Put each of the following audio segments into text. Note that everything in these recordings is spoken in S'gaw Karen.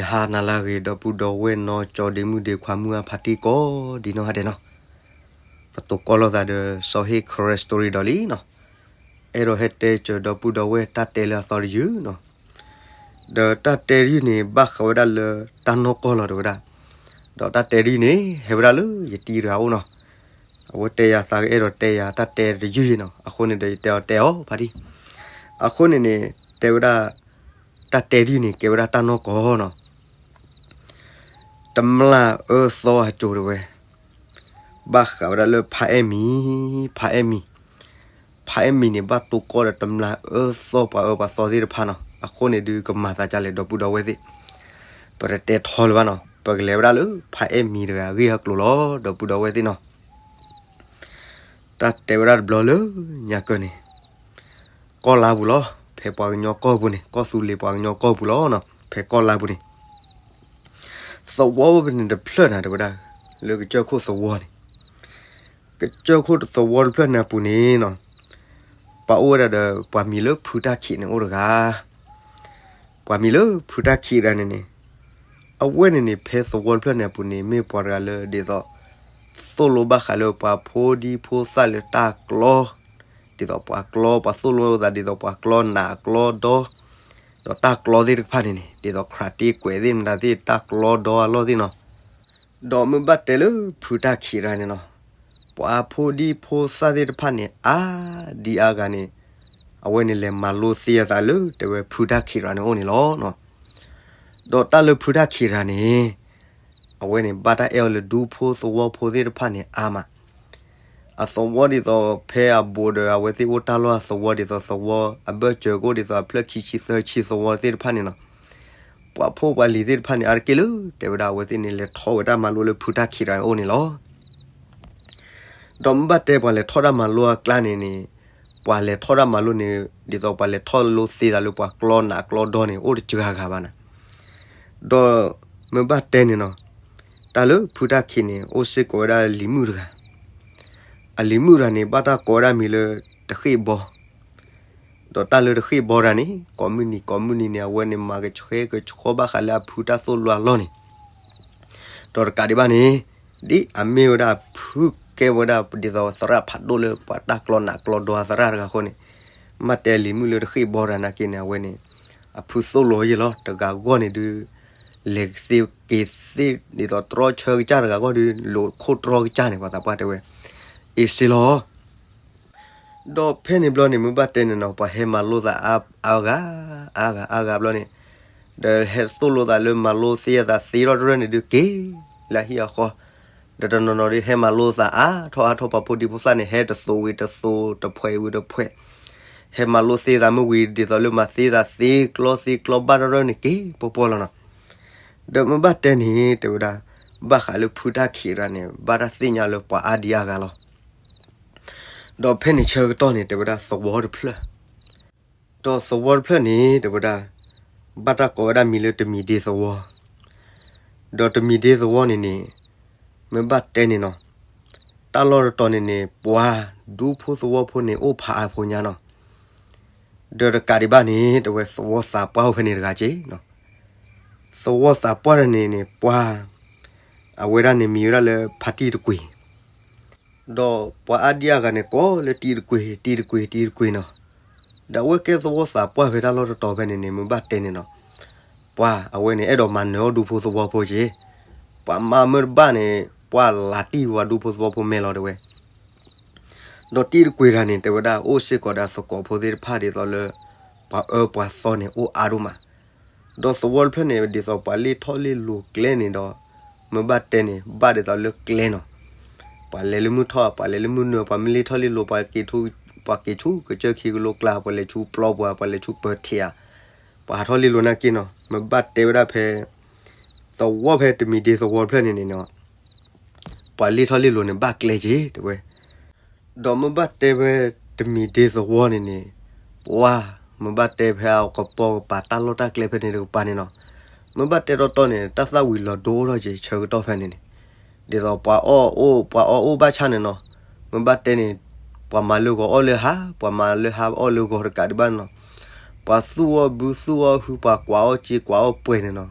ဟါနၤလၢအဂ့ၤ ဒီပုၢ်ဒီဝဲၢ်နီၢ်ကၠီဒ့မုၣ်ဒ့ခွါမုၢ်အဖါတံၢ်ကိးဒ်နီၢ်ဂၤဒဲးနီၤ, ပတိၤကီၢ်လိာ်သးဒီးစီၤဟ့ၣ် Christmas story ဒီးလံနီၤ, အဲၣ်ဒိးဟဲတဲစၢၤဒီပုၢ်ဒီဝဲၢ်တၢ်တဲလၢအသီတယုၢ်နီၤ, ဒီးတၢ်တဲတယုၢ်န့ၣ် ဘၣ်ဃးဝဲဒၣ်လၢတၢ်နီၢ်ကီၢ်လီၤတဲဝဲဒၣ်, ဒီးတၢ်တဲတယုၢ်န့ၣ် ဟဲဝဲဒၣ်လၢယတံၤတဂၤအအိၣ်နီၤ, အဝဲတဲယၤသးကအဲၣ်ဒိးတဲယၤတၢ်တဲတယုၢ်နီၤ, အဃိန့ၣ်ဒီးယတဲအီၤတဲအီၤဖါတံၢ်, အဃိန့ၣ်န့ၣ် တဲဝဲဒၣ် တၢ်တဲတယုၢ်န့ၣ် ကဲဝဲဒၣ်တၢ်နီၢ်ကီၢ်နီၤ, တမျၢ်အၢသီအစိၤတဲဝဲ, ဘၣ်ဃးဝဲဒၣ်လၢဖါအဲၣ်မံၤ, ဖါအဲၣ်မံၤ, ဖါအဲၣ်မံၤန့ၣ် ဘၣ်တိၤကီၢ်ဒီးတမျၢ်အၢသီပှၤအၢပှၤသီသ့ၣ်တဖၣ်နီၤ, အဃိန့ၣ်ဒုးကမၤသးဒ်လဲၣ်ဒီပုၢ်ဒီဝဲၢ်သ့ၣ်, ပတတဲထီလၢၤဘၣ်နီၤ, ပကလဲၤဝဲဒၣ်လၢဖါအဲၣ်မံၤတဂၤအဂ့ၢ်အကျိၤလီၤ ဒီပုၢ်ဒီဝဲၢ်သ့ၣ်နီၤ တၢ်တဲဝဲဒၣ်တဘျီလၢညါကၢၢ်န့ၣ်, ကီၢ်လါပူၤလီၤ, ဖဲပှၤကညီကီၢ်ပူၤန့ၣ် ကီၢ်သူလ့ၤပှၤကညီကီၢ်ပူၤလီၤနီၤ, ဖဲကီၢ်လါပူၤန့ၣ်, သဝီဖဲန့ၣ်တဖျၢၣ်နၤတဲဝဲဒၣ်, လၢကစၢၢ်ခိၣ်သဝီန့ၣ်, ကစၢၢ်ခိၣ်သဝီတဖျၢၣ်န့ၣ်အပူၤန့ၣ်နီၤ, ပှၤအိၣ်ဝဲဒၣ်ဒီးပှၤမံၤလၢဖုတၢ်ခံးန့ၣ်အိၣ်တဂၤ ပှၤမံၤလၢဖုတၢ်ခံးတဂၤန့ၣ်န့ၣ်, အဝဲန့ၣ်န့ၣ် ဖဲသဝီတဖျၢၣ်န့ၣ်အပူၤန့ၣ် မ့ၢ်ပှၤတဂၤလၢဒ်သိး သိၣ်လိဘၣ်ဃးလၢပှၤဖိဒံဖိသၣ်လၢတၢ်ကျီ, ဒ်သိးပှၤကျီ ပှၤသိၣ်လိသးဒ်သိးပှၤကျီနးကျီဒီ, ဒီးတၢ်ကျီသ့ၣ်တဖၣ်န့ၣ်န့ၣ် ဒ်သိး ခရၤတ့ကွဲးသ့ၣ်မတၤသ့ၣ် တၢ်ကျီဒီအလီၢ်သ့ၣ်နီၤ, ဒီးမ့ၢ်ဘၣ်တဲလၢဖုတၢ်ခံးတဂၤန့ၣ်နီၤ, ပှၤဖိဒံဖိသၣ်သ့ၣ်တဖၣ်န့ၣ် အါဒံအါဂၤန့ၣ်, အဝဲန့ၣ်လဲၤမၤလိသ့အသးလၢတဲဝဲဖုတၢ်ခံးတဂၤန့ၣ်အိၣ်န့ၣ်လီၤ. ဒီးတၢ်လၢဖုတၢ်ခံးတဂၤန့ၣ်, အဝဲန့ၣ်ဘၣ်တၢ်အဲၣ်အီၤလၢဒူဖိသဝီဖိသ့ၣ်တဖၣ်န့ၣ်အါမး, အသဝီဒ်သိးဖဲအဘူးဒီးအဝဲသ့ၣ်အိၣ်တၢ်လီၢ်အသဝီဒ်သိးသဝီအဘၢၣ်စၢၤကအိၣ်ဒ်သိးအဖျၢၣ်ခံဆံသၢဆံသဝီသ့ၣ်တဖၣ်န့ၣ်နီၤ, ပှၤဖိပှၤလံၤသ့ၣ်တဖၣ်န့ၣ် အါတက့ၢ်လၢတဲဝဲဒၣ်အဝဲသ့ၣ်န့ၣ် လဲၤထီၣ်ဝဲတၢ်မၤလိလၢဖုတၢ်ခံးတဂၤန့ၣ်အိၣ်န့ၣ်လီၤ. ဒီးမ့ၢ်ဘၣ်တဲပှၤလဲၤထီၣ်တၢ်မၤလိအကျါန့ၣ်န့ၣ်, ပှၤလဲၤထီၣ်တၢ်မၤလိန့ၣ် ဒ်သိးပှၤလဲၤထီၣ်လိသ့သးလၢပှၤကျီနးကျီဒီန့ၣ် အိၣ်တစှၤဂၤဘၣ်နၤ, ဒီးမ့ၢ်ဘၣ်တဲန့ၣ်နီၤ, တၢ်လၢဖုတၢ်ခံးန့ၣ် အိၣ်စ့ၢ်ကီးဝဲဒၣ်လံၤမုၣ်တဂၤ, အလံၤမုၣ်တဂၤန့ၣ် ဘၣ်တၢ်ကိးဝဲဒၣ်မံၤလၢတဃ့ၢ်ဘီ ဒီးတၢ်လၢတဃ့ၢ်ဘီတဂၤန့ၣ် ကိးမုၢ်နံၤကိးမုၢ်နံၤန့ၣ် အဝဲန့ၣ်မၤကဆှဲကဆှီဘၣ်ဃးလၢအဖုတၢ်သိၣ်လိအလီၢ်န့ၣ်, ဒီးတကးဒံးဘၣ်န့ၣ်, ဒ်အမ့ၢ်ဝဲဒၣ်အဖုကဲဝဲဒၣ်ဒ်သိးသရၣ်ဖးဒိၣ်လၢပှၤတၢ်ကျီနးကျီဒီအသရၣ်တဂၤအဃိန့ၣ်, မ့ၢ်တဲလံၤမုၣ်လၢတဃ့ၢ်ဘီတဂၤနာ်က့န့ၣ် အဝဲန့ၣ် အဖုသိၣ်လိယဲၢ်လီၤ တဂၤဂီၢ်န့ၣ်ဒုး လဲၤသ့က့ၤသ့ ဒ်သိးတြီဆၢကစၢ်တဂၤဂီၢ်ဒုး လိာ်ခိၣ်တြီကစၢ်န့ၣ် ပှၤသးပှၢ်တဲဝဲ, အ့စ့လီၤ ဒီးဖဲန့ၣ်ဘျီန့ၣ် မ့ၢ်ဘၣ်တဲန့ၣ်နီၤ ပှၤဟဲမၤလိသးအါဂၤ, အါဂၤအါဂၤဘျီန့ၣ်, ဒီးဟဲသိၣ်လိသးလၢမၤလိသ့အသးသ့ထီၣ်တရၢၢ်န့ၣ်ဒုးက့ၤလၢဟံၣ်အဃီ, ဒီးတနီၤနီၤဒုးဟဲမၤလိသးအါထီၣ်အါထီၣ် ပှၤဖိဒံဖိသၣ်န့ၣ် ဟဲတသိးဝံၤတသိး တဖှဲးဝံၤတဖှဲး, ဟဲမၤလိသ့သးမ့ၢ်ဝံၤဒ်သိးလၢမၤသ့သးသ့ကျီသ့ကျီဘၣ်တရၢၢ်န့ၣ်က့ၤပှီၢ်ပှီၢ်လီၤနီၤ. ဒီးမ့ၢ်ဘၣ်တဲန့ၣ် တဲဝဲဒၣ်, ဘၣ်ဃးလၢဖုတၢ်ခံးတဂၤန့ၣ် ဘၣ်တၢ်သ့ၣ်ညါလၢပှၤအါဒံအါဂၤလီၤ. ဒီးဖဲန့ၣ်ဆၢကတီၢ်န့ၣ် တဲဝဲဒၣ်သဝီတဖျၢၣ်, ဒီးသဝီတဖျၢၣ်န့ၣ် တဲဝဲဒၣ်, ဘၣ်တၢ်ကိးဝဲဒၣ်မံၤလၢတမံၤဒ့သဝီ, ဒီးတမံၤဒ့သဝီန့ၣ်န့ၣ်, မ့ၢ်ဘၣ်တဲန့ၣ်နီၤ, တၢ်လီၢ်တတီၤန့ၣ်န့ၣ် ပှၤဒူဖိသဝီဖိန့ၣ် အိၣ်ဖးအါဖိညါနီၤ. ဒီးတကးဒံးဘၣ်န့ၣ် တဲဝဲသဝီသးပှၢ်အိၣ်ဖဲန့ၣ်တဂၤက့ၤနီၤ. သဝီသးပှၢ်တဂၤန့ၣ်န့ၣ် ပှၤ, အဝဲဒၣ်န့ၣ်မံၤဝဲဒၣ်လၢဖါတံၢ်တကွံာ်, ဒီးပှၤအါဒံအါဂၤန့ၣ် ကိးလၢတံၢ်တကွံာ် တံၢ်တကွံာ် တံၢ်တကွံာ်နီၤ. ဒီးအဝဲကဲသဝီသးပှၢ်ဖဲတၢ်လီၢ်တတီၤဖဲန့ၣ်န့ၣ် မ့ၢ်ဘၣ်တဲန့ၣ်နီၤ, ပှၤအဝဲန့ၣ် အဲၣ်ဒိးမၤနၢၤအီၣ်ဒူဖိသဝီဖိက့ၤ, ပှၤမၤမ့ၢ်တဘၣ်န့ၣ် ပှၤလၤတံၢ်ပှၤဒူဖိသဝီဖိမဲာ်လီၤတဲဝဲ. ဒီးတံၢ်တကွံာ်တဂၤန့ၣ် တဲဝဲဒၣ် အိၣ်စ့ၢ်ကီးဒီးသကိးဖိသ့ၣ်တဖၣ်ဒ်သိးလၢ ပှၤအၢပှၤသီန့ၣ် အိၣ်အါဒိၣ်မး. ဒီးသဝီတဖျၢၣ်န့ၣ် ဒ်သိးပှၤလ့ၢ်ထီၣ်လ့ၢ်လိၤကျဲန့ၣ်ဒီး, မ့ၢ်ဘၣ်တဲန့ၣ် ဘၣ်ဒ်သိးလၢကျဲနီၤ. ပှၤလဲၤလၢမုၢ်ထီၣ် ပှၤလဲၤလၢမုၢ်နုာ် ပှၤမ့ၢ်လ့ၢ်ထီၣ်လ့ၢ်လိၤ ပှၤက့ၤဆူ, ပှၤက့ၤဆူကစၢၢ်ခံကလိကျါ ပှၤလဲၤဆူပျီပှၤ ပှၤလဲၤဆူပၢၤထံးဧါ, ပှၤဟးထီၣ်လ့ၢ်လိၤနာ်က့နီၤ မ့ၢ်ဘၣ်တဲဝဲဒၣ်ဖဲ သဝီဖဲတမံၤဒ့သဝီတဖျၢၣ်န့ၣ်န့ၣ်နီၤ, ပှၤလ့ၢ်ထီၣ်လ့ၢ်လိၤန့ၣ် ဘၣ်ကျဲက့ၤတဲဝဲ. ဒီးမ့ၢ်ဘၣ်တဲဝဲတမံၤဒ့သဝီန့ၣ်န့ၣ်, ပှၤ, မ့ၢ်ဘၣ်တဲဖဲအကပိာ်ကပၤတၢ်လီၢ်တၢ်ကျဲဖဲန့ၣ်တကပၤန့ၣ်နီၤ, မ့ၢ်ဘၣ်တဲတီတီန့ၣ် တၢ်သၣ်ဝံၤလီၤဒိထီၣ်က့ၤဆၢကတီၢ်ဖဲန့ၣ်န့ၣ်, ဒ်သိးပှၤအီၣ်အိၣ် ပှၤအီၣ်အိၣ်ဘၣ်ဆၣ်န့ၣ်နီၤ, မ့ၢ်ဘၣ်တဲန့ၣ်, ပှၤမၤလၢဂီၤအီၣ်လၢဟါ ပှၤမၤလၢဟါအီၣ်လၢဂီၤတကးဒံးဘၣ်န့ၣ်နီၤ, ပှၤသူၣ်အီၣ်ဘုသူၣ်အီၣ်ဟု ပှၤကွၢ်အီၣ်စ့ကွၢ်အီၣ်ပှဲၤန့ၣ်နီၤ,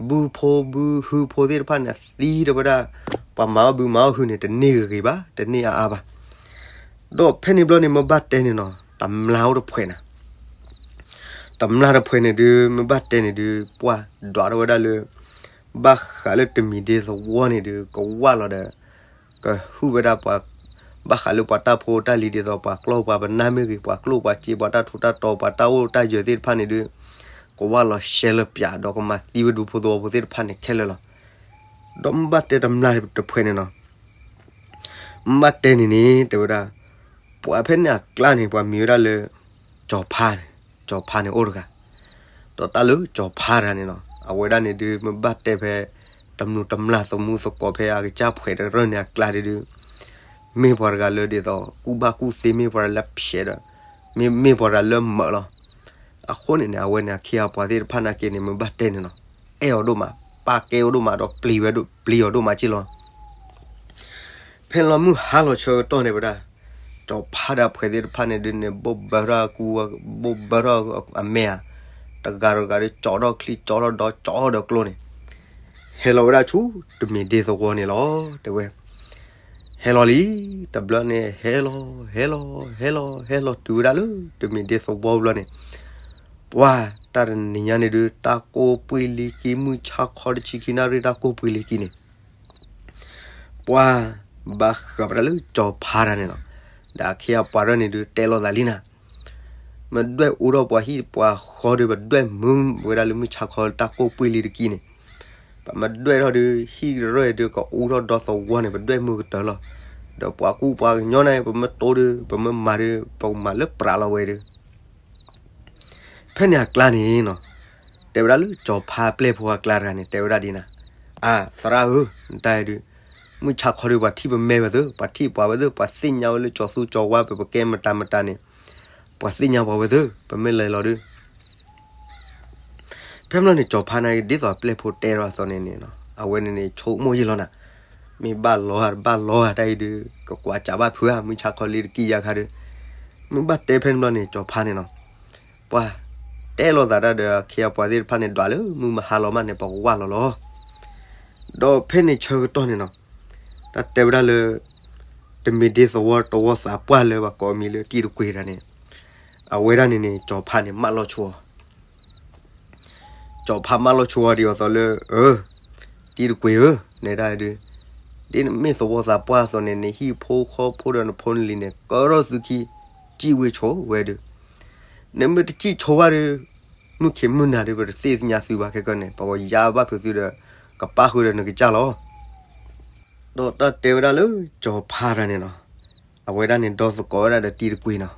ဘုဖိဘုဟုဖိသ့ၣ်တဖၣ်န့ၣ် အသံဒီးဝဲဒၣ် ပှၤမၤအီၣ်ဘုမၤအီၣ်ဟုန့ၣ် တန့ၢ်ဂ့ၤဂ့ၤဘၣ်, တန့ၢ်အါအါဘၣ်. ဒီးဖဲန့ၣ်ဘျီန့ၣ် မ့ၢ်ဘၣ်တဲန့ၣ်နီၤ တမျၢ်အိၣ်တဖှဲးန့ၣ် တမျၢ်တဖှဲးန့ၣ်ဒုး မ့ၢ်ဘၣ်တဲန့ၣ်ဒုး ပှၢ်ဒွးထီၣ်ဝဲဒၣ်လၢ ဘၣ်ဃးလၢတမံၤဒ့သဝီန့ၣ်ဒုး ကဝၢ်လီၤဒီး ကဟုၣ်ဝဲဒၣ်ပှၤ ဘၣ်ဃးလၢပှၤတၢ်ဖိတၢ်လံၤဒ်သိး ပှၤကျီၢ်ပှၤပနၢ်မ့ၢ်ဂ့ၤ, ပှၤကျိၣ်ပှၤစ့ ပှၤတၢ်ထူးတၢ်တီၤ ပှၤတၢ်အိၣ်တၢ်ယၢၤသ့ၣ်တဖၣ်န့ၣ်ဒုး ကဝၢ်လီၤရှဲလၢပၠး ဒီးကမၤသံဝဲဒူဖိသဝီဖိသ့ၣ်တဖၣ်န့ၣ်ခဲလၢာ်လီၤ. ဒီးမ့ၢ်ဘၣ်တဲတမျၢ်တဖှဲးန့ၣ်နီၤ မ့ၢ်ဘၣ်တဲန့ၣ်န့ၣ် တဲဝဲဒၣ် ပှၤဖဲန့ၣ်အကျါန့ၣ် ပှၤမံၤဝဲဒၣ်လၢ ကၠီၤဖါန့ၣ်, ကၠီၤဖါန့ၣ်အိၣ်တဂၤ, ဒီးတၢ်လၢကၠီၤဖါတဂၤန့ၣ်နီၤ အဝဲဒၣ်န့ၣ်ဒုး မ့ၢ်ဘၣ်တဲဖဲ တမုာ်တမျၢ်သမူသကိးဖဲအကစၢ်ဖှဲးတရၢၢ်န့ၣ်အကျါဒုး မ့ၢ်ပှၤတဂၤလၢဒ်သိး ကူၣ်ဘၣ်ကူၣ်သ့ မ့ၢ်ပှၤတဂၤလၢဖျဲးဒီး မ့ၢ် မ့ၢ်ပှၤတဂၤလၢမၢးလီၤ. အဃိန့ၣ်န့ၣ် အဝဲန့ၣ်အခ့အပှၤသ့ၣ်တဖၣ်နာ်က့န့ၣ် မ့ၢ်ဘၣ်တဲန့ၣ်နီၤ အဲၣ်အီၤဒိၣ်မး, ပာ်ကဲအီၤဒိၣ်မး ဒီးပျံၤဝဲဒိၣ် ပျံၤအီၤဒိၣ်မးက့ၢ်လီၤ. ဖဲန့ၣ်လီၤမုၢ်ဟါလီၤဆၢကတီၢ်န့ၣ်ဝဲဒၣ် ကၠီၤဖါဒီးအဖှဲးသ့ၣ်တဖၣ်န့ၣ်ဒုးန့ၣ် ဘိၣ်ဘၢထီၣ်အကူ ဘိၣ်ဘၢထီၣ်အမဲာ်ဧါ, တဂၤတဂၤဒီးကၠီထီၣ်ချံ ကၠီထီၣ်ဒီး ကၠီဒီးကျိန့ၣ် ဟဲလီၤဝဲဒၣ်ဆူတမံၤဒ့သဝီန့ၣ်လီၤ တဲဝဲ. ဟဲလီၤလံ, တဘျီန့ၣ် ဟဲလီၤ ဟဲလီၤ ဟဲလီၤ ဟဲလီၤတုၤဝဲဒၣ်လၢတမံၤဒ့သဝီဘျီန့ၣ် ပှၢ်တၢ်တနံၤညါန့ၣ်ဒုး တၢ်ကိၢ်ပှ့ၤလံကံ မုၢ်ဆါခီတဆံခံနၣ်ရံၣ် တၢ်ကိၢ်ပှ့ၤလံကံန့ၣ် ပှၢ်ဘၣ်ဃးဝဲဒၣ်လၢကၠီၤဖါတဂၤန့ၣ်လီၤ. ဒီးအခ့အပှၤတဂၤန့ၣ်ဒုး တဲလိာ်သးလံနၤ, မ့ၢ်ဒွဲၣ်အူထီၣ်ပှၤဟံၣ်ပှၤဃီဒီး ပဒွဲၣ်မုာ်ဝဲဒၣ်လၢမုၢ်ဆါခီတၢ်ကိၢ်ပှ့ၤလံတကံန့ၣ်, ပမ့ၢ်ဒွဲၣ်ထီၣ်ဒီး ဟံၣ်ကရၢၢ်ဒီး ကအိၣ်ထီၣ်ဒီသဝီန့ၣ် ပဒွဲၣ်မုာ်ကတၢၢ်လီၤ. ဒီးပှၤကူပှၤကညီန့ၣ် ပမ့ၢ်တိဒီး ပမ့ၢ်မၤဒီး ပကမၤလၢပြးလီၤဝဲဒီး ဖဲန့ၣ်အကျါန့ၣ်နီၤ, တဲဝဲဒၣ်လၢကၠီၤဖါပျဲၢ်ဖိအကျါတဂၤန့ၣ် တဲဝဲဒၣ်ဒ်နၤ, အသရၣ်ဧၢ, နတၢ်အံၤဒုး မုၢ်ဆါခီဒုး ပှၤထံၣ်ပမဲဝဲသ့ၣ်, ပှၤထံၣ်ပှၤဝဲသ့ၣ်, ပှၤသ့ၣ်ညါဝဲလၢကၠီၤသူကၠီၤဝါ ပပကဲမတၤမတၤန့ၣ်, ပှၤသ့ၣ်ညါပှၤဝဲသ့ၣ်, ပမ့ၢ်လဲၤလီၤဒုး ဖဲမ့ၢ်န့ၣ် ကၠီၤဖါန့ၣ် ဒ်သိးအပျဲၢ်ဖိတဲထီၣ်အသိးန့ၣ်န့ၣ်နီၤ, အဝဲန့ၣ်န့ၣ် ဆိကမိၣ်ယံာ်လီၤနၤ, မ့ၢ်ဘၣ်လီၤဧါတဘၣ်လီၤဧါတၢ်အံၤဒုး ကကွၢ်စးဘၣ်ဖုးဧါ, မုၢ်ဆါခီလံတကံယါခါဒုး, မ့ၢ်ဘၣ်တဲဖဲန့ၣ်ဘျီန့ၣ် ကၠီၤဖါန့ၣ်နီၤ, ပှၤတဲလိာ်သးတၢ်ဒီး အခ့အပှၤသ့ၣ်တဖၣ်န့ၣ် ဒွးလၢမုၢ်မဟါလီၤမးန့ၣ် ပကဝၢ်လီၤလီၤ. ဒီးဖဲန့ၣ်ဆၢကတီၢ်န့ၣ်နီၤ, တၢ်တဲဝဲဒၣ်လၢ တမ့ၢ်ဒ့သဝီတဝီသးပှၢ်လၢပှၤကိးအမံၤလၢတံၤတကွ့ၤတဂၤန့ၣ်, အဝဲဒၣ်န့ၣ်န့ၣ် ကၠီၤဖါန့ၣ် မၢလီၤဆိအီၤ ကၠီၤဖါမၢလီၤဆိအီၤဒ်အသိးလၢ အၢ, တံၤတကွ့ၤဧၢ, နဲဒၣ်ဒုး, ဒ်နမ့ၢ်သဝီသးပှၢ်အသိးန့ၣ် နဟံၣ်ဖိဃီဖိဒီးနဖိနလံၤန့ၣ် ကၢထီၣ်သုခံ, စံၣ်ဝ့ၤဆိဝဲဒုး, နမ့ၢ်တစံၣ်ဆိဘၣ်ဒီး မုၢ်ခံးမုၢ်နၤဒုး ပတသ့ၣ်ညါသုဘၣ်ခဲကနံၣ်န့ၣ် ပကယါဘၣ်ဖုးသုဒီး ကပၣ်ဃုာ်ဒီးနကစၢ်လီၤ. ဒီးတၢ်တဲဝဲဒၣ်လၢကၠီၤဖါတဂၤန့ၣ်နီၤ, အဝဲဒၣ်န့ၣ် ဒီသကိးဝဲဒၣ်ဒီးတံၤတကွ့ၤနီၤ,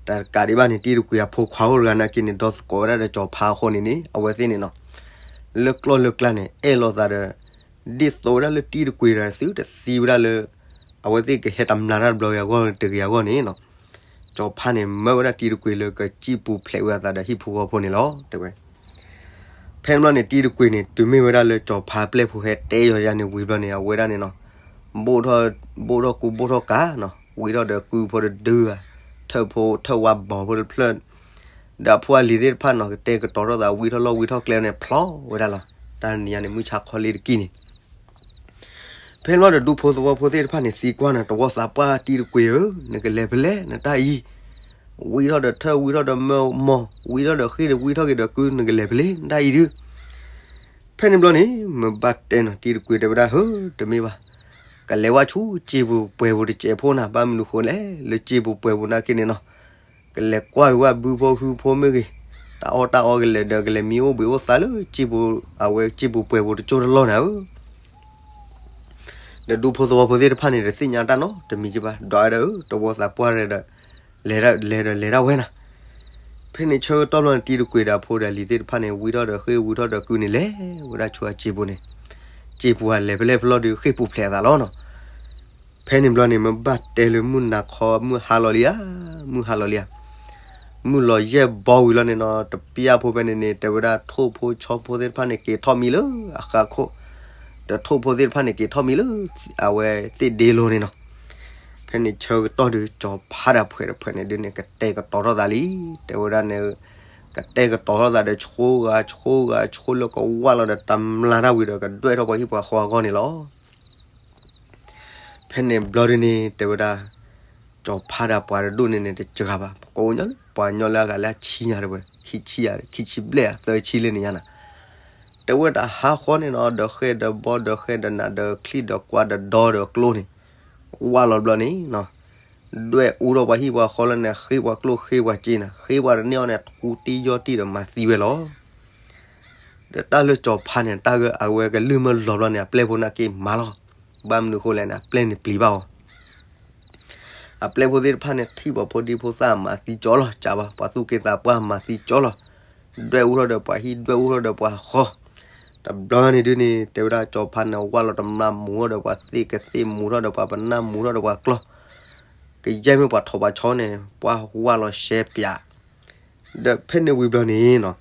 တၢ်တကးဒံးဘၣ်န့ၣ် တံၤတကွ့ၤအဖိခွါအိၣ်တဂၤနာ်က့န့ၣ် ဒီသကိးဝဲဒၣ်ဒီးကၠီၤဖါအဃိန့ၣ်န့ၣ် အဝဲသ့ၣ်န့ၣ်နီၤ, လၢကျီၢ်လၢကျါန့ၣ် အဲၣ်လိာ်သးဒီး ဒ်သိးဝဲဒၣ်လၢတံၤတကွ့ၤတဂၤသုတသံဝဲဒၣ်လၢ အဝဲသ့ၣ်ကဟဲတမျၢ်တၢ်တဘျီဂ့ၤအဂီၢ်တဂ့ၤအဂီၢ်န့ၣ်နီၤ, ကၠီၤဖါန့ၣ် မၢဝဲဒၣ်တံၤတကွ့ၤလၢကစံၣ်ပူၤဖျဲးဝဲအသးဒီးဟံၣ်ဖိဃီဖိန့ၣ်လီၤ တဲဝဲ. ဖဲန့ၣ်ဘျီန့ၣ် တံၤတကွ့ၤန့ၣ် တုၤမ့ၢ်ဝဲဒၣ်လၢကၠီၤဖါပျဲၢ်ဖိဟဲတဲယီၤယၤန့ၣ်ဝံၤဘျီန့ၣ် အဝဲဒၣ်န့ၣ်နီၤ, ဘိၣ်ထီၣ်, ဘိၣ်ထီၣ်ကူဘိၣ်ထီၣ်ကၤနီၤ, ဝံထီၣ်ဒီးကုဖိတဒုဧါ, ထၢၣ်ဖိထၢၣ်ဝါဘီဖိတဖျၢၣ်, ဒီးအဖိအလံၤသ့ၣ်တဖၣ်နီၤ ကတဲာ်ကတီၤထီၣ်သး ဝံထီၣ်လီၢ်ဝံထီၣ်ကျဲန့ၣ် ဖျီဝဲဒၣ်လီၤ. တၢ်နံၤညါန့ၣ် မုၢ်ဆါခီလံတကံၢ်န့ၣ် ဖဲန့ၣ်ဘျီဒီးဒူဖိသဝီဖိသ့ၣ်တဖၣ်န့ၣ် သံကွၢ်န့ၣ် တဝီသးပှၢ်တံၤတကွ့ၤဧၢ, နကလဲၤဖဲလဲၣ်နတၢ်အံၤ, ဝံထီၣ်ဒီးထၢၣ်ဝံထီၣ်ဒီးမၢမီၢ်, ဝံထီၣ်ဒီးဃ့ၢ်ဒီးဝံထီၣ်က့ၤဒီးကု နကလဲၤဖဲလဲၣ်နတၢ်အံၤဒုး. ဖဲန့ၣ်ဘျီန့ၣ် မ့ၢ်ဘၣ်တဲနီၤ တံၤတကွ့ၤတဲဝဲဒၣ် ဟၢ တမ့ၢ်ဘၣ်, ကလဲၤဝဲဆူစံၣ်ပူၤပှဲၤပူၤတစဲးဖိနၤ, ဘၣ်မနုၤဃိလဲၣ် လၢစံၣ်ပူၤပှဲၤပူၤနာ်က့န့ၣ်နီၤ ကလဲၤကွၢ်က့ၤဝဲဘုဖိဟုဖိမ့ၢ်ဂ့ၤ, တၢ်အီၣ်တၢ်အီကလဲၤဒီး ကလဲၤမံအိၣ်ဘှံးအိၣ်သါလၢစံၣ်ပူၤ, အဝဲစံၣ်ပူၤပှဲၤပူၤတကၠိတလီၢ်နၤဧၢ. ဒီးဒူဖိသဝီဖိသ့ၣ်တဖၣ်န့ၣ် တသ့ၣ်ညါတၢ်နီတမံၤက့ဘၣ်, ဒွးဝဲဒၣ်ဧၢ တဝီသးပှၢ်ရဲဒီး လဲၤဒီးလဲၤဒီးလဲၤဒၣ်ဝဲနၤ. ဖဲန့ၣ်ဆၢကတီၢ်ဘျီန့ၣ် တံၤတကွ့ၤဒီးအဖိဒီးအလံၤသ့ၣ်တဖၣ်န့ၣ် ဝံထီၣ်ဒီးဃ့ၢ်ဝံထီၣ်ဒီးကုန့ၣ် လဲၤဝဲဒၣ်ဆူအစံၣ်ပူၤန့ၣ်, စံၣ်ပူၤအလဲၤဖဲလဲၣ်ဖဲလဲၣ်ဒီး ဃ့ၢ်ပူၤဖျဲးအသးလီၤနီၤ. ဖဲန့ၣ်ဘျီန့ၣ် မ့ၢ်ဘၣ်တဲလၢမုၢ်နၤခီ မုၢ်ဟါလီၤလံဧါ, မုၢ်ဟါလီၤလံဧါ, မုၢ်လီၤယဲၢ်ဘီဝံၤလီၤန့ၣ်နီၤ, တပျၢ်ဖိဖဲန့ၣ်န့ၣ် တဲဝဲဒၣ်ထိၣ်ဖိဆီဖိသ့ၣ်တဖၣ်န့ၣ် က့ၤထီၣ်မံလၢအဃးခိၣ်, ဒီးထိၣ်ဖိသ့ၣ်တဖၣ်န့ၣ် က့ၤထီၣ်မံလၢ အဝဲသ့ၣ်ဒ့လိၤန့ၣ်နီၤ. ဖဲန့ၣ်ဆၢကတီၢ်ဒီး ကၠီၤဖါဒီးအဖှဲးတဖှဲးန့ၣ်ဒုးန့ၣ် ကတဲာ်ကတီၤထီၣ်သးလံ, တဲဝဲဒၣ်န့ၣ် ကတဲာ်ကတီၤထီၣ်သးဒီး ဆိဂၤဆိဂၤဆိလၢကဝၢ်လီၤဒီးတမျါတၢ်ဝံၤဒီး ကဒွဲၣ်ထီၣ်ပှၤဟံၣ်ပှၤဃီအဂီၢ်န့ၣ်လီၤ. ဖဲန့ၣ်ဘျီဒုန့ၣ် တဲဝဲဒၣ် ကၠီၤဖါဒီးပှၤတဒူၣ်န့ၣ်န့ၣ် တစှၤဘၣ်, ကိးညီလၢပှၤညီလၢအဂၤလၢအဆံညါတဲဝဲ, ခံဆံယါ ခံဆံဘျဲၣ်ဧါ သၢဆံလၢန့ၣ်ညါနၤ, တဲဝဲတၢ်ဟးဃီန့ၣ်နီၤ ဒီးဃဲဒီးဘီ ဒီးဃဲဒီးနး ဒီးချံဒီးကွၢ် ဒီးဒီဒီးကျိန့ၣ် ဝၢ်လီၤဘျီန့ၣ်နီၤ, ဒွဲၣ်အူထီၣ်ပှၤဟံၣ်ပှၤဃီလၢန့ၣ် ဃ့ပှၤကျိၣ်ဃ့ပှၤစ့နၤ, ဃ့ပှၤတန့ၢ်အီၤန့ၣ် ထူတံၢ်ယီၢ်တံၢ်ဒီးမၤသံဝဲလီၤ. ဒီးတၢ်လၢကၠီၤဖါန့ၣ် တၢ်ဂ့ၢ်အဝဲကလုၢ်မ့ၢ်လီၤဘျီန့ၣ် အပျဲၢ်ဖိန့ၣ်က့ၤမၤလီၤ. ဘၣ်မနုၤအဃိလဲၣ်န့ၣ် အပျဲၢ်န့ၣ်ပျံၤဘၣ်အီၤ. အပျဲၢ်ဖိသ့ၣ်တဖၣ်န့ၣ် ထံၣ်ပှၤဖိဒံဖိသၣ်မၤသံကၠီလီၤ, ကးဘၣ် ပှၤသူၣ်က့သးပှၢ်မၤသံကၠီလီၤ, ဒွဲၣ်အူထီၣ်ဒီးပှၤဟံၣ် ဒွဲၣ်အူထီၣ်ဒီးပှၤဃီ, တဘျီန့ၣ်ဒုန့ၣ် တဲဝဲဒၣ်ကၠီၤဖါန့ၣ် ဝၢ်လီၤတမျါ မူၤထီၣ်ဒီးပှၤသ့ၣ်ကသ့ၣ် မူၤထီၣ်ဒီးပှၤပနၢ် မူၤထီၣ်ဒီးပှၤကျီၢ်, ကယဲၢ်မ့ၢ်ပှၤထိးပှၤဆီန့ၣ် ပှၤဝၢ်လီၤရှဲပၠး, ဒီးဖဲန့ၣ်ဝံၤဘျီန့ၣ်နီၤ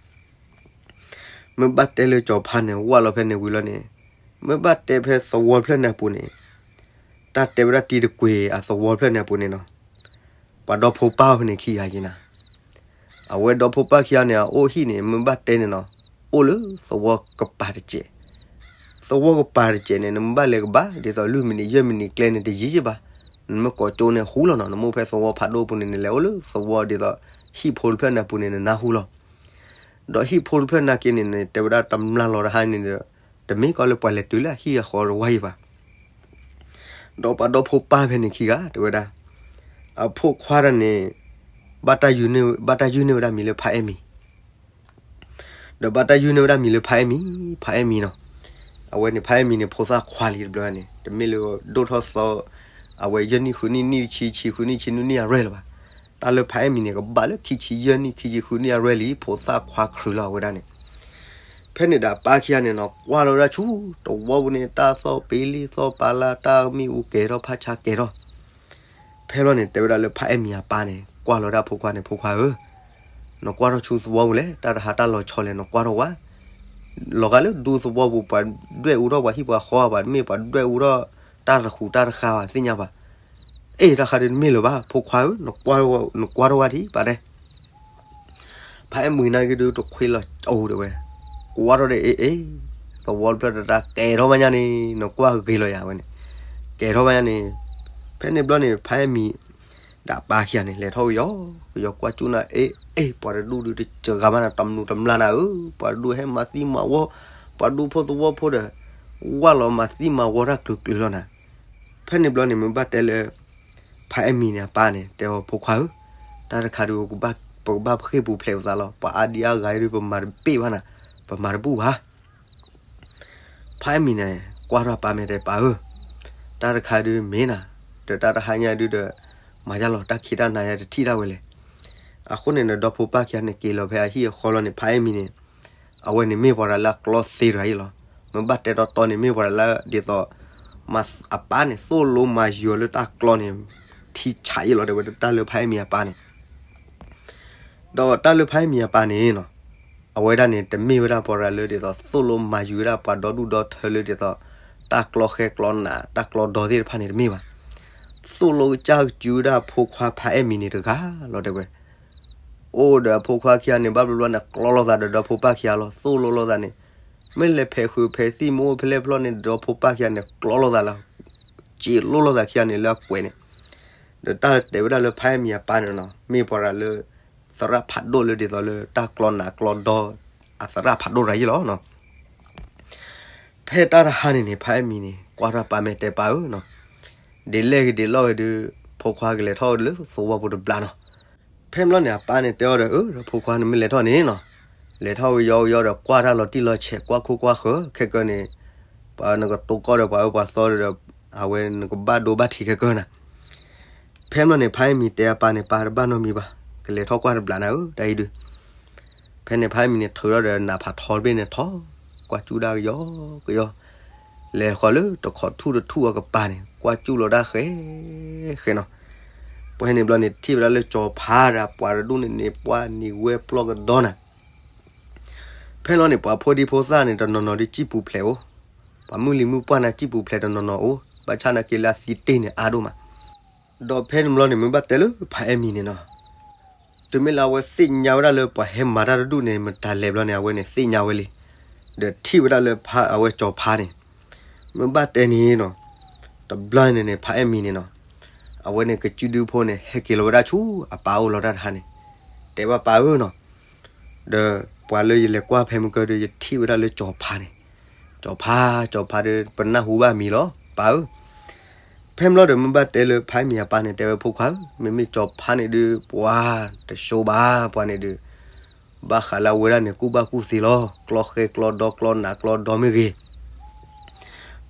မ့ၢ်ဘၣ်တဲလၢကၠီၤဖါန့ၣ် ဝၢ်လီၤဖဲန့ၣ်ဝံၤလီၤန့ၣ်, မ့ၢ်ဘၣ်တဲဖဲသဝီဖျၢၣ်န့ၣ်အပူၤန့ၣ်, တၢ်တဲဝဲဒၣ်တံၤတကွ့ၤအသဝီဖျၢၣ်န့ၣ်အပူၤန့ၣ်နီၤ, ပှၤဒီဖိပၢ်ဖဲန့ၣ်ခံဂၤက့ၤနၤ, အဝဲဒီဖိပၢ်ခံဂၤန့ၣ် အအိၣ်ဟံၣ်န့ၣ် မ့ၢ်ဘၣ်တဲန့ၣ်နီၤ, အိၣ်လၢသဝီကပၤတစဲး, သဝီကပၤတစဲးန့ၣ် နမ့ၢ်ဘၣ်လဲၤကဘၣ် ဒ်သိးလွံၢ်မံးနံးယဲၢ်မံးနံးကျဲန့ၣ် တယံာ်ယံာ်ဘၣ်, နမ့ၢ်ကိးကၠိန့ၣ်ဟူလီၤနီၤ, နမ့ၢ်အိၣ်ဖဲသဝီဖးဒိၣ်အပူၤန့ၣ် နလဲၤအိၣ်လၢသဝီဒ်သိး ဟံၣ်ဖိတဖျၢၣ်န့ၣ်အပူၤန့ၣ် နနၢ်ဟူလီၤ. ဒီးဟံၣ်ဖိတဖျၢၣ်နာ်က့န့ၣ် တဲဝဲဒၣ်တမျါလီၤတဟါန့ၣ်ဒီး တမ့ၢ်ကီးလၢပှၤလဲၤတုၤလၢအဟံၣ်အဃီတဝါယံၤဘၣ်. ဒီးပှၤဒီဖိပၢ်ဖဲန့ၣ်ခံဂၤ တဲဝဲဒၣ် အဖိခွါတၢ်န့ၣ် ဘၣ်တၢ်ယုၢ်န့ၢ် ဘၣ်တၢ်ယုၢ်န့ၢ်ဝဲဒၣ်မံၤလၢဖါအဲၣ်မံၤ ဒီးဘၣ်တၢ်ယုၢ်န့ၢ်ဝဲဒၣ်မံၤလၢဖါအဲၣ်မံၤ, ဖါအဲၣ်မံၤနီၤ. အဝဲန့ၣ် ဖါအဲၣ်မံၤန့ၣ် ဖိသၣ်ခွါလံတဘျီန့ၣ် တမ့ၢ်လၢဒိၣ်ထီၣ်သီ အဝဲယဲၢ်နံၣ်ဃုနံၣ် နံၣ်တဆံ ဆံဃုနံၣ် ဆံနွံနံၣ်အရွဲၣ်လၢၤဘၣ်. တၢ်လၢဖါအဲၣ်မံၤန့ၣ် ကဘၣ်လၢခံဆံယဲၢ်နံၣ် ခံဆံဃုနံၣ်အရွဲၣ်လံ ဖိသၣ်ခွါခရံာ်လီၤအဝဲဒၣ်န့ၣ်. ဖဲန့ၣ်ဒီးအပၢ်ခံဂၤန့ၣ်နီၤ ကွၢ်လီၤဝဲဒၣ်ဆူတဝီပူၤန့ၣ် တၢ်သီၣ်ပ့ၤလံသီၣ်ပာ်လၢ တၢ်မ့ၣ်အူကဲၤထီၣ်ဖးဆါကဲၤထီၣ် ဖဲလီၤန့ၣ် တဲဝဲဒၣ်လၢဖါအဲၣ်မံၤအပၢ်န့ၣ် ကွၢ်လီၤဒၣ်ဖိခွါန့ၣ် ဖိခွါဧၢ, နကွၢ်ထီၣ်ဆူသဝီပူၤလဲၣ်, တၢ်တဟါတၢ်လီၤဆီလဲၣ် နကွၢ်ထီၣ်ဝဲ, လီၤဂာ်လၢဒူသဝီပူၤ ပှၤဒွဲၣ်အူထီၣ်ပှၤဟံၣ်ပှၤဃီ ပှၤတမ့ၢ်ပှၤဒွဲၣ်အူထီၣ်တၢ်တဃူးတၢ်တဃာ်ဘၣ် သ့ၣ်ညါပှၤ, အ့ၣ် တၢ်တခါဒုးတမ့ၢ်လၢၤဘၣ် ဖိခွါဧၢ, နကွၢ်ထီၣ်ဝဲဒံးပၢ်တဲ ဖါအဲၣ်မံၤနာ်က့ဒုးတခွ့လီၤအိၣ်တဲဝဲ, ကွၢ်ထီၣ်ဒီးအ့ၣ်အ့ၣ်, သဝီတဖျၢၣ်တတၢ်ကဲထီၣ်ဘၣ်ညါန့ၣ် နကွၢ်ဂ့ၤလီၤယၤဝဲန့ၣ်, ကဲထီၣ်ဘၣ်ညါန့ၣ်, ဖဲန့ၣ်ဘျီန့ၣ် ဖါအဲၣ်မံၤ ဒီးအပၢ်ခံဂၤန့ၣ် လဲၤထီၣ်ကယီကယီကွၢ်ကၠူၣ်နၤ အ့ၣ်အ့ၣ် ပှၤတဒူၣ်ဒုးတစှၤဘၣ်နၤ တမနုၤတမျၢ်နၤဧၢ, ပှၤတဒူၣ်ဟဲမၤသံမၤဝီ, ပှၤဒူၣ်ဖိသဝီဖိဒီး ဝၢ်လီၤမၤသံမၤဝီတၢ်ကျုၤကျုၤလီၤနၤ. ဖဲန့ၣ်ဘျီန့ၣ် မ့ၢ်ဘၣ်တဲလၢ ဖါအဲၣ်မံၤန့ၣ် အပၢ်န့ၣ် တဲအီၤ ဖိခွါဧၢ, တၢ်တခါဒုး ပကဘၣ်ပဃ့ၢ်ပူၤဖျဲးပသးလီၤ. ပှၤအါဒံအါဂၤဒုး ပမၤတဘၣ်ဘၣ်နၤ, ပမၤတဘူၣ်ဘၣ်. ဖါအဲၣ်မံၤန့ၣ် ကွၢ်ထီၣ်အပၢ်မဲာ်တဲ ပၢ်ဧၢ, တၢ်တခါဒုးမ့ၢ်နၤ, ဒီးတၢ်တဟါညါဒုးဒီး မၤယါလီၤ တၢ်ခံးတၢ်နၤယါတထံၣ်တၢ်ဝဲလဲၣ်. အဃိန့ၣ်ဒီး ဒီဖိပၢ်ခံဂၤန့ၣ် က့ၤလီၤဖဲအဟံၣ်အဃီလီၤန့ၣ် ဖါအဲၣ်မံၤန့ၣ် အဝဲန့ၣ်မ့ၢ်ပှၤတဂၤလၢအကျီသ့တဂၤအံၤလီၤ. မ့ၢ်ဘၣ်တဲတီတီန့ၣ် မ့ၢ်ပှၤတဂၤလၢဒ်သိး အပၢ်န့ၣ် သိၣ်လိမၤယုၤအီၤလၢတၢ်ကျီန့ၣ် ထံဆးအံၤလီၤ တဲဝဲ တၢ်လၢဖါအဲၣ်မံၤအပၢ်န့ၣ်. ဒီးတၢ်လၢဖါအဲၣ်မံၤအပၢ်န့ၣ်နီၤ အဝဲဒၣ်န့ၣ် တမ့ၢ်ဝဲဒၣ်ပှၤတဂၤလၢဒ်သိး သိၣ်လိမၤယုၤဝဲဒၣ်ပှၤဒီဒူၣ်ဒီထၢလၢဒ်သိး တၢ်ကျီဃဲကျီနး တၢ်ကျီဒီသ့ၣ်တဖၣ်န့ၣ်တမ့ၢ်ဘၣ်. သိၣ်လိကစၢ်ကစုဝဲဒၣ်ဖိခွါဖါအဲၣ်မံၤန့ၣ်တဂၤလီၤ တဲဝဲ. အိၣ်ဒီးအဖိခွါခံဂၤန့ၣ် ဘၣ်ဘျီဘျီန့ၣ် ကျီလိာ်သးဒီးဒီဖိပၢ်ခံဂၤလီၤ. သိၣ်လိလိာ်သးန့ၣ် မ့ၢ်လဲၤဖဲးဃုာ်ဖဲးသံၣ် မ့ၢ်အိၣ်ဖဲလဲၣ်ဖျီၣ်န့ၣ် ဒီဖိပၢ်ခံဂၤန့ၣ် ကျီလိာ်သးလီၤ. စံးလိလိာ်သးခံဂၤန့ၣ်လၢအကွဲးန့ၣ် ဒီးတၢ်တဲဝဲဒၣ်လၢဖါအဲၣ်မံၤအပၢ်န့ၣ်နီၤ မ့ၢ်ပှၤတဂၤလၢ သရၣ်ဖးဒိၣ်လၢဒ်သိးလၢတၢ်ကျီနးကျီဒီ အသရၣ်ဖးဒိၣ်တဂၤအံၤလီၤနီၤ. ဖဲတၢ်တဟါန့ၣ်န့ၣ် ဖါအဲၣ်မံၤန့ၣ် ကွၢ်ထီၣ်ပၢ်မဲာ်တဲပၢ်ဧၢနီၤ, ဒ်လဲၣ်ဂ့ၤဒ်လဲၣ်ဂ့ၤဒုး ဖိခွါကလဲၤထီၣ်လၢသဝီပူၤတဘျီနီၤ. ဖဲဘျီန့ၣ် အပၢ်န့ၣ်တဲအီၤဒီး အၢ ဒီးဖိခွါနမ့ၢ်လဲၤထီၣ်န့ၣ်နီၤ, လဲၤထီၣ်ကယီကယီဒီး ကွၢ်တၢ်လီၤတံၢ်လီၤဆဲး ကွၢ်ခိၣ်ကွၢ်ဃၢၤ ခဲကၢန့ၣ် ပှၤနကတိၤကီၢ်ဒီးပှၤအၢပှၤသီဒီး အဝဲနကဘၣ်ဒိဘၣ်ထံးခဲကၢနၤ. ဖဲဘျီန့ၣ် ဖါအဲၣ်မံၤတဲအပၢ်န့ၣ် ပၢ်တဘၣ်နီတမံၤဘၣ်, ကလဲၤထီၣ်ကွၢ်တဘျီနၤဧၢ တၢ်အံၤဒုး. ဖဲန့ၣ် ဖါအဲၣ်မံၤန့ၣ် ထုးထီၣ်ဒီးနးဖးထီတဘ့ၣ်န့ၣ်ထီၣ်, ကွၢ်ကၠူၣ်ဒၣ်ကယီကယီ, လဲၤဃီၤလၢတခီထူၣ်တထူၣ်အကပၤန့ၣ် ကွၢ်ကၠူၣ်လီၤဒၣ်ဃဲ ဃဲနီၤ. ပှၤဟဲန့ၣ်ဘျီန့ၣ် ထံၣ်ဝဲဒၣ်လၢကၠီၤဖါဒီးပှၤတဒူၣ်န့ၣ်န့ၣ် ပှၤနံၤဝဲပျီၢ်ကဒီနၤ. ဖဲလီၤန့ၣ် ပှၤဖိဒံဖိသၣ်န့ၣ် တနီၤနီၤဒုးစံၣ်ပူၤဖျဲးအိၣ်, ပှၤမုၢ်လံၤမုၢ်ပှၢ်န့ၣ် စံၣ်ပူၤဖျဲးတနီၤနီၤအိၣ်, ဘၣ်ဆၣ်နာ်က့လၢအသံတ့ၢ်န့ၣ်အါဒိၣ်မး. ဒီးဖဲန့ၣ်ဘျီန့ၣ် မ့ၢ်ဘၣ်တဲလၢဖါအဲၣ်မံၤန့ၣ်နီၤ, တုၤမ့ၢ်လၢအဝဲသ့ၣ်ညါဝဲဒၣ်လၢပှၤဟဲမၤတၢ်တဒူၣ်န့ၣ် မတၤလဲၣ်ဘျီန့ၣ် အဝဲန့ၣ်သ့ၣ်ညါဝဲလံ. ဒီးထံၣ်ဝဲဒၣ်လၢဖး အဝဲကၠီၤဖါန့ၣ်, မ့ၢ်ဘၣ်တဲန့ၣ်နီၤ, တဘျီန့ၣ်န့ၣ် ဖးအဲၣ်မံၤန့ၣ်နီၤ, အဝဲန့ၣ်ကစုဒုဖိန့ၣ် ဟဲက့ၤလီၤဝဲဒၣ်ဆူအပၢ်အိၣ်လီၤတၢ်တဟါန့ၣ်, တဲဘၣ်ပၢ်ဧၢနီၤ, ဒီးပှၤလၢယလဲၤကွၢ်ဖဲမုၢ်ကၢၢ်ဒီး ယထံၣ်ဝဲဒၣ်လၢကၠီၤဖါန့ၣ်, ကၠီၤဖါ, ကၠီၤဖါဒီး ပနၢ်ဟူဘၣ်မံၤလီၤ ပၢ်ဧၢ. ဖဲမ့ၢ်လီၤဒီး မ့ၢ်ဘၣ်တဲလၢဖးအဲၣ်မံၤအပၢ်န့ၣ် တဲဝဲဖိခွါဧၢ, မ့မ့ၢ်ကၠီၤဖါန့ၣ်ဒုး ပှၤတစိဘၣ် ပှၤန့ၣ်ဒုး, ဘၣ်ဃးလၢအဝဲဒၣ်န့ၣ် ကူၣ်ဘၣ်ကူၣ်သ့လီၤ, ကျီဃဲကျီဒီကျီနးကျီဒီမ့ၢ်ဂ့ၤ,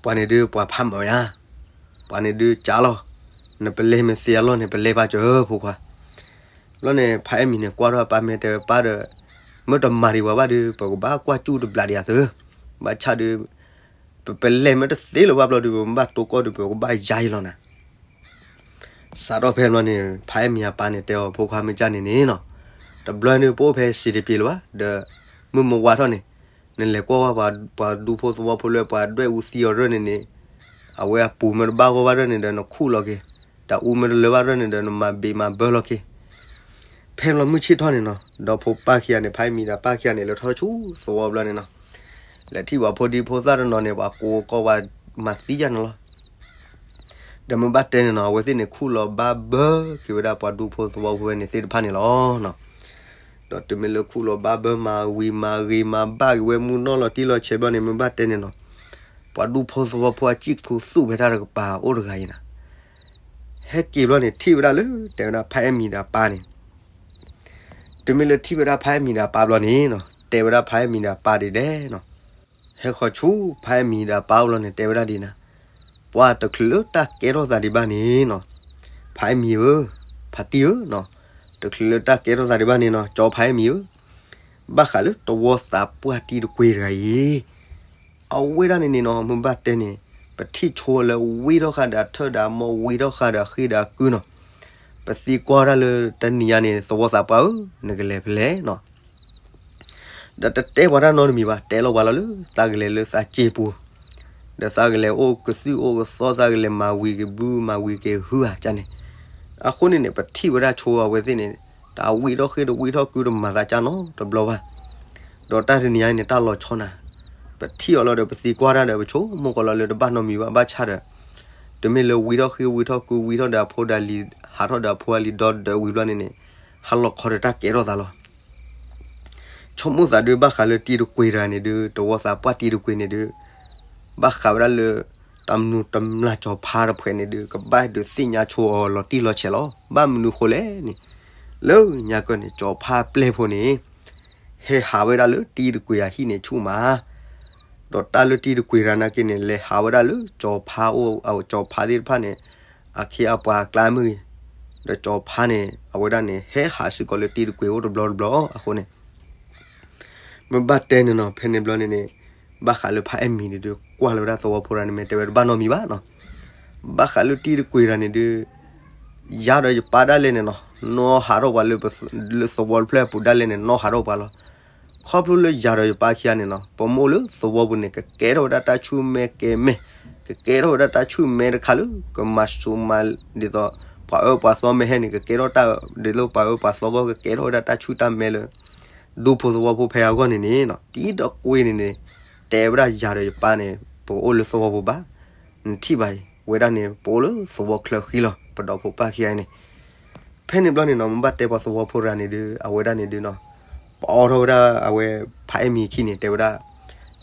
ပှၤန့ၣ်ဒုး ပှၤဖးမီၤညါ, ပှၤန့ၣ်ဒုးကၢ်လီၤ, နပလဲမ့ၢ်သ့အလီၢ်န့ၣ် ပလဲဘၣ်ကၢၤဧၢဖိခွါ. ဘျီန့ၣ် ဖးအဲၣ်မံၤန့ၣ် ကွၢ်ထီၣ်အပၢ်မ့ၢ်တဲဝဲပၢ်ဒီး, မ့ၢ်တမၤဒံးပှၤဘၣ်ဒီး ပကဘၣ်ကွၢ်ကၠူၣ်တဘျးဒံးအသၢ, ဘၣ်ဆၣ်ဒီး ပပလဲမ့ၢ်တသ့လၢၤဘၣ်ဘျီဒီး ပမ့ၢ်ဘၣ်တိၢ်ကီၢ်ဒီး ပကဘၣ်ယါအံၤလီၤနၤ. စးထီၣ်ဖဲမ့ၢ်လီၤန့ၣ် ဖးအဲၣ်မံၤအပၢ်န့ၣ် တဲအီၤဖိခွါမ့ၢ်ကၢ်န့ၣ်န့ၣ်နီၤ, တဘျီန့ၣ် ပအိၣ်ဖဲစံးတပ့ၤလၢၤဘၣ်, ဒီးမုၢ်မဝါထီၣ်န့ၣ်, နလဲၤကွၢ်ဝဲပှၤဒူဖိသဝီဖိလၢပှၤဒွဲၣ်အူသံအီၤရၢၢ်န့ၣ်န့ၣ်, အဝဲအပူၤမ့ၢ်တဘၣ်ဂီၢ်ဘၣ်ရၢၢ်န့ၣ်ဒီး နခူၣ်လီၤက့ၤ, တၢ်အူမ့ၢ်တလၢဘၣ်ရၢၢ်န့ၣ်ဒီး နမၤဘ့းမၤဘၢလီၤက့ၤ. ဖဲမ့ၢ်လီၤမုၢ်ဆ့ၣ်ထီၣ်န့ၣ်နီၤ, ဒီဖိပၢ်ခံဂၤန့ၣ် ဖးအဲၣ်မံၤဒီးပၢ်ခံဂၤန့ၣ် လဲၤထီၣ်ဆူသဝီဘျီန့ၣ်နီၤ, လဲၤထံၣ်ပှၤဖိဒံဖိသၣ်တနီၤန့ၣ် ပှၤကိးကီၢ်ပှၤမၤသံယါန့ၣ်လီၤ. ဒီးမ့ၢ်ဘၣ်တဲန့ၣ်နီၤ, အဝဲသ့ၣ်န့ၣ် ခူၣ်လီၤဘၣ်ဘၢက့ၤဝဲဒၣ်ပှၤဒူဖိသဝီဖိဝဲန့ၣ်သ့ၣ်တဖၣ်န့ၣ်လီၤ. ဒီးတုၤမ့ၢ်လၢခူၣ်လီၤဘၣ်ဘၢမၤဝံၤမၤဂ့ၤမၤဘၣ်က့ၤဝဲမုၢ်နီၢ်လီၤတံၢ်လီၤဆဲးဘျီန့ၣ် မ့ၢ်ဘၣ်တဲန့ၣ်နီၤ, ပှၤဒူဖိသဝီဖိအစံၣ်သူသူၣ်ဖဲတၢ်တကပၤအိၣ်တဂၤအံၤနၤ, ဟဲက့ၤဘျီန့ၣ် ထံၣ်ဝဲဒၣ်လၢ တဲဝဲဒၣ်ဖးအဲၣ်မံၤဒီးအပၢ်န့ၣ် တုၤမ့ၢ်လၢထံၣ်ဝဲဒၣ်ဖးအဲၣ်မံၤဒီးအပၢ်ဘျီန့ၣ်နီၤ, တဲဝဲဒၣ်ဖးအဲၣ်မံၤဒီးအပၢ်ဒ်လဲၣ်နီၤ, ဟဲဃီၤဆူဖးအဲၣ်မံၤဒီးအပၢ်အိၣ်လီၤန့ၣ် တဲဝဲဒၣ်ဒ်နၤ, ပှၤတချုးလၢတၢ်ကဲထီၣ်သးဒံးဘၣ်န့ၣ်နီၤ, ဖးအဲၣ်မံၤဧၢ, ဖါတံၢ်ဧၢနီၤ, တချုးလၢတၢ်ကဲထီၣ်သးဒံးဘၣ်န့ၣ်နီၤ, ကၠီဖးအဲၣ်မံၤဧၢ, ဘၣ်ဃးလၢသဝီသးပှၢ်တံၤတကွ့ၤတဂၤအံၤ အဝဲဒၣ်န့ၣ်န့ၣ်နီၤ, မ့ၢ်ဘၣ်တဲန့ၣ် ပထံၣ်ဆိလၢဝံထီၣ်ဃာ်ဒီးအထၢၣ်ဒီးအမိၢ် ဝံထီၣ်ဃာ်ဒီးအဃ့ဒီးအကုနီၤ, ပသံကွၢ်တၢ်လၢတနံၤညါန့ၣ် သဝီသးပှၢ်ဧၢ, နကလဲၤဖဲလဲၣ်နီၤ, ဒီးတတဲပှၤတၢ်နီတမံၤဘၣ်, တဲလီၤပှၤလီၤလၢသးကလဲၤလၢသးစ့ပူၤ, ဒီးသးကလဲၤအိၣ်ကသုၣ်အိၣ်ကသီ သးကလဲၤမၤဝံၤက့ၤဘု မၤဝံၤက့ၤဟုဧါကန့ၣ်, အဃိန့ၣ်န့ၣ် ပထံၣ်ဝဲဒၣ်ဆိအဝဲသ့ၣ်န့ၣ်, တၢ်ဝံထီၣ်ဃ့ဒီးဝံထီၣ်ကုတမၤသးကၢ်နီတဘျီဘၣ်, ဒီးတၢ်တနံၤညါအံၤန့ၣ် တၢ်လီၤဆီနၤ, ပထံၣ်အီၤလီၤဒီးပသံကွၢ်တၢ်ဒီး ပဆိကမိၣ်ကီးလီၤလၢတဘၣ်နီတမံၤဘၣ်, ဘၣ်ဆၣ်ဒီး တုၤမ့ၢ်လၢဝံထီၣ်ဃ့ဝံထီၣ်ကု ဝံထီၣ်ဒီးအဖိဒီးလံၤ ဟးထီၣ်ဒီးအဖိအလံၤဒီဒီဝံၤဘျီန့ၣ်န့ၣ်, ဟါလီၤခီဒီးတၢ်ကဲထီၣ်သးလီၤ. ဆိကမိၣ်သးဒုး ဘၣ်ဃးလၢတံၤတကွ့ၤတဂၤန့ၣ်ဒုး သဝီသးပှၢ်တံၤတကွ့ၤန့ၣ်ဒုး ဘၣ်ဃးဝဲဒၣ်လၢ တၢ်မနုၤတမျၢ်ကၠီၤဖါတဖှဲးန့ၣ်ဒုး ကဘၣ်ဒုးသ့ၣ်ညါဆိအီၤလီၤတံၢ်လီၤဆဲးလီၤ. ဘၣ်မနုၤဃိလဲၣ်န့ၣ်, လၢညါကီၢ်န့ၣ် ကၠီၤဖါပျဲၢ်ဖိန့ၣ် ဟဲဟးဝဲဒၣ်လၢတံၤတကွ့ၤအဟံၣ်န့ၣ်ဆူၣ်မး, ဒီးတၢ်လၢတံၤတကွ့ၤတဂၤနာ်က့န့ၣ် လဲၤဟးဝဲဒၣ်လၢကၠီၤဖါအိၣ် ကၠီၤဖါသ့ၣ်တဖၣ်န့ၣ် အခ့အပှၤအကျါမ့ၢ်ဂ့ၤ, ဒီးကၠီၤဖါန့ၣ် အဝဲဒၣ်န့ၣ် ဟဲဟးစ့ၢ်ကီးလၢတံၤတကွ့ၤအိၣ်တဘျီတဘျီအဃိန့ၣ် မ့ၢ်ဘၣ်တဲန့ၣ်နီၤ, ဖဲန့ၣ်ဘျီန့ၣ်န့ၣ် ဘၣ်ဃးလၢဖါအဲၣ်မံၤန့ၣ်ဒုး ကွၢ်လၢၤဝဲဒၣ်သဝီဖိတဂၤန့ၣ် မ့ၢ်တဲဝဲတဘၣ်နီတမံၤဘၣ်နီၤ, ဘၣ်ဃးလၢတံၤတကွ့ၤတဂၤန့ၣ်ဒုး ယၤဒီးယပၢ်ဒၣ်လဲာ်န့ၣ်နီၤ, နီၢ်ဟးထီၣ်ပှၤလၢ လၢသဝီတဖျၢၣ်အပူၤဒၣ်လဲာ်န့ၣ် နီၢ်ဟးထီၣ်ပှၤလီၤ. ခီဖျိလၢယၤဒီးယပၢ်ခံဂၤန့ၣ်နီၤ, ပမ့ၢ်အိၣ်လၢသဝီပူၤန့ၣ် ကကဲထီၣ်ဝဲဒၣ်တၢ်ဆူၣ်မဲကဲမဲာ်, ကကဲထီၣ်ဝဲဒၣ်တၢ်ဆူၣ်မဲတခါလၢ ကမၤစိၤမၤ ဒ်သိး ပှၤအၢပှၤသီမ့ၢ်ဟဲန့ၣ် ကကဲထီၣ်တၢ် ဒ်သိးပှၤအၢပှၤသီအဂီၢ် ကကဲထီၣ်ဝဲဒၣ်တၢ်ဆူၣ်တၢ်မဲလၢ ဒူဖိသဝီဖိဖဲအဂီၢ်န့ၣ်န့ၣ်နီၤ, တံၤတကွ့ၤန့ၣ်န့ၣ် တဲဝဲဒၣ်ယၤဒီးယပၢ်န့ၣ် ပကအိၣ်လၢသဝီပူၤဘၣ်, နထံၣ်ဘၣ်အံၤ ဝဲဒၣ်န့ၣ် ပအိၣ်လၢသဝီချၢဃံလီၤ ပဒီဖိပၢ်ခံဂၤအံၤန့ၣ်. ဖဲန့ၣ်ဘျီန့ၣ်နီၤ, မ့ၢ်ဘၣ်တဲပှၤသဝီဖိတဂၤန့ၣ်ဒုး အဝဲဒၣ်န့ၣ်ဒုးနီၤ, ပအီထီၣ်ဝဲဒၣ်အဝဲဖါအဲၣ်မံၤအခံန့ၣ် တဲဝဲဒၣ်,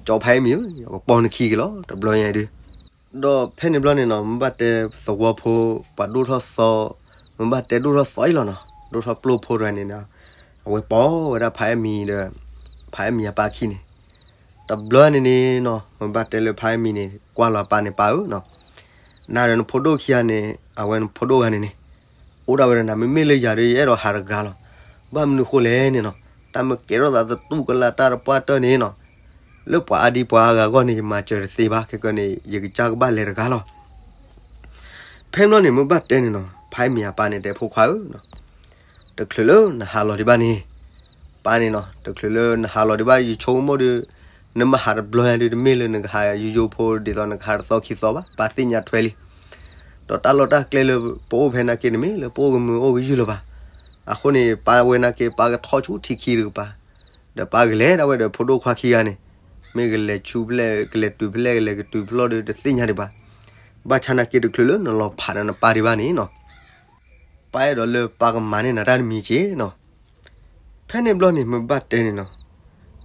ကၠီဖါအဲၣ်မံၤဧၢ, ပပိာ်နခံက့ၤလီၤ တဘျီညါအံၤဒုး. ဒီးဖဲန့ၣ်ဘျီန့ၣ်နီၤ, မ့ၢ်ဘၣ်တဲသဝီဖိ ပှၤဒိၣ်ထီၣ်သီ, မ့ၢ်ဘၣ်တဲဒိၣ်ထီၣ်သီအံၤလီၤနီၤ, ဒိၣ်ထီၣ်ပျိၢ်ဖိတဂၤန့ၣ်နီၤ, အဝဲပိာ်ဝဲဒၣ်ဖါအဲၣ်မံၤဒီး ဖါအဲၣ်မံၤအပၢ်ခံန့ၣ် တဘျီန့ၣ်န့ၣ်နီၤ, မ့ၢ်ဘၣ်တဲလၢဖါအဲၣ်မံၤန့ၣ် ကွၢ်လီၤအပၢ်န့ၣ်, ပၢ်ဧၢနီၤ, နၤဒီးနဖိဒိၣ်ခံဂၤန့ၣ် အဝဲနဖိဒိၣ်ဂၤန့ၣ်န့ၣ် အိၣ်ဒၣ်ဝဲဒီးနၤ, မ့မ့ၢ်လၢယၤဒီး ယအဲၣ်ဒိးဟးတဂၤလီၤ. ဘၣ်မနုၤဃိလဲၣ်န့ၣ်နီၤ, တၢ်မ့ၢ်ကဲထီၣ်သးသတူၢ်ကလာ်တၢ်တပှၢ်တၢၢ်န့ၣ်နီၤ, လၢပှၤအါဒံပှၤအါဂၤအဂီၢ်န့ၣ် ယမၤစၢၤတသ့ဘၣ်. ခဲကနံၣ်န့ၣ် ယကစၢ်ကဘၣ်လဲၤတဂၤလီၤ. ဖဲန့ၣ်ဘျီန့ၣ် မ့ၢ်ဘၣ်တဲန့ၣ်နီၤ, ဖါအဲၣ်မံၤအပၢ်န့ၣ် တဲဖိခွါဧၢနီၤ, တချုးလၢနဟးလီၤဒံးဘၣ်န့ၣ်, ပၢ်န့ၣ်နီၤ, တချုးလၢနဟးလီၤဒံးဘၣ် ယဆိကမိၣ်ဒီး နမ့ၢ်ဟးတဘျီညါဒီး တမ့ၢ်လၢနကဟးယိယိဖိ ဒ်သိးနကဟးတသီခံသီဘၣ်, ပၢ်သ့ၣ်ညါထွဲလံ. ဒီးတၢ်လီၢ်တၢ်ကျဲလၢပအိၣ်ဖဲနာ်က့ တမ့ၢ်လၢပအိၣ်ကမုာ်အိၣ်ကယုၢ်လၢၤဘၣ်. အဃိန့ၣ် ပၢ်ဝဲနာ်က့ ပၢ်ကထီၣ်ဆူထံခံတကပၤ, ဒီးပၢ်ကလဲၤဒၣ်ဝဲဒီးဖိဒိၣ်ခွါခံဂၤန့ၣ်, မ့ၢ်ကလဲၤဆူဖဲလဲၣ် ကလဲၤတုၤဖဲလဲၣ် ကလဲၤကတုၤဖဲလဲၣ်ဒီးတသ့ၣ်ညါဒံးဘၣ်. ဘၣ်ဆၣ်နာ်က့တချုးလၢနလီၤဖးဒီးနပၢ်ဒံးဘၣ်န့ၣ်နီၤ, ပၢ်အဲၣ်ဒိးလၢပၢ်ကမၤန့ၢ်နၤတၢ်တမံၤက့နီၤ. ဖဲန့ၣ်ဘျီန့ၣ် မ့ၢ်ဘၣ်တဲန့ၣ်နီၤ,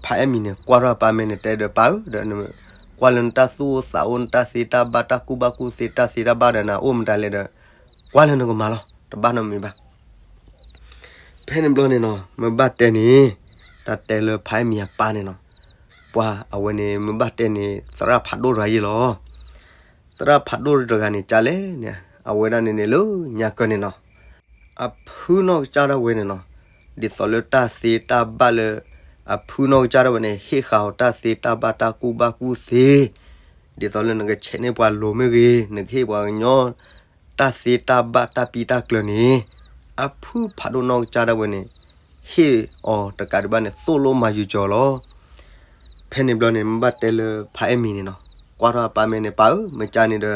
ဖါအဲၣ်မံၤန့ၣ် ကွၢ်ထီၣ်ပၢ်မဲာ်န့ၣ် တဲဒီးပၢ်ဧၢ, ဒီးကွၢ်လၢနတၢ်သူၣ်အိၣ်သးအိၣ် နတၢ်သ့တၢ်ဘၣ် တၢ်ကူၣ်ဘၣ်ကူၣ်သ့ တၢ်သ့တၢ်ဘၣ်ဒီးနအိၣ်မတၤလဲၣ်ဒီး ကွၢ်လၢနကမၤလီၤ, တဘၣ်နီတမံၤဘၣ်. ဖဲန့ၣ်ဘျီန့ၣ်နီၤ မ့ၢ်ဘၣ်တဲန့ၣ်, တၢ်တဲလၢဖါအဲၣ်မံၤအပၢ်န့ၣ်နီၤ, ပှၤအဝဲန့ၣ် မ့ၢ်ဘၣ်တဲန့ၣ် သရၣ်ဖးဒိၣ်တဂၤယ့ၢ်လီၤ. သရၣ်ဖးဒိၣ်တဂၤန့ၣ် ကၢ်လဲၣ်န့ၣ် အဝဲဒၣ်န့ၣ်န့ၣ်လၢညါကၢၢ်န့ၣ်နီၤ, အဖုနီၢ်ကစၢ်ဒၣ်ဝဲန့ၣ်နီၤ, ဒ်သိးလၢတၢ်သ့တၢ်ဘၣ်လၢ အဖုနီၢ်ကစၢ်ဒၣ်ဝဲန့ၣ် ဟ့ၣ်ဃာ်အီၤတၢ်သ့တၢ်ဘၣ် တၢ်ကူၣ်ဘၣ်ကူၣ်သ့, ဒ်သိးလၢနကဆဲးန့ၢ်ပှၤလိၤမ့ၢ်ဂ့ၤ နကဟ့ၣ်ပှၤကညီ တၢ်သ့တၢ်ဘၣ်တၢ်ပံတၢ်ကျၢၤန့ၣ်, အဖုဖးဒိၣ်နီၢ်ကစၢ်ဒၣ်ဝဲန့ၣ် ဟ့ၣ်အီၤတကးဒံးဘၣ်န့ၣ် သိၣ်လိမၤယုာ်ကီၤလီၤ. ဖဲန့ၣ်ဘျီန့ၣ် မ့ၢ်ဘၣ်တဲလၢဖါအဲၣ်မံၤန့ၣ်နီၤ, ကွၢ်ထီၣ်အပၢ်မဲာ်န့ၣ် ပၢ်ဧၢ, မ့ၢ်ကၢ်န့ၣ်ဒီး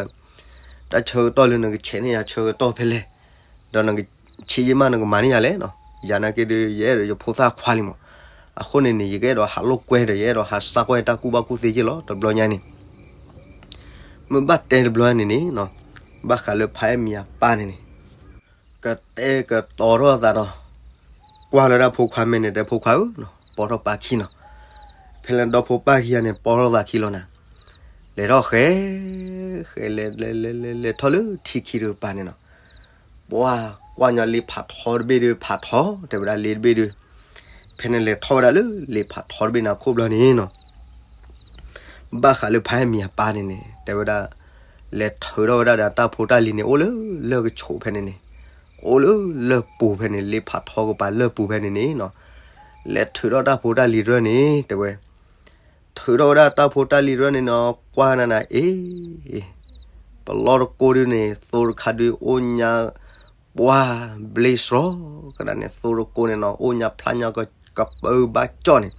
တၢ်ဆၢကတီၢ်လၢနကဆဲးန့ၢ်ယၤဆၢကတီၢ်ဖဲလဲၣ်, ဒီးနကဆံးယံာ်မးနကမၤန့ၢ်ယၤလဲၣ်နီၤ, ယၤနာ်က့ဒီး ယအဲၣ်ဒိးယဖိသၣ်ခွါလံမး, အဃိန့ၣ်န့ၣ် ယကအဲၣ်ဒိးဟးလိာ်ကွဲဒီး ယအဲၣ်ဒိးဟးစၢ်ကွၢ်တၢ်ကူၣ်ဘၣ်ကူၣ်သ့ယ့ၢ်လီၤ တဘျီညါန့ၣ် မ့ၢ်ဘၣ်တဲတဘျီန့ၣ်န့ၣ်နီၤ, ဘၣ်ဃးလၢဖါအဲၣ်မံၤအပၢ်န့ၣ်န့ၣ်, ကတဲာ်ကတီၤထီၣ်အသးဒီး ကွၢ်လီၤဒၣ်ဖိခွါမဲာ်န့ၣ် တဲဖိခွါဧၢနီၤ, ပိာ်ထီၣ်ပၢ်ခံနီၤ, ဖဲလၢဒီဖိပၢ်ခံဂၤန့ၣ် ပိာ်ထီၣ်သးခံလီၤနၤ, လဲၤထီၣ်ဃဲ ဃဲလဲၤလဲၤလဲၤလဲၤလဲၤထီၣ်လၢထံခံတကပၤန့ၣ်နီၤ, ပှၤကွၢ်ညီလ့ဖးထီတဘ့ၣ်ဒီး ဖးထီတဲဝဲဒၣ်လ့တဘ့ၣ်ဒီး, ဖဲန့ၣ်လဲၤထီၣ်ဝဲဒၣ်လၢလ့ဖးထီတဘ့ၣ်န့ၣ်အခိၣ်ဘျီန့ၣ်နီၤ, ဘၣ်ဃးလၢဖါအဲၣ်မံၤအပၢ်န့ၣ်န့ၣ် တဲဝဲဒၣ်, လဲၤထုးထီၣ်ဝဲဒၣ်ဒီးတၢ်ဖိတၢ်လံၤန့ၣ် အိၣ်လၢလၢၢ်ကဆိးဖဲန့ၣ်န့ၣ်, အိၣ်လၢလၢၢ်ပူၤဖဲန့ၣ် လ့ဖးထီကပၤလၢၢ်ပူၤဖဲန့ၣ်န့ၣ်နီၤ, လဲၤထုးထီၣ်တၢ်ဖိတၢ်လံၤတဖၣ်န့ၣ် တဲဝဲ ထုးထီၣ်ဝဲဒၣ်တၢ်ဖိတၢ်လံၤတဖၣ်န့ၣ်နီၤ, ကွၢ်နၤနၤအ့ၣ် ပလီၢ်တကိးဒုန့ၣ် သိတခါဒုအိၣ်ညါ ပှၤဘျ့စှီၤကဒါန့ၣ် သိတကိးန့ၣ်နီၤ အိၣ်ညါဖျါညါကပၢဘၣ်ကၠီၣ်န့ၣ်,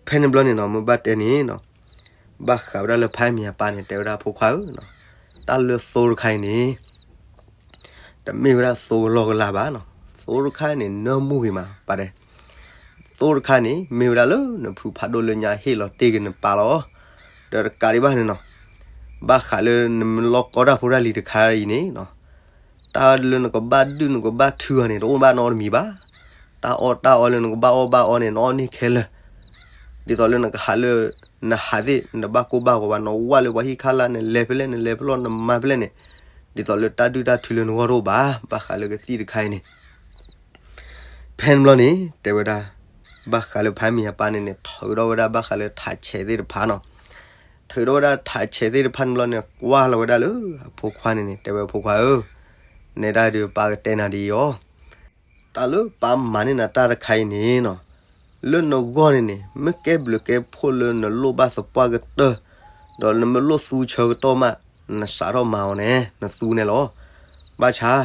ဖဲန့ၣ်ဘျီန့ၣ်နီၤ မ့ၢ်ဘၣ်တဲန့ၣ်နီၤ, ဘၣ်ဃးဝဲဒၣ်လၢဖါအဲၣ်မံၤအပၢ်န့ၣ် တဲဝဲဒၣ်ဖိခွါဧၢနီၤ, တၢ်လၢသိတခါအံၤန့ၣ် တမ့ၢ်ဝဲဒၣ်သိကလီကလီဘၣ်နီၤ, သိတခါန့ၣ် နၢမူဂ့ၤမးပၢ်တဲ, သိတခါန့ၣ် မ့ၢ်ဝဲဒၣ်လၢနဖုဖးဒိၣ်လၢညါဟ့ၣ်လီၤတ့ၢ်က့ၤနပၢ်လီၤ, ဒီးတကးဒံးဘၣ်န့ၣ်နီၤ, ဘၣ်ဃးလၢနမ့ၢ်လီၢ်ကီတၢ်ဖိတၢ်လံၤတခါအံၤန့ၣ်နီၤ, တၢ်လၢနကဘၣ်ဒုၣ်နကဘၣ်ထုအီၤန့ၣ် တအိၣ်ဘၣ်နီတမံၤဘၣ်, တၢ်အီၣ်တၢ်အီလၢနကဘၣ်အီၣ်ဘၣ်အီန့ၣ် နအီၣ်န့ၢ်ခဲလၢာ်, ဒ်သိးလၢနကဟးလၢ နဟးသ့ၣ် နတဘၣ်ကိၢ်ဘၣ်ဂီၤဘၣ် နဝၢ်လၢပှၤဟံၣ်ခါလၢ် နလဲၤဖဲလဲၣ် နလဲၤဖဲလဲၣ် နမၤဖဲလဲၣ်န့ၣ်, ဒ်သိးလၢတၢ်ဒုၣ်တၢ်ထုလၢနဂီၢ်တအိၣ်ဘၣ်, ဘၣ်ဃးလၢကသံၣ်တခါအံၤန့ၣ် ဖဲန့ၣ်ဘျီန့ၣ် တဲဝဲဒၣ်, ဘၣ်ဃးလၢဖါအဲၣ်မံၤအပၢ်န့ၣ်န့ၣ် ထုးထီၣ်ဝဲဒၣ်ဘၣ်ဃးလၢထးဆဲးသ့ၣ်တဖၣ်နီၤ, ထုးထီၣ်ဝဲဒၣ်ထးဆဲးသ့ၣ်တဖၣ်န့ၣ်ဘျီန့ၣ် ကွၢ်လီၤဝဲဒၣ်လၢအဖိခွါန့ၣ်န့ၣ် တဲဝဲအဖိခွါဧၢ, နဲဒၣ်ဒီးပၢ်ကတဲနၤဒ်အံၤအီၤ, တၢ်လၢပၢ်မၤန့ၢ်နၤတၢ်တခါအံၤန့ၣ်နီၤ, လၢနဂီၢ်န့ၣ်န့ၣ် မ့ၢ်ကဲဘျုးကဲဖှိၣ်လၢနလိၣ်ဘၣ်သပှၢ်ကတၢၢ်, ဒီးနမ့ၢ်လိၣ်သူဆၢကတီၢ်မး နစးထီၣ်မၤအီၤန့ၣ် နသူန့ၣ်လီၤ. ဘၣ်ဆၣ်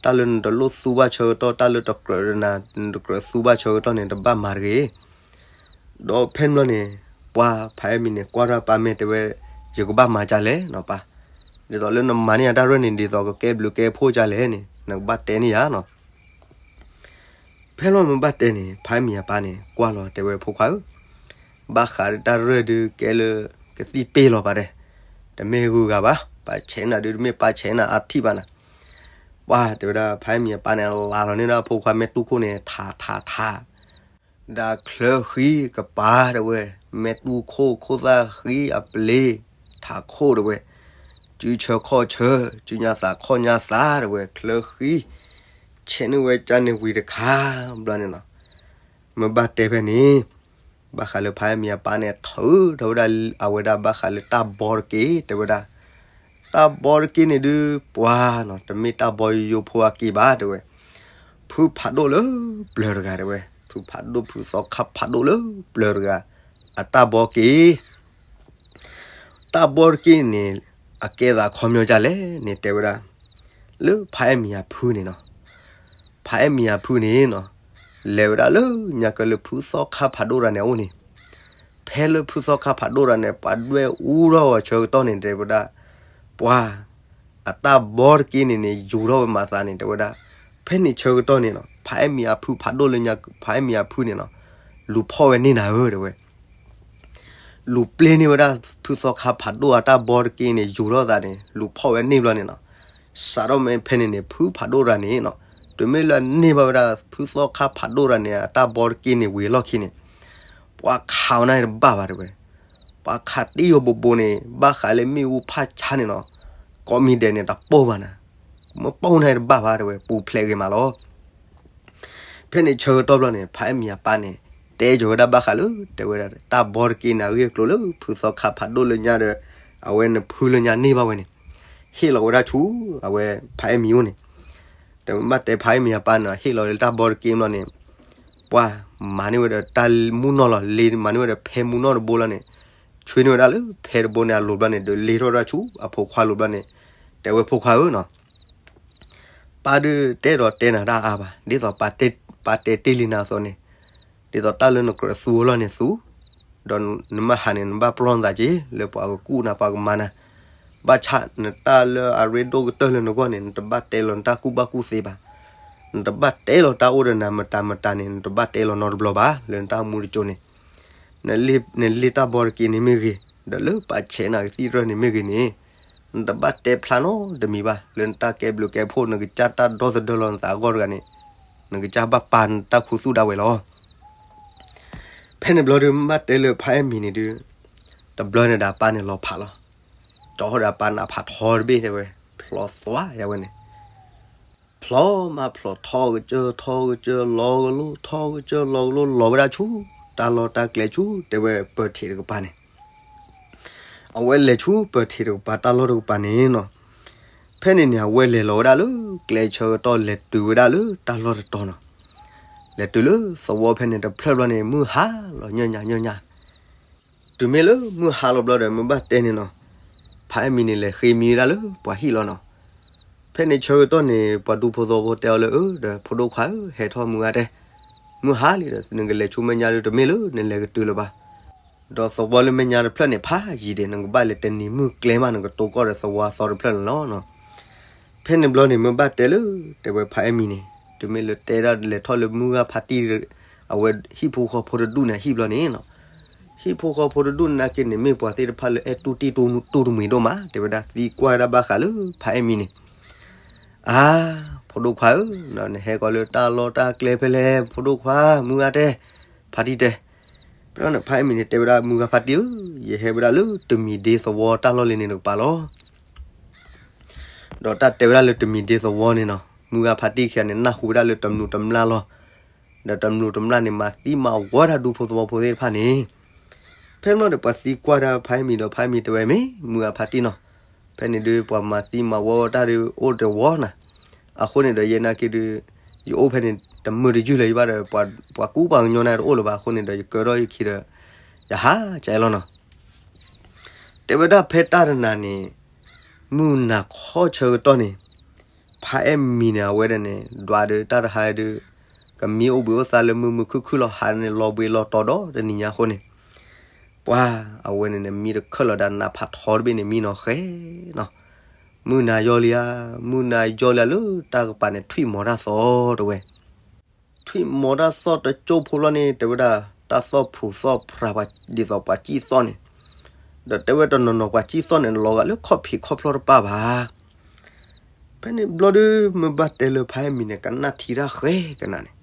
တၢ်လၢနတလိၣ်သူဘၣ်ဆၢကတီၢ် တၢ်လၢတကြၢးဒီးနၤ နတကြၢးသူဘၣ်ဆၢကတီၢ်န့ၣ် တဘၣ်မၤတဂ့ၤ. ဒီးဖဲန့ၣ်ဘျီန့ၣ် ပှၤဖါအဲၣ်မံၤန့ၣ် ကွၢ်ထီၣ်ပၢ်မဲာ်တဲဝဲ, ယကဘၣ်မၤဒ်လဲၣ်နီၤပၢ်, ဒ်သိးလၢနမၤန့ၢ်ယၤတၢ်ရဲၣ်န့ၣ် ဒ်သိးကကဲဘျုးကဲဖှိၣ်ဒ်လဲၣ်န့ၣ် နကဘၣ်တဲန့ၢ်ယၤနီၤ. ဖဲလီၤမ့ၢ်ဘၣ်တဲန့ၣ် ဖါအဲၣ်မံၤအပၢ်န့ၣ် ကွၢ်လီၤတဲဝဲဖိခွါဧၢ, ဘၣ်ဃးဒီးတၢ်ရဲၣ်ဒုးကဲလၢကသံၣ်ပ့ၢ်လီၤပၢ်တဲ, တမ့ၢ်ဂုၤဂၤဘၣ်, ပၢ်ဆဲးနၤဒုးတမ့ၢ်ပၢ်ဆဲးနၤအါထံၣ်ဘၣ်နၤ. ပှၤတဲဝဲဒၣ် ဖါအဲၣ်မံၤအပၢ်န့ၣ် လၤလီၤန့ၢ်ဒၣ်ဖိခွါမဲာ်တူၢ်ခိၣ်န့ၣ် ထးထးထး ဒီးချၢဃံကပၤတဲဝဲ, မဲာ်တူၢ်ခိၣ်ခိၣ်သၣ်ဃံအပျ့ၤ ထးခိၣ်တဲဝဲ, စုဆၢခီၣ်ဆၢ စုညါသးခီၣ်ညါသးတဲဝဲ ချၢဃံ, ဆဲးန့ၢ်ဝဲကၢ်န့ၣ်ဝံၤတခါဘျီန့ၣ်လီၤ. မ့ၢ်ဘၣ်တဲဖဲန့ၣ် ဘၣ်ဃးလၢဖါအဲၣ်မံၤအပၢ်န့ၣ် ထုးထီၣ်ဝဲဒၣ်အဝဲဒၣ်ဘၣ်ဃးလၢတၢ်ဘီတက့ၢ်တဲဝဲဒၣ်, တၢ်ဘီတက့ၢ်န့ၣ်ဒုးပှၤနီၤ တမ့ၢ်တၢ်ဘီယိယိဖိအက့ၢ်ဘၣ်တဲဝဲ, ဖုဖးဒိၣ်လၢပျၢၤတဂၤတဲဝဲ, ဖုဖးဒိၣ်ဖုသီခါဖးဒိၣ်လၢပျၢၤတဂၤ အတၢ်ဘီက့ၢ် တၢ်ဘီတက့ၢ်န့ၣ် အကဲသးခီပညီဒ်လဲၣ်န့ၣ်တဲဝဲဒၣ်, လၢဖါအဲၣ်မံၤအဖုန့ၣ်နီၤ, ဖါအဲၣ်မံၤအဖုန့ၣ်နီၤ, လဲၤဝဲဒၣ်လၢညါကၢလၢဖုသီခါဖးဒိၣ်တဂၤန့ၣ်အအိၣ်န့ၣ်, ဖဲလၢဖုသီခါဖးဒိၣ်တဂၤန့ၣ် ပှၤဒွဲၣ်အူထီၣ်ဝဲဆၢကတီၢ်န့ၣ်တဲဝဲဒၣ်, ပှၤ အတၢ်ဘီတက့ၢ်န့ၣ်န့ၣ် ယူၤထီၣ်ဝဲမၤသးန့ၣ်တဲဝဲဒၣ်, ဖဲန့ၣ်ဆၢကတီၢ်န့ၣ်နီၤ ဖးအဲၣ်မံၤအဖုဖးဒိၣ်လၢညါ ဖးအဲၣ်မံၤအဖုန့ၣ်နီၤ, လူၤဖီၣ်ဝဲန့ၢ်နၤဧၢ တဲဝဲ. လူၤပျဲန့ၢ်ဝဲဒၣ်ဖုသီခါဖးဒိၣ်အတၢ်ဘီတက့ၢ်န့ၣ် ယူၤထီၣ်သးန့ၣ် လူၤဖီၣ်ဝဲန့ၢ်ဘျီန့ၣ်နီၤ, စးထီၣ်မ့ၢ်ဖဲန့ၣ်န့ၣ် ဖုဖးဒိၣ်တဂၤန့ၣ်နီၤ, တုၤမ့ၢ်လၢအန့ၢ်ဘၣ်ဝဲဒၣ်ဖုသီခါဖးဒိၣ်တဂၤန့ၣ် အတၢ်ဘီတက့ၢ်န့ၣ်ဝံၤအလီၢ်ခံန့ၣ် ပှၤခးအီၤန့ၣ်တဘၣ်ဘၣ် တဲဝဲ. ပှၤခးတ့ၢ်အီၤဘိးဘိးန့ၣ် ဘၣ်ဃးလၢမ့ၣ်အူဖးဆါန့ၣ်နီၤ, ကိးမံၤဒဲးန့ၣ် တပိၢ်ဘၣ်နၤ, မ့ၢ်ပိၢ်န့ၣ်တဘၣ်ဘၣ် တဲဝဲ, ပူၤဖျဲးဂ့ၤမးလီၤ. ဖဲန့ၣ်ဆၢကတီၢ်ဘျီန့ၣ် ဖးအဲၣ်မံၤအပၢ်န့ၣ် တဲကၠီၤဝဲဒၣ်ဘၣ်ဃးလၢ တဲဝဲဒၣ် တၢ်ဘီတက့ၢ်န့ၣ် အဂ့ၢ်အကျိၤလၢ ဖုသီခါဖးဒိၣ်လၢညါဒီး အဝဲနဖုလၢညါန့ၢ်ဘၣ်ဝဲန့ၣ် ဟ့ၣ်လီၤဝဲဒၣ်ဆူ အဝဲဖးအဲၣ်မံၤအိၣ်န့ၣ်, ဒီးမ့ၢ်ဘၣ်တဲဖးအဲၣ်မံၤအပၢ်န့ၣ် ဟ့ၣ်လီၤလၢတၢ်ဘီတက့ၢ်ဘျီန့ၣ် ပှၤမၤန့ၢ်ဝဲဒီးတၢ်မူနီၢ်လီၤ, လ့ၤမၤန့ၢ်ဝဲဒီးဖဲမူနီၢ်တဘိလီၤန့ၣ်, ဆွ့န့ၢ်ဝဲဒၣ်လၢဖဲတဘိန့ၣ်အလိၤဘျီန့ၣ် ဒီးလ့ၤထီၣ်ဝဲဒၣ်ဆူအဖိခွါလိၤဘျီန့ၣ်, တဲဝဲဖိခွါဧၢနီၤ ပၢ်ဒုးတဲဒီးတဲနၤတၢ်အါဘၣ်, ဒ်သိးပၢ်တဲတ့ၢ်လံနၤအသိးန့ၣ်, ဒ်သိးတၢ်လၢနကြၢးသူအလီၢ်န့ၣ်သူ, ဒီးနမ့ၢ်ဟးန့ၣ် နဘၣ်ပျီနသးက့ၤ လၢပှၤကကူၣ်နၤပှၤကမၤနၤ, ဘၣ်ဆၣ်နတၢ်လၢအရ့ဒိၣ်ကတၢၢ်လၢနဂီၢ်န့ၣ် နတဘၣ်တဲလီၤနတၢ်ကူၣ်ဘၣ်ကူၣ်သ့ဘၣ်, နတဘၣ်တဲလီၤတၢ်အိၣ်ဒီးနၤမတၤမတၤန့ၣ် နတဘၣ်တဲလီၤနီတဘျီဘၣ် လၢနတၢ်အိၣ်မူတကၠိန့ၣ်, နလ့ၣ်တၢ်ဘီတက့ၢ်န့ၣ်မ့ၢ်ဂ့ၤ, ဒီးလၢပၢ်ဆဲးနၤကသံၣ်ရၢၢ်န့ၣ်မ့ၢ်ဂ့ၤန့ၣ်, နတဘၣ်တဲဖျါနီတမံၤဘၣ်, လၢနတၢ်ကဲဘျုးကဲဖှိၣ် နကစၢ်တၢ်ဒီသဒၢလီၤနသးအဂီၢ်တဂၤန့ၣ်, နကစၢ်ဘၣ်ပာ်နတၢ်ခူသူၣ်ဒၣ်ဝဲလီၤ. ဖဲန့ၣ်ဘျီဒုး မ့ၢ်ဘၣ်တဲလၢဖးအဲၣ်မံၤန့ၣ်ဒုး, တဘျီန့ၣ်ဒီးအပၢ်န့ၣ်လီၤဖးလီၤ, ကၠီဟီၣ်ဒီးအပၢ်န့ၣ်အဖးထီတဘ့ၣ်တဲဝဲ, ဖျိးသွါယဝဲန့ၣ် ဖျိးမးဖျိး ထီကစၢၢ်ထီကစၢၢ် လီၤကလိ ထီကစၢၢ်လီၤကလိ လီၤဝဲဒၣ်ဆူ တၢ်လီၢ်တၢ်ကျဲဆူ တဲဝဲပၢၤထံးတကပၤန့ၣ်, အဝဲလဲၤဆူပၢၤထံးတကပၤ တၢ်လီၢ်တကပၤန့ၣ်နီၤ, ဖဲန့ၣ်န့ၣ် အဝဲလဲၤလီၤဝဲဒၣ်လၢကျဲဆၢကတီၢ် လဲၤတုၤဝဲဒၣ်လၢတၢ်လီၢ်တတီၤနီၤ, လဲၤတုၤလၢသဝီဖဲန့ၣ်တဖျၢၣ်ဘျီန့ၣ် မုၢ်ဟါလီၤညၣ်ညၣ်ညၣ်ညၣ် တုၤမ့ၢ်လၢမုၢ်ဟါလီၤဘျီဒီး မ့ၢ်ဘၣ်တဲန့ၣ်နီၤ, ဖးအဲၣ်မံၤန့ၣ် လဲၤဃ့မံဝဲဒၣ်လၢပှၤဟံၣ်လီၤနီၤ. ဖဲန့ၣ်ဆၢကတီၢ်န့ၣ် ပှၤဒူဖိသဝီဖိတဲအီၤလၢ အၢ ဒီးဖိဒိၣ်ခွါဧၢ ဟဲထီၣ်မုၢ်ဂၤတဲ, မုၢ်ဟါလံဒီး နကလဲၤဆူမဲာ်ညါဒီး တမ့ၢ်လၢနလဲၤကတုၤလၢၤဘၣ်, ဒီးသဝီလၢမဲာ်ညါတဖျၢၣ်န့ၣ် ဖးယံၤဒဲး နကဘၣ်လဲၤတနံၤမုၢ်ကျဲမး နကတိၢ်ကီၢ်ဒီးသဝီအသီတဖျၢၣ်န့ၣ်လီၤနီၤ. ဖဲန့ၣ်ဘျီန့ၣ် မ့ၢ်ဘၣ်တဲလၢ တဲဝဲဖးအဲၣ်မံၤန့ၣ် တုၤမ့ၢ်လၢတဲဒၣ်လဲၤထီၣ်လၢမုၢ်ဂၤဖါတံၢ် အဝဲဟံၣ်ဖိဃီဖိတဒူၣ်န့ၣ်အဟံၣ်ဘျီန့ၣ်နီၤ, ဟံၣ်ဖိဃီဖိတဒူၣ်နာ်က့န့ၣ် မ့ၢ်ပှၤသ့ၣ်တဖၣ်လၢအဲၣ်တူၢ်တံၢ်တူၢ်တမှံၤဒိၣ်မး တဲဝဲဒၣ် သံကွၢ်ဒၣ်ဘၣ်ဃးလၢဖးအဲၣ်မံၤန့ၣ်, အါ ဖိဒိၣ်ခွါဧၢ, နဟဲကီးလၢတၢ်လီၢ်တၢ်ကျဲဖဲလဲၣ် ဖိဒိၣ်ခွါ မုၢ်ဂၤတဲ, ဖါတံၢ်တဲ, ဖဲန့ၣ်ဖးအဲၣ်မံၤန့ၣ် တဲဝဲဒၣ် မုၢ်ဂၤဖါတံၢ်ဧၢ, ယဟဲဝဲဒၣ်လၢတမံၤဒ့သဝီတၢ်လီၢ်လံၤန့ၣ်တကပၤလီၤ. ဒီးတၢ်တဲဝဲဒၣ်လၢတမံၤဒ့သဝီန့ၣ်နီၤ, မုၢ်ဂၤဖါတံၢ်ခံဂၤန့ၣ် နၢ်ဟူဝဲဒၣ်လၢတမျိးတမျာ်လီၤ. ဒီးတမျိးတမျာ်န့ၣ် မၤသံမၤဝီတၢ်ဒူဖိသဝီဖိသ့ၣ်တဖၣ်န့ၣ်, ဖဲန့ၣ်ဘျီဒီး ပှၤသံကွၢ်ဒၣ်ဖးအဲၣ်မံၤဒီး ဖးအဲၣ်မံၤတဲဝဲ မ့ၢ်မုၢ်ဂၤဖါတံၢ်နီၤ, ဖဲန့ၣ်ဒုး ပှၤမၤသံမၤဝီတၢ်ဒုးအိၣ်တဝီနၤ, အဃိန့ၣ်ဒီး ယဲနာ်က့ဒုး ယအိၣ်ဖဲန့ၣ် တမုာ်တယုၢ်လၢၤဘၣ်ဒီး ပှၤကူပှၤကညီန့ၣ်တအိၣ်လၢၤဘၣ်အဃိန့ၣ်ဒီး ယကၢထီၣ်ယခံဒီး ယဟးကလီၤနီၤ. တဲဝဲဒၣ်ဖဲတၢ်တနၤန့ၣ် မုၢ်နၤခီဆၢကတီၢ်န့ၣ် ဖးအဲၣ်မံၤန့ၣ် အဝဲဒၣ်န့ၣ် ဒွးဒီးတၢ်တဟါဒုး ကမံအိၣ်ဘှံးအိၣ်သါလၢမုာ်မုာ်ခုၣ်ခုၣ်လီၤ, ဟးန့ၣ်လီၤဘှံးလီၤတီၤဒီးတနံၤညါအဃိန့ၣ်, ပှၤအဝဲန့ၣ်န့ၣ် မံတခၢၣ်လီၤဒီးနးဖးထီတဘ့ၣ်န့ၣ် မံနီၤဃဲနီၤ, မုၢ်နၤယီလံဧါ, မုၢ်နၤယီလံဧါလၢတၢ်ကပၤန့ၣ် ထွံၣ်မီၤတၢ်သီတဲဝဲ ထွံၣ်မီၤတၢ်သီၣ်တကၠိဖိလီၤန့ၣ် တဲဝဲဒၣ် တၢ်သီၣ်ဖှိၣ်သီၣ်ဖျါပှၤဒ်သိးပှၤစံၣ်သီၣ်န့ၣ်, ဒီးတဲဝဲတနီၤနီၤပှၤစံၣ်သီၣ်န့ၣ် လီၤဂာ်လၢခီၣ်ဖံးခီၣ်ဖျီၣ်တပၣ်ဘၣ်. ဖဲန့ၣ်ဘျီဒုး မ့ၢ်ဘၣ်တဲလၢဖးအဲၣ်မံၤန့ၣ် ကနၣ်ထံတၢ်ဃဲကနၣ်န့ၣ်,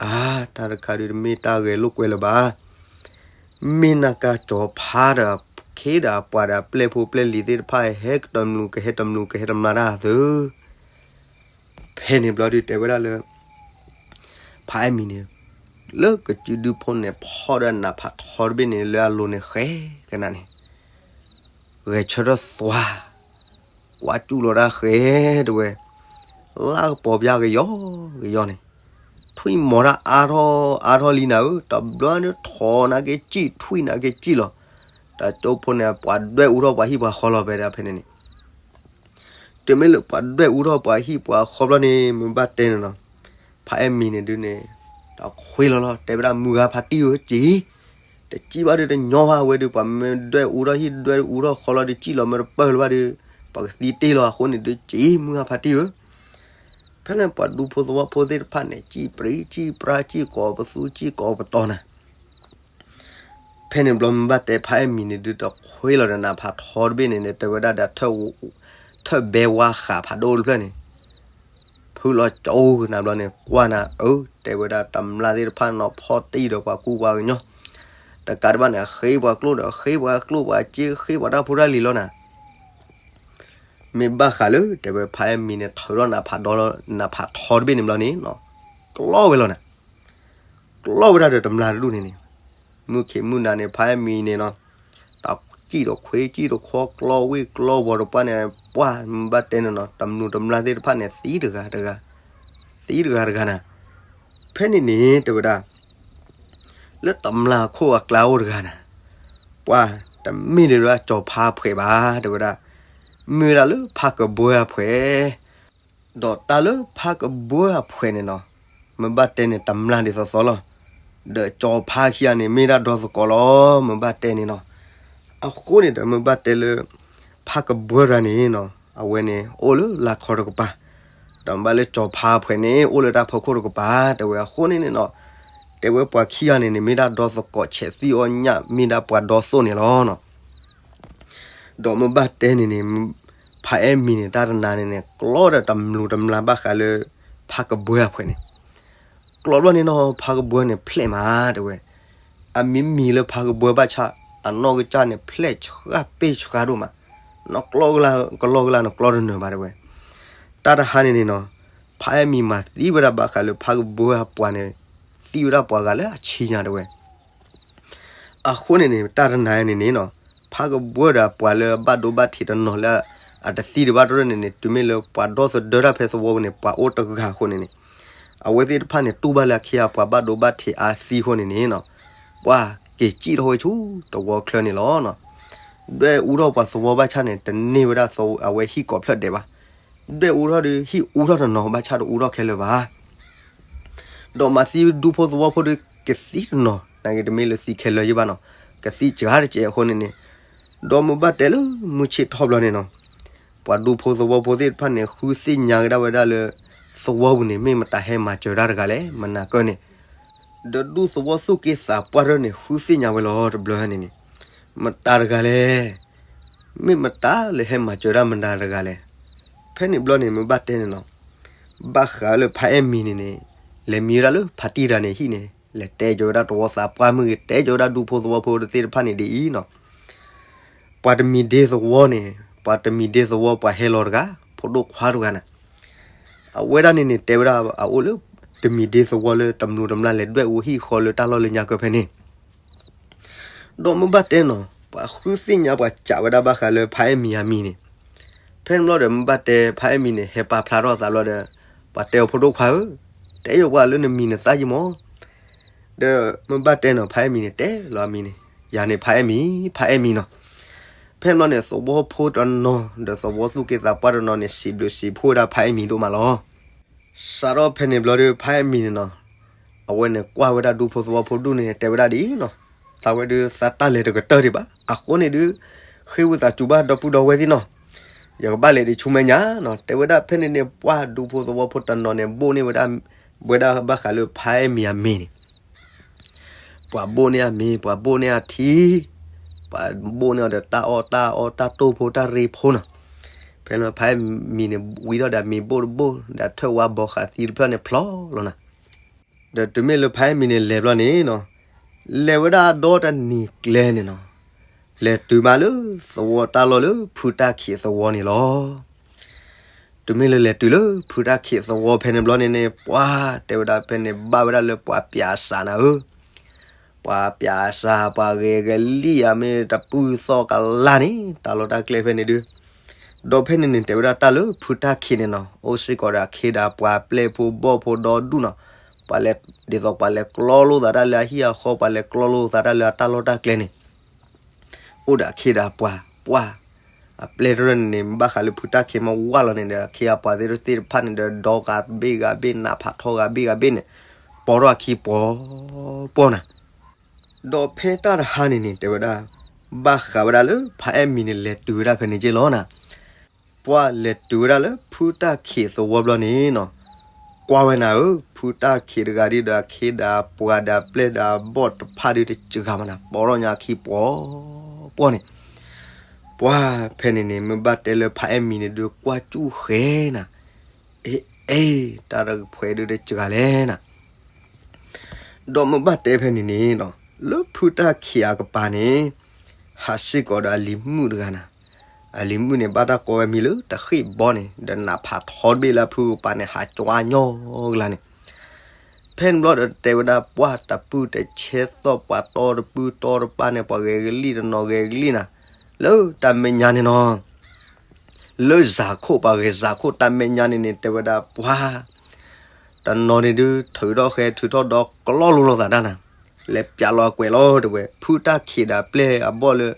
အါ တၢ်တခါဒုးတမ့ၢ်တၢ်ဂဲၤလိာ်ကွဲလၢၤဘၣ်. မ့ၢ်နကၢ်ကၠီၤဖါဒီးခ့ဒီးပှၤဒီးပျဲၢ်ဖိပျဲၢ်လံၤသ့ၣ်တဖၣ် ဟဲကတမျိးကဟဲတမျိးကဟဲတမျာ်တၢ်သု ဖဲန့ၣ်ဘျီဒုးတဲဝဲဒၣ်လၢ ဖးအဲၣ်မံၤန့ၣ် လၢကစုဒုဖိန့ၣ် ဖီၣ်ဒီးနးဖးထီတဘ့ၣ်န့ၣ် လၢအလိၤန့ၣ်ဃဲကနၣ်န့ၣ်, ဂဲၤဆၢထၢၣ်သွါ, ကွၢ်စူၣ်လီၤတၢ်ဃဲတဲဝဲ, လၢကပီၤပျါကယီကယီန့ၣ်, ထွံၣ်မီၤတၢ်အါထီၣ်အါထီၣ်လံနၤဧၢ, တဘျီန့ၣ်ထီၣ်နာ်က့စံၣ် ထွံၣ်နာ်က့စံၣ်လီၤ. တၢ်ကၠိဖိန့ၣ် ပှၤဒွဲၣ်အူထီၣ်ပှၤဟံၣ်ပှၤဃီလီၤ ဖဲဒၣ်ဖဲန့ၣ်န့ၣ် တုၤမ့ၢ်လၢပှၤဒွဲၣ်အူထီၣ်ပှၤဟံၣ်ပှၤဃီဘျီန့ၣ် မ့ၢ်ဘၣ်တဲန့ၣ်နီၤ, ဖးအဲၣ်မံၤန့ၣ်ဒုးန့ၣ် တၢ်ခွ့လီၤလီၤ တဲဝဲဒၣ်မုၢ်ဂၤဖါတံၢ်ဧၢ စံၣ်, တစံၣ်ဘၣ်ဒုးတညီဘၣ်ဝဲဒုး ပှၤမ့ၢ်ဒွဲၣ်အူထီၣ်ဟံၣ်ဒွဲၣ်အူထီၣ်ဃီလီၤဒုး စံၣ်လီၤမ့ၢ်တပၢၢ်လၢၤဘၣ်ဒုး ပှၤကသံတ့ၢ်လီၤအဃိန့ၣ်ဒုး စံၣ်မုၢ်ဂၤဖါတံၢ်ဧၢ. ဖဲ ဖဲန့ၣ်ပှၤဒူဖိသဝီဖိသ့ၣ်တဖၣ်န့ၣ် စံၣ်ပြံစံၣ်ပြါ စံၣ်ကိးပသူ စံၣ်ကိးပတီၤနၤ. ဖဲန့ၣ်ဘျီမုၢ်ဘၣ်တဲ ဖါအဲၣ်မံၤန့ၣ်ဒုး တခွ့လီၤဒီးနးဖးထီတဘ့ၣ်န့ၣ်န့ၣ် တဲဝဲဒၣ်ဒီး ထၢၣ်ဘဲဝါဃးဖးဒိၣ်တဖျၢၣ်န့ၣ် ဖုလီၤကၠိကနၤဘျီန့ၣ် ကွၢ်နၤ အၢ တဲဝဲဒၣ် တမျၢ်သ့ၣ်တဖၣ်နီၤဖီၣ်တံၢ်ဒီးပှၤကူပှၤကညီ တကးတဘၣ်န့ၣ် ဃ့ပှၤကျိၣ်ဒီး ဃ့ပှၤကျိၣ်ပှၤစ့ ဃ့ပှၤတၢ်ဖိတၢ်လံၤလီၤနၤ. မ့ၢ်ဘၣ်ဃးလၢ တဲဝဲ ဖါအဲၣ်မံၤန့ၣ် ထုးထီၣ်နးဖးဒီ နးဖးထီတဘ့ၣ်န့ၣ်ဘျီန့ၣ်နီၤ ကျီဝဲလီၤနၤ. ကျီဝဲဒၣ်ဒီးတမျၢ်တဒူၣ်န့ၣ်န့ၣ် မုၢ်ခံးမုၢ်နၤန့ၣ် ဖါအဲၣ်မံၤန့ၣ်နီၤ တၢ်စံၣ်ဒီးခွ့စံၣ်ဒီးခွီ ကျီဝ့ၢ်ကျီဝီၤဒီးပှၢ်န့ၣ် ပှၢ်မုၢ်ဘၣ်တဲန့ၣ်နီၤ တမျၢ်တမျၢ်သ့ၣ်တဖၣ်န့ၣ် သံတဂၤတဂၤ သံတဂၤတဂၤနၤ. ဖဲန့ၣ်န့ၣ် တဲဝဲဒၣ် လၢတမျၢ်ခိၣ်အကျါအိၣ်တဂၤနၤ ပှၢ်တမ့ၢ်ဒၣ်ဝဲကၠီၤဖါအဖှဲးဘၣ် တဲဝဲဒၣ် မ့ၢ်ဝဲဒၣ်လၢဖါကဘှၢအဖှဲး ဒီးတၢ်လၢဖါကဘှၢအဖှဲးန့ၣ်နီၤ မုၢ်ဘၣ်တဲန့ၣ် တမျၢ်ဒ်သိးသိးလီၤ. ဒီးကၠီၤဖါခံဂၤန့ၣ် မ့ၢ်ဒၣ်ဒီသကိးလီၤ မုၢ်ဘၣ်တဲန့ၣ်နီၤ. အဃိန့ၣ်ဒီး မုၢ်ဘၣ်တဲလၢ ဖါကဘှၢတဂၤန့ၣ်နီၤ အဝဲန့ၣ် အိၣ်လၢလၤခီတကပၤ ဒီးမ့ၢ်ဘၣ်လၢကၠီၤဖါအဖှဲးန့ၣ် အိၣ်လၢတၢ်ဖီခိၣ်တကပၤ တဲဝဲအဃိန့ၣ်န့ၣ်နီၤ တဲဝဲပှၤခံဂၤန့ၣ်န့ၣ် မ့ၢ်ဒၣ်ဒီသကိးဆဲးသွံၣ်အီၣ်ညၣ် မ့ၢ်ဒၣ်ပှၤဒီသိၣ်န့ၣ်လီၤနီၤ. ဒီးမုၢ်ဘၣ်တဲန့ၣ်န့ၣ် ဖါအဲၣ်မံၤန့ၣ် တၢ်တနၤန့ၣ်န့ၣ် ကျီဒီးတမျၢ်တမျၢ်ဘၣ်ဃးလၢ ဖါကဘှၢအဖှဲးန့ၣ် ကျီဘျီန့ၣ်နီၤ ဖါကဘှၢန့ၣ်ဖျဲးမး တဲဝဲ အမံၤမံၤလၢဖါကဘှၢဘၣ်ဆၣ် အနီၢ်ကစၢ်န့ၣ်ဖျဲးဆှါပ့ၣ်ဆှါဒိၣ်မး နီၢ်ကျီကလၢကလီကလၢနီၢ်ကျီတနၢၤဘၣ် တဲဝဲ. တၢ်တဟါန့ၣ်န့ၣ်နီၤ ဖါအဲၣ်မံၤမၤသံဝဲဒၣ်ဘၣ်ဃးလၢဖါကဘှၢအပှၤန့ၣ် သံဝဲဒၣ်ပှၤဂၤလၢအဆံညါ တဲဝဲ. အဃိန့ၣ်န့ၣ် တၢ်တနၤန့ၣ်န့ၣ်နီၤ ဖါကဘှၢဒီးပှၤလၢအဘၣ်ဒိဘၣ်ထံးတနီၤလၢ အတသံတဘၣ်တရၢၢ်န့ၣ်န့ၣ် တုၤမ့ၢ်လၢပှၤဒီသဒၢတၢ်ဖဲသဝီပူၤန့ၣ် ပှၤအိၣ်တဂၤအဃိန့ၣ်န့ၣ် အဝဲသ့ၣ်တဖၣ်န့ၣ် တူၢ်ဘၣ်လၢအခ့အပှၤဘၣ်ဒိဘၣ်ထံးအါသံအဃိန့ၣ်န့ၣ်နီၤ ပှၤက့ၤစံၣ်ထီၣ်ဝဲဆူတဝီချၢန့ၣ်လီၤနီၤ. ဒွဲၣ်အူထီၣ်ပှၤသဝီဘၣ်ဆၣ်န့ၣ် တန့ၢ်ဝဲဒၣ်အဝဲဟံၣ်ကိးဖျၢၣ်ဒဲးဘၣ်. ဒွဲၣ်အူထီၣ်ဒီးဟံၣ်အူထီၣ်တနီၤဘၣ်ဆၣ်တအူထီၣ်ခဲလၢာ်ဘၣ် ဒီးမၤသံဒူဖိသဝီဖိဒီးကသံတနီၤ နာ်က့တမ့ၢ်လၢသံခဲလၢာ်ယ့ၢ်ဘၣ်နီၤ ကသံစှၤတစဲးအဃိန့ၣ်န့ၣ် ဒီးမုၢ်ဘၣ်တဲလၢမုၢ်ဆ့ၣ်ထီၣ်ဘျီန့ၣ်နီၤ ပှၤဒူဖိသဝီဖိသ့ၣ်တဖၣ်န့ၣ် ဃုသ့ၣ်ညါကဒါဝဲဒၣ်လၢ သဝီပူၤန့ၣ် မ့ၢ်မတၤဟဲမၤစၢၤတၢ်တဂၤလဲၣ် မနၤကၢၢ်န့ၣ် ဒီးဒူသဝီသူၣ်က့သးပှၢ်တရၢၢ်န့ၣ် ဃုသ့ၣ်ညါဝဲလီၤတဘျီန့ၣ်န့ၣ် မတၤတဂၤလဲၣ် မ့ၢ်မတၤလၢဟဲမၤစၢၤဒၣ်မတၤတဂၤလဲၣ်. ဖဲန့ၣ်ဘျီန့ၣ် မုၢ်ဘၣ်တဲန့ၣ်နီၤ ဘၣ်ဃးလၢဖါအဲၣ်မံၤန့ၣ်န့ၣ် လဲၤမံဝဲဒၣ်လၢဖါတံၢ်တဂၤန့ၣ်ဟံၣ်န့ၣ် လဲၤတဲကၠီၤဝဲဒၣ်တဝီသးပှၢ်မုၢ်ဂ့ၤ တဲကၠီၤဝဲဒၣ်ဒူဖိသဝီဖိသ့ၣ်တဖၣ်န့ၣ်ဒ်အံၤနီၤ ပှၤတမံၤဒ့သဝီန့ၣ် ပှၤတမံၤဒ့သဝီပှၤဟဲလီၤတဂၤ ဖိဒိၣ်ခွါတဂၤန့ၣ် အဝဲဒၣ်န့ၣ်န့ၣ် တဲဝဲဒၣ်အအိၣ်လၢ တမံၤဒ့သဝီလၢတမျၢ်တမျၢ်လဲၤဒွဲၣ်အူဟံၣ်ဃီလၢတၢ်လီၢ်လၢညါကၢၢ်ဖဲန့ၣ် ဒီးမုၢ်ဘၣ်တဲနီၤ ပှၤဃုသ့ၣ်ညါပှၤစံးဝဲဒၣ်ဘၣ်ဃးလၢဖါအဲၣ်မံၤအမံၤန့ၣ် ဖဲန့ၣ်ဘျီဒီးမုၢ်ဘၣ်တဲဖါအဲၣ်မံၤန့ၣ် ဟဲပာ်ဖျါထီၣ်အသးဘျီဒီး ပှၤတဲအီၤဖိဒိၣ်ခွါဧၢ, တဲယိာ်ပှၤလၢနမံၤနသၣ်ယံမီၢ်, ဒီးမုၢ်ဘၣ်တဲနီၤ ဖါအဲၣ်မံၤန့ၣ် တဲလီၤအမံၤန့ၣ် ယၤန့ၣ်ဖါအဲၣ်မံၤ, ဖါအဲၣ်မံၤနီၤ. ဖဲန့ၣ်ဘျီန့ၣ် သဝီဖိတနီၤ ဒီးသဝီသူၣ်က့သးပှၢ်တနီၤန့ၣ် စံးဘျုးစံးဖှိၣ်ဝဲဒၣ်ဖါအဲၣ်မံၤဒိၣ်မးလီၤ. စးထီၣ်ဖဲန့ၣ်ဘျီဒီး ဖါအဲၣ်မံၤန့ၣ်နီၤ, အဝဲန့ၣ်ကွၢ်ဝဲဒၣ်ဒူဖိသဝီဖိဒူၣ်န့ၣ် တဲဝဲဒၣ်ဒ်အံၤနီၤ, သးဝဲဒုးသးတၢ်လဲၤတကတၢၢ်ဒံးဘၣ်, အဃိန့ၣ်ဒုး ဃ့ဝံသးစူၤဘၣ်ဒီပုၢ်ဒီဝဲၢ်သ့ၣ်နီၤ, ယကဘၣ်လဲၤဒံးဆူမဲာ်ညါနီၤ, တဲဝဲဒၣ်ဖဲန့ၣ်န့ၣ် ပှၢ်ဒူဖိသဝီဖိတနီၤန့ၣ် ဘိၣ်န့ၢ်ဝဲဒၣ် ဝဲဒၣ်ဘၣ်ဃးလၢဖါအဲၣ်မံၤအမံၤန့ၣ် ပှၤဘိၣ်န့ၢ်အမံၤ ပှၤဘိၣ်န့ၢ်အထံ, ပှၤဘိၣ်န့ၢ်အီၤဒီးတၢ်အီၣ်တၢ်အီတၢ်တိၢ်ဖိတၢ်ရ့ဖိနီၤ. ဖဲန့ၣ်ဖါအဲၣ်မံၤန့ၣ် ဝံထီၣ်ဒီးမ့ၤဘိၣ်တဘိၣ် ဒီးထၢၣ်ဝါဘီဃးသံတဖျၢၣ်န့ၣ်ဖျီလီၤနီၤ. ဒီးတုၤမ့ၢ်လၢဖါအဲၣ်မံၤန့ၣ်လဲၤဘျီန့ၣ်နီၤ, လဲၤဝဲဒၣ်ဒီတနံၤကျဲန့ၣ်နီၤ, လဲၤတုၤမးလၢသဝီတၢ်လီၢ်လၢဖုတၢ်ခံးသဝီန့ၣ်လီၤ. တုၤမ့ၢ်လၢလဲၤတုၤလၢဖုတၢ်ခံးသဝီဖဲန့ၣ်ဘျီန့ၣ်န့ၣ် ပှၢ်တဲဝဲဒၣ်ဖဲန့ၣ် ဘၣ်ဝဲဒၣ်လၢပှၤပၠးစးနၤဧၢ, ပှၤပၠးစး ပှၤဂဲၤကလံၣ်ဧါ မ့ၢ်တပုၢ်သီၣ်ကလါန့ၣ် တၢ်လီၢ်တၢ်ကျဲဖဲန့ၣ်ဒုး, ဒီးဖဲန့ၣ်န့ၣ် တဲဝဲဒၣ်တၢ်လၢဖုတၢ်ခံးန့ၣ်နီၤ အိၣ်စ့ၢ်ကီးဒီးအခ့ဒီးပှၤပျဲၢ်ဖိဘီၣ်ဖိဒီဒူၣ်နီၤ, ပှၤလဲၤ ဒ်သိးပှၤလဲၤကျီလိာ်သးတၢ်လၢအဟံၣ်အဃီ ပှၤလဲၤကျီလိာ်သးတၢ်လၢအတၢ်လီၢ်တၢ်ကျဲန့ၣ် အိၣ်ဒီးအခ့ဒီးပှၤ ပှၢ် အပျဲၢ်တရၢၢ်န့ၣ်န့ၣ် ဘၣ်ဃးလၢဖုတၢ်ခံးမ့ၢ်ဝါလီၤန့ၣ်ဒီး အခ့အပှၤသ့ၣ်တဖၣ်န့ၣ်ဒီး ဒီဂၤဘ့ၣ်ဂၤဘ့ၣ် နးဖးထီဂၤဘ့ၣ်ဂၤဘ့ၣ်န့ၣ် ပိာ်ထီၣ်အခံပှီၤပှီၤနၤ. ဒီးဖဲတၢ်တဟါန့ၣ်န့ၣ် တဲဝဲဒၣ် ဘၣ်ဃးဝဲဒၣ်လၢဖါအဲၣ်မံၤန့ၣ် လဲၤတုၤဝဲဒၣ်ဖဲန့ၣ်က့ၢ်လီၤနၤ. ပှၢ်လဲၤတုၤဝဲဒၣ်လၢဖုတၢ်ခံးသဝီဘျီန့ၣ်နီၤ, ကွၢ်ဝဲနၤဧၢ, ဖုတၢ်ခံးတဂၤဒ်ဒီးအခ့ဒီးအပှၤဒီးအပျဲၢ်ဒီးအဘီၣ်တဖၣ်ဒုးတစှၤမးနၤ, ပီထီၣ်ညါအခံပှီၤပှီၢ်န့ၣ်, ပှၢ်ဖဲန့ၣ်န့ၣ် မ့ၢ်ဘၣ်တဲလၢဖးအဲၣ်မံၤန့ၣ်ဒုးကွၢ်စူၣ်ဃဲနၤ, အ့ အ့ တၢ်တဖှဲးဒုးတစှၤလဲၣ်နၤ, ဒီးမ့ၢ်ဘၣ်တဲဖဲန့ၣ်န့ၣ်နီၤ, လၢဖုတၢ်ခံးအကပၤန့ၣ် ဟးစ့ၢ်ကီးဒီးအလံၤမုၣ်တဂၤနၤ, အလံၤမုၣ်န့ၣ် ဘၣ်တၢ်ကိးဝဲမံၤလၢတဃ့ၢ်ဘီန့ၣ် ဒီးနးဖးထီတဘ့ၣ်လၢအဖုကပၤန့ၣ် ဟးကွၢ်ညီကလါန့ၣ်, ဖဲန့ၣ်ဘျီဒီးတဲဝဲဒၣ် ပှၢ်တပုၢ်တဆဲးသီၣ် ပှၤတီတပုၢ်တီတပၢ်န့ၣ် ပှၤဂဲၤကလံၣ်တနီၤဂဲၤကလံၣ်နၤ, လၢတၢ်မဲာ်ညါန့ၣ်နီၤ လၢစးခိၣ် ပှၤဂဲၤစးခိၣ်တၢ်မဲာ်ညါန့ၣ်န့ၣ် တဲဝဲဒၣ်ပှၢ် တနီၤန့ၣ်ဒုး ထုးထီၣ်ဃဲ ထုးထီၣ်ဒီးကျီလိလိာ်သးတၢ်နၤ, လဲၤပျးလီၤအကွဲးလီၤ တဲဝဲ ဖုတၢ်ခံးဒီးအပျဲၢ်အဘီၣ်လၢ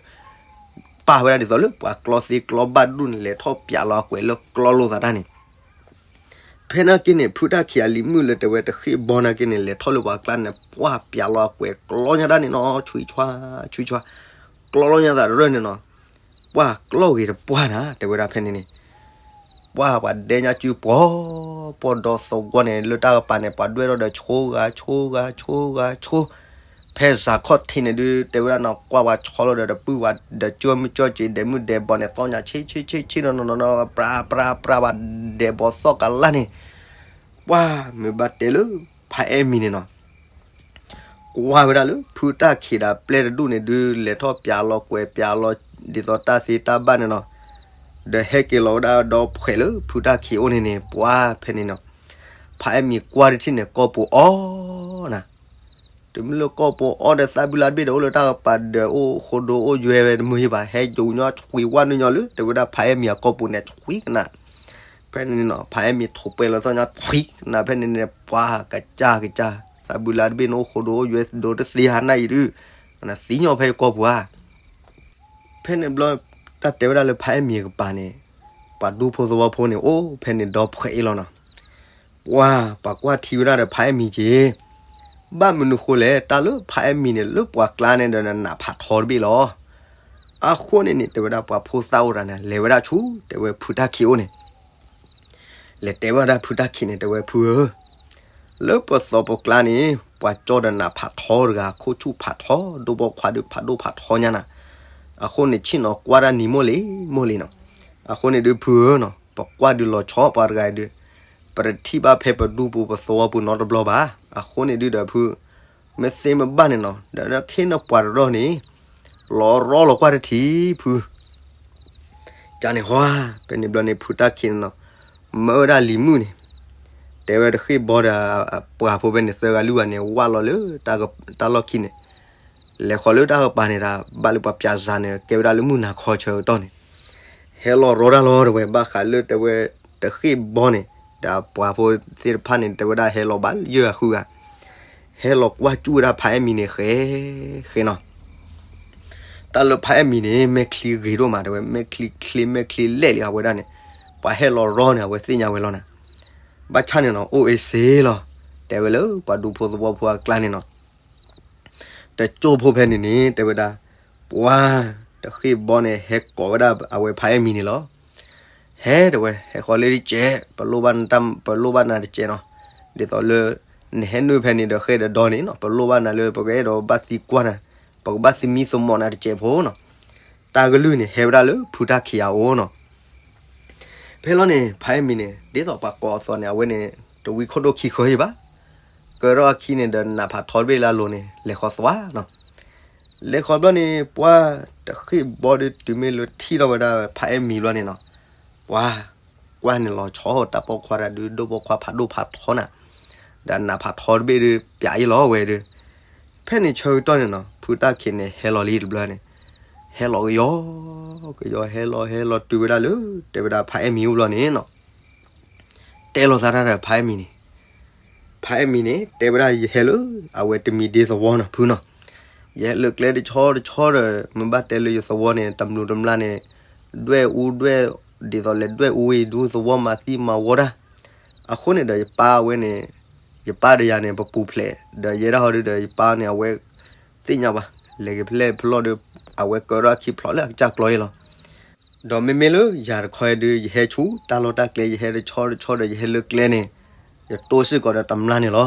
ပာ်ဝဲဒၣ်ဒ်သိးလၢပှၤကျီသ့ကျီဘၣ်ဒူၣ်န့ၣ် လဲၤထီၣ်ပျးလီၤအကွဲးလၢကျီလိာ်သးတၢ်န့ၣ်, ဖဲနာ်က့န့ၣ် ဖုတၢ်ခံးအလံၤမုၣ်လၢတဲဝဲတဃ့ၢ်ဘီနာ်က့န့ၣ် လဲၤထီၣ်လၢပှၤကျါန့ၣ် ပှၢ်ပျးလီၤအကွဲးကျီညါတၢ်န့ၣ်နီၤ ဆွံဆွါ ဆွံဆွါ ကျီလီၤညါသးတရၢၢ်န့ၣ်နီၤ, ပှၢ်ကျီၢ်ဂ့ၤတပှၢ်နၤ တဲဝဲဒၣ်ဖဲန့ၣ်န့ၣ်, ပှၢ်ပှၤဒဲညါစုပှီၤပှီၢ်ဒီသဝီန့ၣ် လၢတၢ်ကပၤန့ၣ် ပှၤဒွဲၣ်ထီၣ်ဒီးဆိဂၤဆိဂၤဆိဂၤဆိ ဖဲစးခီၣ်ထံးန့ၣ်ဒုး တဲဝဲဒၣ်နီၤ ကွၢ်ပှၤဆီလီၤဒီးတပုၢ်ဝဲဒီးကၠိမုၢ်ကၠိစ့ ဒဲးမုၢ်ဒဲးဘီန့ၣ် သီၣ်ညါဆ့ဆ့ဆ့ဆ့နီၤနီၤနီၤ ပြးပြးပြး ပှၤဒဲးဘီသီၣ်ကလါန့ၣ်, ပှၢ်မ့ၢ်ဘၣ်တဲလၢ ဖးအဲၣ်မံၤန့ၣ်နီၤ ကွၢ်ဝဲဒၣ်လၢ ဖုတၢ်ခံးဒီးပျဲၢ်တဒူၣ်န့ၣ်ဒုး လဲၤထီၣ်ပျးလီၤကွဲးပျးလီၤ ဒ်သိးတၢ်သ့တၢ်ဘၣ်န့ၣ်နီၤ, ဒီးဟဲက့ၤလီၤဝဲဒၣ်ဒီဖှဲးလၢဖုတၢ်ခံးအိၣ်န့ၣ်န့ၣ် ပှၢ်ဖဲန့ၣ်နီၤ, ဖးအဲၣ်မံၤကွၢ်တထံၣ်န့ၣ် ကီၢ်ပူၤအီၣ်နၤ, တမ့ၢ်လၢကီၢ်ပူၤအီၣ်ဒီးသၣ်ဘုလါတဘ့ၣ်ဒီးအိၣ်လၢတၢ်ကပၤဒီးအိၣ်ဃိဒိအိၣ်ယွဲဝဲတမုာ်ဟံၣ်ဘၣ် ဟဲယိာ်ညီဆွံဝါနုာ်ညီလၢ တဲဝဲဒၣ်ဖးအဲၣ်မံၤအကီၢ်ပူၤန့ၣ် ဆွံကနၣ် ဖဲန့ၣ်နီၤ ဖးအဲၣ်မံၤထိးပှဲၤလီၤသီၣ်ညါဆွံကနၣ် ဖဲန့ၣ်န့ၣ် ပှၢ်ကစၢ်ကစၢ် သၣ်ဘုလါတဘ့ၣ်န့ၣ်အိၣ်ဃိဒိအိၣ်ယွဲဒိတသ့ဟါနၢ်အံၤဒုး သံညီဖဲကီၢ်ပူၤဧါ ဖဲန့ၣ်ဘျီ တၢ်တဲဝဲဒၣ်လၢဖးအဲၣ်မံၤအကပၤန့ၣ် ပှၤဒူဖိသဝီဖိန့ၣ် အိၣ်ဖဲန့ၣ်ဒီဖှဲးအံၤလီၤနီၤ, ပှၢ်ပှၤကွၢ်ထံဝဲဒၣ်ဒီးဖးအဲၣ်မံၤက့ၤ, ဘၣ်မနုၤဃိလဲၣ် တၢ်လၢဖးအဲၣ်မံၤန့ၣ် လၢပှၤကျါန့ၣ်ဒီးနးဖးထီတဘ့ၣ်လီၤ, အဃိန့ၣ်န့ၣ် တဲဝဲဒၣ်ပှၤဖိသၣ်အိၣ်တဂၤန့ၣ် လဲၤဝဲဒၣ်ဆူ တဲဝဲဖုတၢ်ခံးအိၣ်န့ၣ် လဲၤတဲဝဲဒၣ်ဖုတၢ်ခံးန့ၣ် တဲဝဲဖုဧၢ, လၢပသီပကျါန့ၣ် ပှၤကၠီဒီးနးဖးထီတဂၤ ခိၣ်ဆူၣ်ဖးထီ ဒိၣ်ဘီခွါဒုးဖးဒိၣ်ဖးထီညါနၤ, အဃိန့ၣ် ဆ့ၣ်နီၤကွၢ်တၢ်နံၤမိၢ်လံ မိၢ်လံနီၤ, အဃိန့ၣ်ဒုးဖုဧၢနီၤ ပကွၢ်ဒုးလီၤဆီပှၤတဂၤဒုး ပတထံၣ်ဘၣ်ဖဲပဒူပူၤပသဝီပူၤနီတဘျီဘၣ်, အဃိန့ၣ်ဒုးဒီးဖု မ့ၢ်သ့မ့ၢ်ဘၣ်န့ၣ်နီၤ ဒီးခ့နပှၤတရီန့ၣ် လီၤရီလီၤကွၢ်တထံၣ်ဖု ကန့ၣ်ဟီ ဖဲန့ၣ်ဘျီန့ၣ် ဖုတၢ်ခံးန့ၣ်နီၤ မၢဝဲဒၣ်လံၤမုၣ်န့ၣ် တဲဝဲတဃ့ၢ်ဘီဒီး ပှၤဖိဖဲန့ၣ် သၢဂၤလွံၢ်ဂၤန့ၣ် ဝၢ်လီၤလၢ တၢ်လီၢ်ခံန့ၣ် လဲၤဃီၤလၢတၢ်ကပၤန့ၣ်ဒီး ဘၣ်လၢပှၤပၠးစၤန့ၣ် ကဲဝဲဒၣ်လၢမုၢ်နၤခီဆၢကတီၢ်န့ၣ် ဟဲလီၤရီတၢ်လီၤ တဲဝဲ ဘၣ်ဃးလၢတဲဝဲ တဃ့ၢ်ဘီန့ၣ် ဒီးပှၤဖိသ့ၣ်တဖၣ်န့ၣ် တဲဝဲဒၣ်ဟဲလီၤဘၣ်ယဲၢ်ဂၤဃုဂၤ ဟဲလီၤကွၢ်စူၣ်ဝဲဒၣ်ဖးအဲၣ်မံၤန့ၣ် ဃဲ ဃဲနီၤ တၢ်လၢဖးအဲၣ်မံၤန့ၣ် မဲာ်ချံဂ့ၤဒိၣ်မး တဲဝဲ မဲာ်ချံချ့ မဲာ်ချံလဲၣ်လံအဝဲဒၣ်န့ၣ် ပှၤဟဲလီၤရီန့ၣ် အဝဲသ့ၣ်ညါဝဲလီၤနၤ. ဘၣ်ဆၣ်န့ၣ်နီၤ အိၣ်အ့စ့လီၤ တဲဝဲလၢပှၤဒူဖိသဝီဖိအကျါန့ၣ်နီၤ တကၠိၢ်ဖိဖဲန့ၣ်န့ၣ် တဲဝဲဒၣ် ပှၤတဃ့ၢ်ဘီန့ၣ် ဟဲကိးဝဲဒၣ်အဝဲဖးအဲၣ်မံၤန့ၣ်လီၤ. ဟဲတဲဝဲ ဟဲဃီၤလၢတကဲး ပလိၣ်ဘၣ်နၤတကဲးနီၤ ဒ်သိးလၢ နဟဲနုာ်ဖဲန့ၣ်ဒီးဃဲဒီးဒီန့ၣ်နီၤ ပလိၣ်ဘၣ်နၤလၢ ပကအဲၣ်ဒိးဘၣ်သံကွၢ်နၤ ပကဘၣ်သမံသမိးနၤတကဲးဖိနီၤ. တၢ်ကလုၢ်န့ၣ် ဟဲဝဲဒၣ်လၢဖုတၢ်ခံးအအိၣ်နီၤ. ဖဲလီၤန့ၣ် ဖးအဲၣ်မံၤန့ၣ် ဒ်သိးပှၤကိးအသီန့ၣ် အဝဲန့ၣ် တဝံခိၣ်ဒိၣ်ခံဃၢယဘၣ်. ကၢထီၣ်အခံန့ၣ်ဒီးနးဖးထီတဘ့ၣ်လၢအလိၤန့ၣ် လဲၤဃီၤသွါနီၤ. လဲၤဃီၤဘျီန့ၣ် ပှၤတဃ့ၢ်ဘီဒုးတုၤမ့ၢ်လၢထံၣ်ထီၣ်ဝဲဒၣ်ဖးအဲၣ်မံၤဘျီန့ၣ်နီၤ ပှၤကွၢ်န့ၣ်လီၤဆီတၢ်ပိာ်ခွါတၢ်ဒုး ဒိၣ်ပိာ်ခွါဖးဒိၣ်ဖးထီနၤ ဒီးနးဖးထီတဘ့ၣ်ဒုး ပၠးအံၤလီၤဝဲဒုး ဖဲန့ၣ်ဆၢကတီၢ်န့ၣ်နီၤ ဖုတၢ်ခံးန့ၣ် ဟဲလီၤလံတဘျီန့ၣ် ဟဲလီၤကယီ ကယီဟဲလီၤဟဲလီၤတုၤဝဲဒၣ်လၢ တဲဝဲဒၣ်ဖးအဲၣ်မံၤအိၣ်ဘျီန့ၣ်နီၤ တဲလိာ်သးတၢ်ဒီးဖးအဲၣ်မံၤန့ၣ် ဖးအဲၣ်မံၤန့ၣ် တဲဝဲဒၣ်ယဟဲလၢ အဝဲတမံၤဒ့သဝီနီၤ ဖုနီၤ ယဟဲလၢကျဲတဆီတဆီဒီး မ့ၢ်ဘၣ်တဲလၢယသဝီန့ၣ် တမျိးတမျာ်န့ၣ် ဒွဲၣ်အူဒွဲၣ် ဒ်သိးလဲၤဒွဲၣ်အူဝံၤ ဒူသဝီမၤသံမၤဝီတၢ် အဃိန့ၣ်ဒီးယပၢ်ဝဲန့ၣ် ယပၢ်ဒီးယၤန့ၣ် ပပူၤဖျဲး ဒီးယဲဒၣ်ဟီဒုဒီးယပၢ်န့ၣ် အဝဲသ့ၣ်ညါဘၣ် လဲၤက့ၤဖဲလဲၣ်ဖဲလဲၣ်ဒီး အဝဲကၢထီၣ်အခံဖျိးလၢအကစၢ်ကျီအံၤလီၤ ဒီးမ့မ့ၢ်လၢယၤတခီအံၤဒုး ယဟဲဆူတၢ်လီၢ်တၢ်ကျဲ ယဟဲတဆီတဆီဒီး ယဟဲလၢကျဲန့ၣ် ယတိၢ်စ့ၢ်ကီးဒီးတမျၢ်န့ၣ်လီၤ.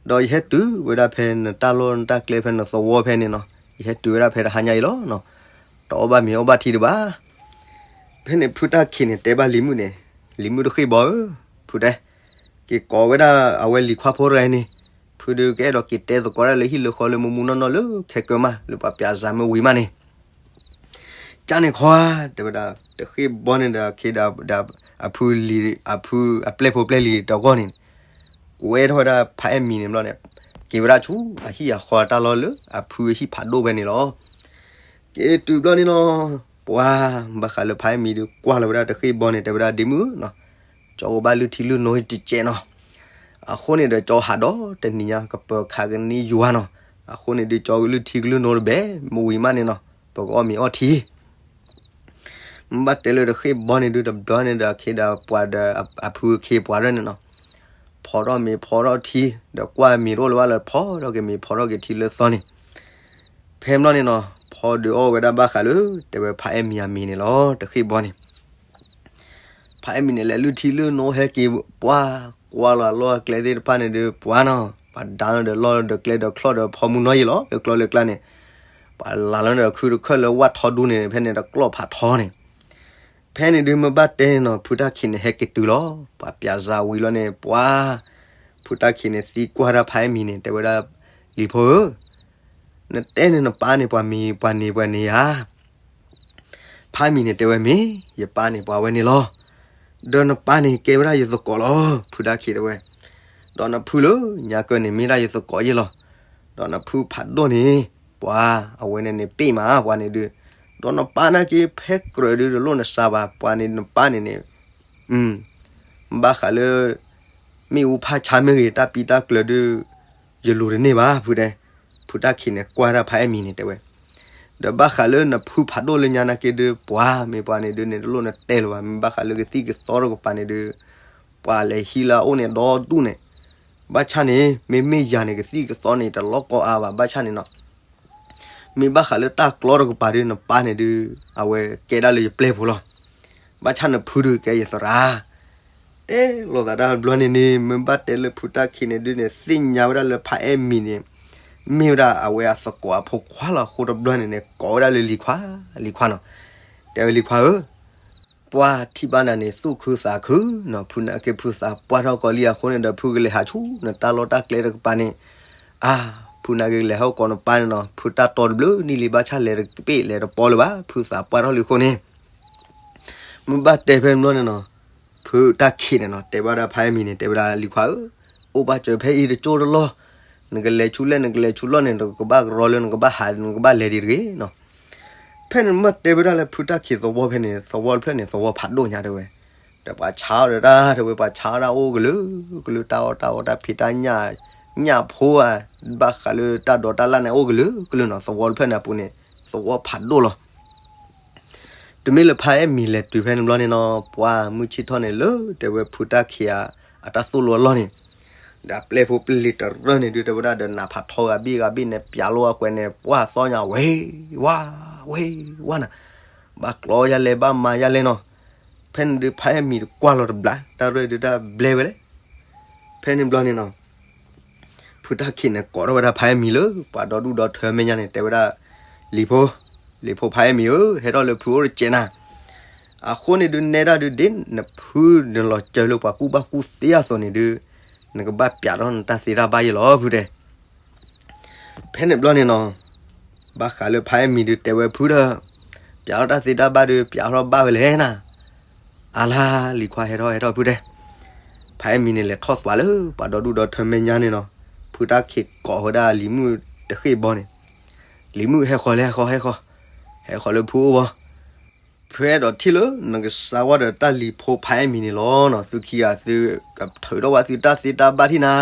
ဒီးယဟဲတုၤဝဲဒၣ်ဖဲနတၢ်လီၢ်နတၢ်ကျဲဖဲနသဝီဖဲန့ၣ်နီၤ, ယဟဲတုၤဝဲဒၣ်ဖဲတဟါညါအံၤလီၤနီၤ. တအီၣ်ဘၣ်မ့ၤအီၣ်ဘၣ်ထံတဘၣ်. ဖဲန့ၣ်ဖုတၢ်ခံးန့ၣ် တဲဘၣ်လံၤမုၣ်န့ၣ်, လံၤမုၣ်တဃ့ၢ်ဘီဧၢ, ဖုတဲ, က့ၤကိးဝဲဒၣ်အဝဲလံၤခွါဖိတဂၤန့ၣ်, ဖုဒုးကအဲၣ်ဒိးက့ၤတဲသကိးဒၣ်လၢဟံၣ်လၢဃီလၢမူမူနီၢ်နီၢ်လၢခဲကၢမး လၢပှၤပၠးစးမ့ၢ်ဝံၤမးန့ၣ် ကန့ၣ်ခီဧါ, တဲဝဲဒၣ်, တဃ့ၢ်ဘီန့ၣ်ဒီးခ့ဒီး အဖုလံၤ, အဖုအပျဲၢ်ဖိပျဲၢ်လံၤတဂီၢ်န့ၣ်, ကွဲထီၣ်ဝဲဒၣ်ဖးအဲၣ်မံၤန့ၣ်ဘျီန့ၣ်, က့ၤဝဲဒၣ်ဆူအဟံၣ်အဃီတၢ်လီၢ်လၢအဖုအဟံၣ်ဖးဒိၣ်ဖဲန့ၣ်လီၤ. က့ၤတုၤဘျီန့ၣ်နီၤ, ပှၤ, ဘၣ်ဃးလၢဖးအဲၣ်မံၤဒုးကွၢ်လီၤဝဲဒၣ်တဃ့ၢ်ဘီန့ၣ် တဲဝဲဒၣ်ဒ့မုၣ်ဧၢနီၤ, ကၠီကဘၣ်လုၢ်ထံလုၢ်နိတစဲးနီၤ. အဃိန့ၣ်ဒီးကၠီဟးဒီးတနံၤညါကပၢၤခးကနံၣ်ယွၤနီၤ, အဃိန့ၣ်ဒုးကၠီကလုၢ်ထံကလုၢ်နိတဘဲ, မ့ၢ်ဝံၤမးန့ၣ်နီၤ, ပကအီၣ်မ့ၤအီထံ မ့ၢ်ဘၣ်တဲလၢတဃ့ၢ်ဘီန့ၣ်ဒုးတဘျီန့ၣ်ဒီးခ့ဒီးပှၤဒီးအဖုအခ့ပှၤဒၢန့ၣ်နီၤ, ဖီထီၣ်မ့ၤဖီထီၣ်ထံ, ဒီးကွၢ်မ့ၤတအိၣ်လၢၤဘၣ်လၢဖီထီၣ်က့ၤမ့ၤဖီထီၣ်က့ၤထံလၢသီန့ၣ်, ဖဲဘျီန့ၣ်နီၤ, ဖီဒုးအီၣ်ဝဲဒၣ်ဘၣ်ဃးလၢ, တဲဝဲဖးအဲၣ်မံၤအမံၤန့ၣ်လီၤ, တဃ့ၢ်ဘီန့ၣ် ဖးအဲၣ်မံၤန့ၣ် လဲၤလုၢ်ထံလုၢ်နိဟဲက့ၤပှၤ, ကွၢ်လီၤအလီၢ်အကျဲသ့ၣ်တဖၣ်န့ၣ်ဒုးပှၤနီၤ, ပှၤဒါဒီးလီၢ်ဒီးကျဲဒီးချီၣ်ဒီးဖီမုၢ်နီၢ်ယံၤလီၤ, လၢကျီလၢကျါန့ၣ်, ပှၤလၢ်လီၤန့ၣ်ဒီးခုတခၢၣ်လၢဝၣ်ထီဒူန့ၣ် ဖဲန့ၣ်ဒီးကျီၢ်ဖးထီန့ၣ်, ဖဲန့ၣ်ဒုးမ့ၢ်ဘၣ်တဲနီၤ ဖုတၢ်ခံးန့ၣ်ဟဲက့ၤတုၤလီၤ, ပှၤပၠးစးဝံၤလီၤန့ၣ် ပှၤ, ဖုတၢ်ခံးန့ၣ်သံကွၢ်ဒၣ်ဖးအဲၣ်မံၤန့ၣ် တဲဝဲဒၣ်, လံၤဖိဧၢ, နတဲန့ၣ်နပၢ်န့ၣ်ပှၤမံၤပှၤန့ၣ်ပှၤန့ၣ်ဧါ ဖးမံၤန့ၣ်တဲဝဲမ့ၢ်, ယပၢ်န့ၣ်ပှၤဝဲန့ၣ်လီၤ. ဒီးနပၢ်န့ၣ်ကဲဝဲဒၣ်ယသကိးလီၤ, ဖုတၢ်ခံးတဲဝဲ. ဒီးနဖုလၢညါကၢန့ၣ်မ့ၢ်ဒၣ်ယသကိးယဲလီၤ. ဒီးနဖုဖးဒိၣ်န့ၣ်, ပှၤ, အဝဲန့ၣ်န့ၣ်ပ့ၢ်မးပှၤန့ၣ်ဒုး, ဒီးနပၢ်နာ်က့ဖဲကြၢးဒုးတလိၣ်နစၢ်ဘၣ်, ပှၤန့ၣ်နပၢ်န့ၣ်န့ၣ်, ဘၣ်ဃးလၢ မ့ၣ်အူဖးဆါမ့ၢ်ဂ့ၤ တၢ်ပံတၢ်ကျၢၤဒုး, ယလူၤတန့ၢ်ဘၣ် ဖုတဲ. ဖုတၢ်ခံးန့ၣ်ကွၢ်ဒၣ်ဖးအဲၣ်မံၤန့ၣ်တဲဝဲ. ဒီးဘၣ်ဃးလၢနဖုဖးဒိၣ်လၢညါနာ်က့ဒုး ပှၤမ့ၢ်ပှၤန့ၣ်ဒုးန့ၣ် တလိၣ်နတဲလၢၤဘၣ်, မ့ၢ်ဘၣ်ဃးလၢကသံၣ်ကသီတကပၤန့ၣ်ဒုး, ပှၤလဲၤဟံးလၢအအိၣ်န့ၣ်ဒီဒူၣ်န့ၣ်, ဘၣ်ဆၣ်န့ၣ် မ့မ့ၢ်ယၤန့ၣ် ကသံၣ်ကသီန့ၣ် တလီၢ်ကီအါဘၣ်, ဘၣ်ဆၣ်န့ၣ်နီၤ မ့ၢ်ဘၣ်ဃးလၢတၢ်ကျီတကပၤဒုး နပၢ်န့ၣ်ဒုး, အဝဲကဲဒၣ်လၢယပျဲၢ်ဖိလီၤ. ဘၣ်ဆၣ်နဖုဒုးကဲယသရၣ်. တဲလိာ်သးတၢ်ဘျီန့ၣ်န့ၣ် မ့ၢ်ဘၣ်တဲလၢဖုတၢ်ခံးန့ၣ်ဒုးန့ၣ် သ့ၣ်ညါဝဲဒၣ်လၢဖးအဲၣ်မံၤန့ၣ်, မ့ၢ်ဝဲဒၣ်အဝဲအသကိးအဖိခွါလီၤ. အဃိတဘျီန့ၣ်န့ၣ် ကိးဝဲဒၣ်လၢလံၤခွါ, လံၤခွါနီၤ. တဲဝဲလံၤခွါဧၢ, ပှၤထံၣ်ဘၣ်နၤန့ၣ် သူၣ်ခုသးခုနီၤ, ဖုနာ်က့ဖုသးပှၢ်ထီၣ်ကီးလံ အဃိန့ၣ်ဒီး ဖုကလဲၤဟးဆူနတၢ်လီၢ်တၢ်ကျဲတကပၤန့ၣ်, အါ, ဖုနာ်က့လဲၤဟးကိးနပၢ်န့ၣ်နီၤ, ဖုတၢ်တီတဘျုးနံၣ်လံ ဘၣ်ဆၣ်လဲၤတကပ့ၢ်လဲၤတပီလၢၤဘၣ်, ဖုသးပှၢ်ထီၣ်လံအဃိန့ၣ် မ့ၢ်ဘၣ်တဲဖဲန့ၣ်ဘျီန့ၣ်နီၤ, ဖုတၢ်ခံးန့ၣ်နီၤ တဲဘၣ်ဒၣ်ဖးအဲၣ်မံၤန့ၣ် တဲဝဲဒၣ်လံၤခွါဧၢ, အိၣ်ဘၣ်စၢၤဖဲအံၤတကၠိတလီၢ်, နကလဲၤဆူလဲၣ် နကလဲၤဆူလီၢ်န့ၣ် နကဘၣ်ကရီလၢနကဘၣ်ဟး နကဘၣ်လဲၤဒံးတဂ့ၤနီၤ. ဖဲန့ၣ်မ့ၢ်တဲဝဲဒၣ်လၢဖုတၢ်ခံးသဝီဖဲန့ၣ် သဝီတဖျၢၣ်န့ၣ် သဝီဖးဒိၣ်ညါတဲဝဲ, ဒီးပှၤဆါအီၣ်ဒီးတၢ်တဲဝဲ ပှၤဆါအီၣ်ဒၣ်အိၣ်ကလုာ်ကလုာ် တၢ်အီၣ်တၢ်အီတၢ်ဖံးတၢ်ညၣ်, ညၣ်ဖိဧါ, ဘၣ်ဃးလၢတၢ်ဒိးတၢ်လၣ်န့ၣ်အိၣ်ကလုာ်ကလုာ်နီၤ, သဝီတဖျၢၣ်န့ၣ်အပူၤန့ၣ် သဝီဖးဒိၣ်လီၤ. တမ့ၢ်လၢဖးအဲၣ်မံၤလဲၤတုၤဖဲန့ၣ်ဘျီန့ၣ်နီၤ, ပှၤမုၢ်ဆ့ၣ်ထီၣ်န့ၣ်လၢတဲဝဲဖုတၢ်ခံးဧါ, အတၢ်သိၣ်လိအလီၢ်န့ၣ်, ဒီးအပျဲၢ်ဖိပျဲၢ်လံၤတရၢၢ်န့ၣ်ဒုး တဲဝဲဒၣ်ဒီးနးဖးထီဂၤဘ့ၣ်ဂၤဘ့ၣ်န့ၣ် ပၠးလိအကွဲးန့ၣ် ပှၤသီညါဝဲ, ဝါ, ဝဲ, ဝါနၤ, ဘၣ်ကျီယၤလဲၣ် ဘၣ်မၤယၤလဲၣ်နီၤ. ဖဲန့ၣ်ဒုးဖးအဲၣ်မံၤတကွၢ်လီၤတဘျီ တၢ်ရဲၣ်ဒုးတၢ်ဘျဲဝဲလဲၣ်. ဖဲန့ၣ်ဘျီန့ၣ်နီၤ ဖုတၢ်ခံးန့ၣ်ကိးထီၣ်ဝဲဒၣ်ဖးအဲၣ်မံၤလၢ ပှၤဒီဒူၣ်ဒီထၢမဲာ်ညါန့ၣ် တဲဝဲဒၣ်, လံၤဖိ, လံၤဖိဖးအဲၣ်မံၤဧၢ, ဟဲထီၣ်လၢဖုအိၣ်တကဲးနၤ, အဃိန့ၣ်ဒုးနဲဒၣ်ဒုးဒ်နဖုနလီၤစၢၤလၢပှၤကူၣ်ဘၣ်ကူၣ်သ့အသိးန့ၣ်ဒုး, နကဘၣ်ပၠးထီၣ်နတၢ်သ့တၢ်ဘၣ်ယဲလီၤ ဖုတဲ. ဖဲန့ၣ်ဘျီန့ၣ်နီၤ, ဘၣ်ဃးလၢဖးအဲၣ်မံၤဒုးတဲဝဲဖုဒီး, ပၠးထီၣ်တၢ်သ့တၢ်ဘၣ်ဒုး ပၠးထီၣ်ဘၣ်ဝဲလဲၣ်နၤ. အါလါ, လံၤခွါဟဲထီၣ်ဟဲထီၣ်ဖုတဲ. ဖးအဲၣ်မံၤန့ၣ်လဲၤထီၣ်သွးလၢပှၤဒီဒူၣ်ဒီထၢမဲာ်ညါန့ၣ်နီၤ, ဖုတၢ်ခံးကိးဝဲဒၣ်လံၤမုၣ်တဃ့ၢ်ဘီန့ၣ်, လံၤမုၣ်ဟဲဃီၤလဲၤဃီၤဟဲဃီၤ, ဟဲဃီၤလၢဖုအိၣ်ဘီ ဖဲအဲၣ်ဒိးထံၣ်လၢနကစၢ်ဝဲဒီးတၢ်လံၤဖိဖးအဲၣ်မံၤန့ၣ်လီၤနီၤ, သုခံဂၤသုကထုးထီၣ်ဝဲသုတၢ်သ့တၢ်ဘၣ်ထံၣ်နၤ.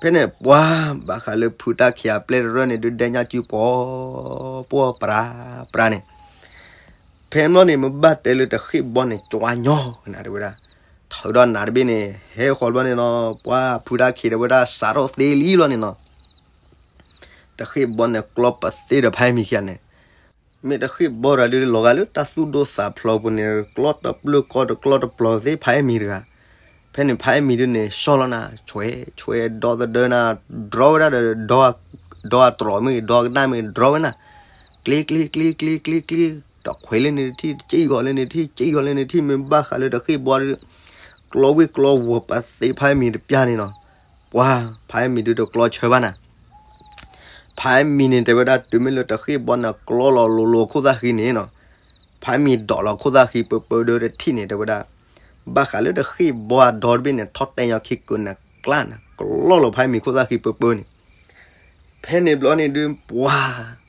ဖဲန့ၣ်ပှၤဘၣ်ဃးလၢဖုတၢ်ခံးအပျဲၢ်တရၢၢ်န့ၣ်ဒုးဒဲညၣ်စုပှီၤ, ပှီၢ်ပြး, ပြးန့ၣ်, ဖဲန့ၣ်ဘျီန့ၣ် မ့ၢ်ဘၣ်တဲလၢတဃ့ၢ်ဘီန့ၣ် ကၠွါညီနၤတဲဝဲဒၣ်, ထုးထီၣ်နးတဘ့ၣ်န့ၣ် ဟဲဃီၤဘျီန့ၣ်နီၤ, ပှၤဖုတၢ်ခံးတဲဝဲဒၣ်စးထီၣ်သ့လံဘျီန့ၣ်နီၤ တဃ့ၢ်ဘီန့ၣ်ကျီပသ့ဒီးဖးအဲၣ်မံၤခံဂၤန့ၣ်, မ့ၢ်တဃ့ၢ်ဘီတဂၤဒုးလီၤဂာ်လၢတၢ်သူၣ်ဒိၣ်သးဖျိးပူၤန့ၣ် ကျီတပျုၢ်ကီတကျီတပျီၤသ့ဖးအဲၣ်မံၤတဂၤ. ဖဲ ဖဲန့ၣ်ဖးအဲၣ်မံၤဒုန့ၣ် ဆီၣ်လီၤနၤ, ဆွဲဆွဲဒီသဒၢနၤ, ဒြီဝဲဒၣ်ဒီး ဒီအတြီၤမ့ၢ်ဂ့ၤ ဒီကနၣ်မ့ၢ်ဂ့ၤ ဒြီဝဲနၤ, ကျ့ကျ့ကျ့ကျ့ကျ့ကျ့, တခွဲးလၢန့ၣ်တထံၣ်, တစံၣ်ဂီၤလၢန့ၣ်တထံၣ်, စံၣ်ဂီၤလၢန့ၣ်တထံၣ်, မ့ၢ်ဘၣ်ဃးလၢတဃ့ၢ်ဘီဒု ကျီဝ့ၢ်ကျီဝီၤပသ့ဖးအဲၣ်မံၤတပျၢ်န့ၣ်နီၤ, ပှၤဖးအဲၣ်မံၤဒုတကျီဆၢဘၣ်နၤ ဖးအဲၣ်မံၤန့ၣ် တဲဝဲဒၣ် တုၤမ့ၢ်လၢတဃ့ၢ်ဘီန့ၣ် ကျီလီၤလိၤလိၤခိၣ်သၣ်ဃံန့ၣ်နီၤ, ဖးအဲၣ်မံၤဒိးလီၤခိၣ်သၣ်ဃံပၢပၢဒီးတထံၣ်န့ၣ် တဲဝဲဒၣ် ဘၣ်ဃးလၢတဃ့ၢ်ဘီအဒီတဘ့ၣ်န့ၣ် ထီၣ်တဲညါခံကုာ်နၤကျါနၤ, ကျီလီၤဖးအဲၣ်မံၤခိၣ်သၣ်ဃံပၢပၢန့ၣ် ဖဲန့ၣ်ဘျီန့ၣ်ဒု ပှၤ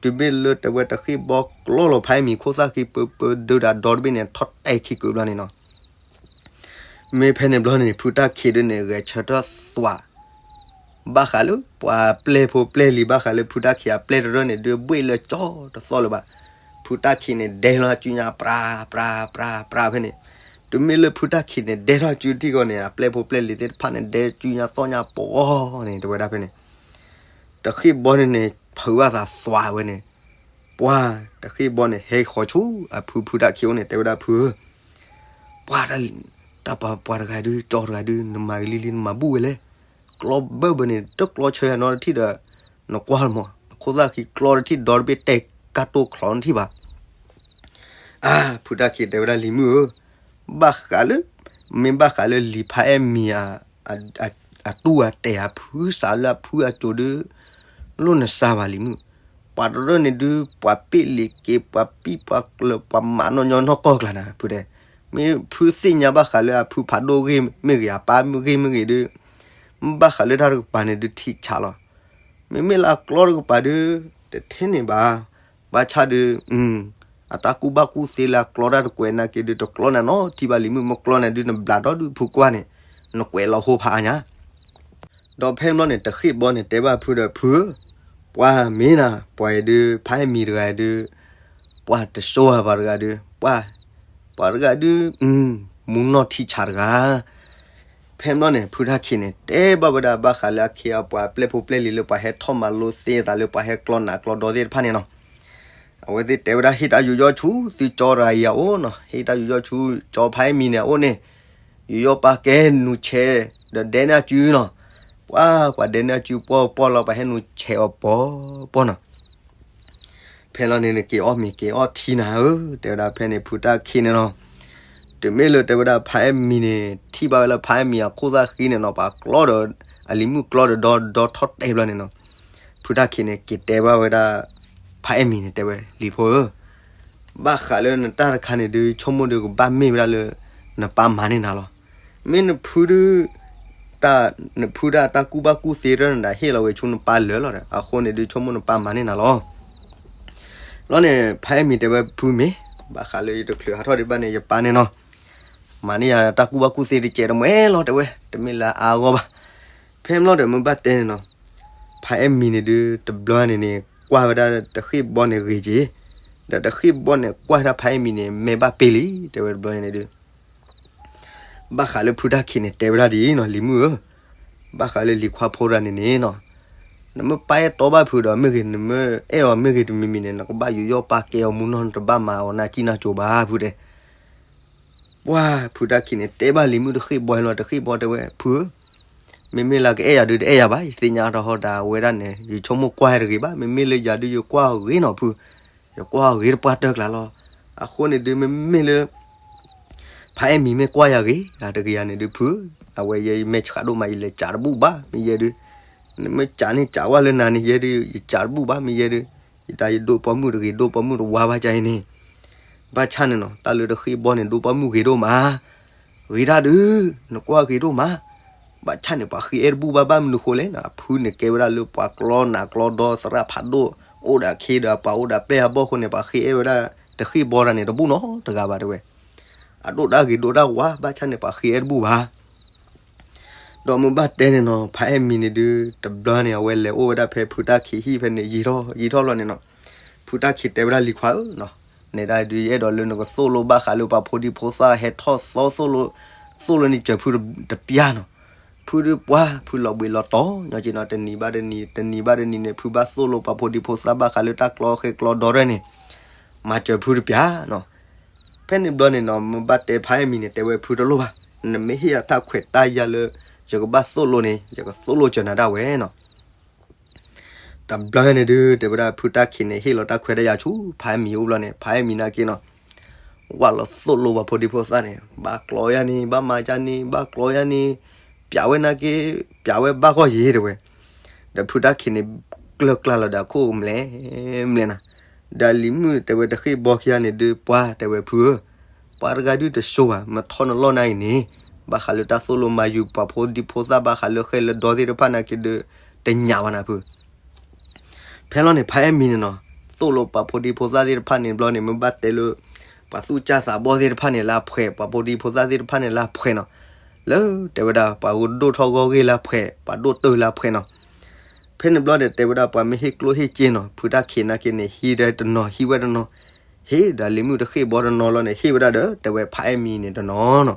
တုၤမ့ၢ်လၢတဲဝဲတဃ့ၢ်ဘီကျီလီၤဖးအဲၣ်မံၤခိၣ်သၣ်ဃံပၢပၢဒီးဒီဒီတဘ့ၣ်န့ၣ် ထီၣ်တဲခံကုာ်ဘျီန့ၣ်နီၤ, မ့ၢ်ဖဲန့ၣ်ဘျီန့ၣ် ဖုတၢ်ခံးဒုန့ၣ် ဂဲၤဆၢထၢၣ်သွး ဘၣ်ဃးလၢပှၤပျဲၢ်ဖိပျဲၢ်လံၤ ဘၣ်ဃးလၢဖုတၢ်ခံးအပျဲၢ်တရၢၢ်န့ၣ် ဒုးဘှ့ၣ်လၢကၠီတသီၣ်လၢၤဘၣ်, ဖုတၢ်ခံးန့ၣ် ဒဲလီၤအစုညါ ပြးပြးပြးပြးဖဲန့ၣ်, တုၤမ့ၢ်လၢဖုတၢ်ခံးန့ၣ် ဒဲထီၣ်အစုထံၣ်ဂီၢ်န့ၣ် အပျဲၢ်ဖိပျဲၢ်လံၤသ့ၣ်တဖၣ်န့ၣ် ဒဲစုညါသီၣ်ညါပှီၤန့ၣ် တဲဝဲဒၣ်ဖဲန့ၣ်, တဃ့ၢ်ဘီန့ၣ်န့ၣ် ဖုးဘၣ်သးသွးဝဲန့ၣ်, ပှၤတဃ့ၢ်ဘီန့ၣ် ဟဲဃီၤဆူအဖုဖုတၢ်ခံးအိၣ်န့ၣ် တဲဝဲဒၣ်ဖုဧၢ ပှၤတၢ်ပှၤတဂၤဒု ကၠီတဂၤဒု နမၤဂ့ၤလံလံ နမၤဘူၣ်ဝဲလဲၣ်, ကျီဘၢဘၢန့ၣ်တကျီဆၢယၤနီတထံၣ်ဒီး နကွၢ်လီၤမး အခိၣ်သၣ်ဃံကျီတထံၣ်ဒီတဘ့ၣ်တဲကၢ်တိၢ်ချီနထံၣ်ဘၣ်, အါ ဖုတၢ်ခံးတဲဝဲဒၣ်လံၤမုၣ်ဧၢ, ဘၣ်ဃးလၢ မ့ၢ်ဘၣ်ဃးလၢလံၤဖးအဲၣ်မံၤ အတူၢ်အတဲာ်အဖုစးလၢအဖုအစိၤဒု လိၣ်နစါဘၣ်လံၤမုၣ်, ပှၤတရၢၢ်န့ၣ်ဒု ပှၤပ့ၢ်လံၤက့ၤ ပှၤပံၣ်ပှၤကျၢၤ ပှၤမၤနီၢ်ညီနီၢ်ကီၢ်ကျါနၤ ဖုတဲ, မ့ၢ်ဖုသ့ၣ်ညါဘၣ်ဃးလၢအဖုဖးဒိၣ်ဂ့ၢ်မ့ၢ်ဂ့ၤ အပၢ်ဂ့ၢ်မ့ၢ်ဂ့ၤဒု ဘၣ်ဃးလၢတၢ်တကပၤန့ၣ်ဒုထံၣ်ဆးလီၤ, မ့မ့ၢ်လၢအကျီတကပၤဒု တထဲန့ၣ်ဘၣ်, ဘၣ်ဆၣ်ဒု အတၢ်ကူၣ်ဘၣ်ကူၣ်သ့လၢအကျီတၢ်တကွဲးနာ်က့ဒု တကျီနၤနီတထံၣ်ဘၣ်လံၤမုၣ်, မ့ၢ်ကျီနၤဒု နဘျးဒီဒုဖုကွၢ်န့ၣ် နကွဲးလီၤဟိဖးအါညါ ဒီးဖဲန့ၣ်ဘျီန့ၣ် တဃ့ၢ်ဘီန့ၣ် တဲဘၣ်ဖုဒီးဖုဧၢ, ပှၤမ့ၢ်နၤ ပှၤအံၤဒု ဖးအဲၣ်မံၤတဂၤဒု ပှၤတစိၢ်အပှၤတဂၤဒု ပှၤ ပှၤတဂၤဒု မူနီၢ်ထံဆးတဂၤ ဖဲန့ၣ်ဘျီန့ၣ် ဖုတၢ်ခံးန့ၣ် တဲဘၣ်ဝဲဒၣ်ဘၣ်ဃးလၢအခ့အပှၤ ပျဲၢ်ဖိပျဲၢ်လံၤလၢပှၤဟဲထီၣ်မၤလိသ့အသးလၢပှၤဟဲကျီနးကျီဒီသ့ၣ်တဖၣ်န့ၣ်နီၤ, အဝဲသ့ၣ်တဲဝဲဒၣ် ဟ့ၣ်တၢ်ယူးယီၣ်ဆူသုကၠီတဂၤအံၤအအိၣ်နီၤ, ဟ့ၣ်တၢ်ယူးယီၣ်ဆူကၠီဖးအဲၣ်မံၤန့ၣ်အအိၣ်န့ၣ်, ယူးယီၣ်ပာ်ကဲနူၤဆဲး ဒီးဒဲန့ၢ်အစုနီၤ, ပှၤ ပှၤဒဲန့ၢ်အစုပှီၢ်ပှီၢ်လီၤ ပှၤဟဲနူၤဆဲးအီၤပီၤပီၢ်နီၤ ဖဲလီၤန့ၣ် နက့ၤအီၣ်မ့ၤက့ၤအီၣ်ထံနၤဧၢ, တဲဝဲဒၣ်ဖဲန့ၣ် ဖုတၢ်ခံးန့ၣ်နီၤ, တုၤမ့ၢ်လၢတဲဝဲဒၣ်ဖးအဲၣ်မံၤန့ၣ် ထံၣ်ဘၣ်ဝဲလၢဖးအဲၣ်မံၤအခိၣ်သၣ်ဃံန့ၣ်နီၤ ပှၤကျီဒီး အလံၤမုၣ်ကျီဒီးဒီထီၣ်တဲဘျီန့ၣ်နီၤ, ဖုတၢ်ခံးန့ၣ် က့ၤတဲဘၣ်ဝဲဒၣ် ဖးအဲၣ်မံၤန့ၣ် တဲဝဲ လံၤဖိဧၢ ဘၣ်ဃးလၢနတၢ်တခါန့ၣ်ဒု ဆိကမိၣ်ဒုကဘၣ်မ့ၢ်ဝဲဒၣ်လၢ နပၢ်မၤန့ၢ်နၤလီၤ. မ့ၢ်နဖုဒု တၢ် နဖုဒၣ်တၢ်ကူၣ်ဘၣ်ကူၣ်သ့တၢ်နဒၣ်ဟ့ၣ်လီၤဝဲဆူနပၢ်လၢာ်လီၤဒီး အဃိန့ၣ်ဒု ဆိကမိၣ်နပၢ်မၤန့ၢ်နၤလီၤ. လီၤန့ၣ် ဖးအဲၣ်မံၤတဲဝဲဖုမ့ၢ် ဘၣ်ဃးလၢယတချုးဟးထီၣ်ဒံးဘၣ်န့ၣ် ယပၢ်န့ၣ်နီၤ မၤန့ၢ်ယၤတၢ်ကူၣ်ဘၣ်ကူၣ်သ့တကဲးတမှဲလီၤ တဲဝဲ တမ့ၢ်လၢအါအဂီၢ်ဘၣ်. ဖဲမ့ၢ်လီၤဒီး မ့ၢ်ဘၣ်တဲန့ၣ်နီၤ ဖးအဲၣ်မံၤန့ၣ်ဒု တဘျီန့ၣ်န့ၣ် ကွၢ်ဝဲဒၣ်တဃ့ၢ်ဘီန့ၣ်ဂ့ၤက့ၤ, ဒီးတဃ့ၢ်ဘီန့ၣ် ကွၢ်ဝဲဒၣ်ဖးအဲၣ်မံၤန့ၣ် မဲာ်ဘၣ်ပ့လံ တဲဝဲတဘျီန့ၣ်ဒု ဘၣ်ဃးလၢဖုတၢ်ခံးန့ၣ် တဲဝဲဒၣ်ဒ်အံၤနီၤ လံၤမုၣ်ဧၢ, ဘၣ်ဃးလၢလံၤခွါဖိတဂၤန့ၣ်န့ၣ်နီၤ, နမ့ၢ်ပာ်အဲၣ်တီဘၣ်ဖုဒီးမ့ၢ်ဂ့ၤ နမ့ၢ်အဲၣ်အီၤမ့ၢ်ဂ့ၤတမံၤမံၤန့ၣ် နကဘၣ်ယူးယီၣ်ပာ်ကဲအီၤမူနီၤ နတဘၣ်မၤအီၤနၢ်ကံၢ်နၢ်ကၠိဘၣ် ဖုတဲ ပှၤဖုတၢ်ခံးန့ၣ် တဲဘၣ်လံၤမုၣ်တဃ့ၢ်ဘီလီၤ တဃ့ၢ်ဘီတဲဝဲ ဖုဧၢ, မ့မ့ၢ်လၢကအဲၣ်ယၤဒုတအဲၣ်ယၤဘၣ် ယသ့ၣ်ညါတဟီဒၣ် အဝဲဒၣ်န့ၣ် ယဆိကမိၣ်ကွၢ်ယၤတဂ့ၤဘၣ် မ့မ့ၢ်လၢယၤဒုယကွၢ်အီၤဂ့ၤနီၤဖု, ယကွၢ်အီၤဂ့ၤတပှၢ်တၢၢ်ကျါလီၤ. အဃိန့ၣ်ဒု မ့မ့ၢ်လၢ ဖးအဲၣ်မံၤမ့ၢ်ကွၢ်ယၤဂ့ၤ ယၤတဂ့ၤယၤန့ၣ်ဒု ဖုဧၢ, အဝဲယဲယမဲာ်ဆှးဒိၣ်မး ယလဲၤစးတဘူၣ်ဘၣ် မ့ၢ်ယဲဒု, နမ့ၢ်စးန့ၣ်စးဝဲလၢနၤန့ၣ် ယဲဒု ယစးတဘူၣ်ဘၣ် မ့ၢ်ယဲဒု, ယတၢ်ယဒိၣ်ပိာ်မုၣ်တဂ့ၤ ဒိၣ်ပိာ်မုၣ်တဝါဘၣ်ကါအံၤန့ၣ်, ဘၣ်ဆၣ်န့ၣ်နီၤ တၢ်လၢတဃ့ၢ်ဘီန့ၣ် ဒိၣ်ပိာ်မုၣ်ဂ့ၤဒိၣ်မး ဂ့ၤတၢ်ဒု, နကွၢ်ဂ့ၤဒိၣ်မး, ဘၣ်ဆၣ်န့ၣ် ပှၤဃ့အဲၣ်တဘူၣ်ဘၣ် ဘၣ်မနုၤဃိလဲၣ်နီၤ, အဖုန့ၣ်ကဲဝဲဒၣ်လၢပှၤကျီနးကျီဒီသရၣ်ဖးဒိၣ်, အိၣ်ဒီးအခ့ဒီးပှၤအိၣ်ဒီးပျဲၢ်အဘီၣ်အဃိန့ၣ် ပှၤဃ့အဲၣ်ဝဲဒၣ်တဃ့ၢ်ဘီတၢ်န့ၣ် တဘူၣ်နီတဂၤဘၣ်တဲဝဲ, အဒိၣ်တၢ်ဂ့ၤဒိၣ်တၢ်ဝါ ဘၣ်ဆၣ်န့ၣ် ပှၤဃ့အဲၣ်တဘူၣ်ဘၣ် ဒီးမ့ၢ်ဘၣ်တဲန့ၣ်နီၤ ဖးအဲၣ်မံၤန့ၣ်ဒု တဘျီန့ၣ် အဝဲလဲၤအိၣ်ဝဲဒၣ်ဖဲဖုတၢ်ခံးဟံၣ်ဖဲန့ၣ် ယံာ်ထီၣ်ယံာ်ထီၣ်လီၤန့ၣ်နီၤ, ဖုတၢ်ခံးတဲဝဲဒၣ်လံၤခွါဧၢနီၤ, နဲဒၣ်ဒု ယအဲၣ်ဒိးလၢနကသိၣ်လိဘၣ်ဃးလၢပှၤဖိဒံဖိသၣ်ဟဲထီၣ်သီသိၣ်လိ, သိၣ်လိန့ၢ်စၢၤဖုတပျၢ်နီၤ, ဖုဒုပှၤ ဖုလီၤဘှံးလီၤတီၤ ညီက့နီၤ တနံၤဘၣ်တနံၤ တနံၤဘၣ်တနံၤန့ၣ် ဖုဘၣ်သိၣ်လိပှၤဖိဒံဖိသၣ်ဘၣ်ဃးလၢတၢ်ကျီဃဲကျီဒီရဲၣ်န့ၣ်, မၤစၢၤဖုတပျၢ်နီၤ ဖဲန့ၣ်ဘျီန့ၣ်နီၤ မ့ၢ်ဘၣ်တဲဖးအဲၣ်မံၤန့ၣ် တဲဝဲဖုတလိၣ်ဘၣ်, နမ့ၢ်ဟ့ၣ်ယၤတၢ်ခွဲးတၢ်ယာ်လၢ ယကဘၣ်သိၣ်လိန့ၣ် ယကသိၣ်လိစၢၤနၤဒၣ်ဝဲနီၤ. တဘျီန့ၣ်ဒုး တဲဝဲဒၣ်ဖုတၢ်ခံးန့ၣ် ဟ့ၣ်လီၤတၢ်ခွဲးတၢ်ယာ်ဆူ ဖါအဲၣ်မံၤအိၣ်ဘျီန့ၣ် ဖါအဲၣ်မံၤနာ်က့နီၤ ဝဲလီၤသိၣ်လိပှၤဖိဒံဖိသၣ်န့ၣ် ဘၣ်ကျီယၤန့ၣ် ဘၣ်မၤယၤန့ၣ် ဘၣ်ကျီယၤန့ၣ် ပျးဝဲနာ်က့ ပျးဝဲဘၣ်ဂီၢ်ယ့ၤတဲဝဲ. ဒီးဖုတၢ်ခံးန့ၣ် ကျၢၢ်ကျါလီၤဒီးအခိၣ်မလဲၣ်မလဲၣ်နၤ. ဒီးလံၤမုၣ်တဲဝဲတဃ့ၢ်ဘီခံဂၤန့ၣ်ဒုး ပှၤတဲဝဲဖုဧၢ, ပှၤတဂၤဒုးတစိၤဘၣ် မ့ၢ်ထီၣ်နလီၢ်နၤအံၤန့ၣ် ဘၣ်ဃးလၢတၢ်သိၣ်လိမၤယုၤပှၤဖိဒံဖိသၣ် ဘၣ်ဃးလၢဃဲလၢဒီသ့ၣ်တဖၣ်နာ်က့ဒုး တညးဘၣ်နၤဖု. ဖဲလီၤန့ၣ် ဖါအဲၣ်မံၤန့ၣ်နီၤ သိၣ်လိပှၤဖိဒံဖိသၣ်သ့ၣ်တဖၣ်န့ၣ်ဘျီန့ၣ် မ့ၢ်ဘၣ်တဲလၢ ပှၤသူၣ်စၢ်သးဘီၣ်သ့ၣ်တဖၣ်န့ၣ်လၢအဖှဲး ပှၤဖိဒံဖိသၣ်သ့ၣ်တဖၣ်န့ၣ်လၢအဖှဲးနီၤ. လၢတဲဝဲဒၣ် ပှၤဂိၢ်ဒိၣ်ထီၣ်ဂီၢ်ဂ့ၢ်လၢအဖှဲး ပှၤဒိၣ်တုာ်လၢအဖှဲးနီၤ. ဖဲန့ၣ်ဘျီန့ၣ် တဲဝဲဒၣ်ပှၤမ့ၢ်ဟ့ၣ်ကျိၣ်ဟ့ၣ်စ့နီၤ ဖုတၢ်ခံးနာ်က့န့ၣ် ဟံးဒီးတနီၤ ဟံးဝဲတနီၤ, ဟ့ၣ်ဒီးလံၤမုၣ်တဃ့ၢ်ဘီတနီၤလီၤန့ၣ် ဟ့ၣ်ဝဲဒၣ်ဒီး တဲဝဲဖါအဲၣ်မံၤန့ၣ်တနီၤနီၤ.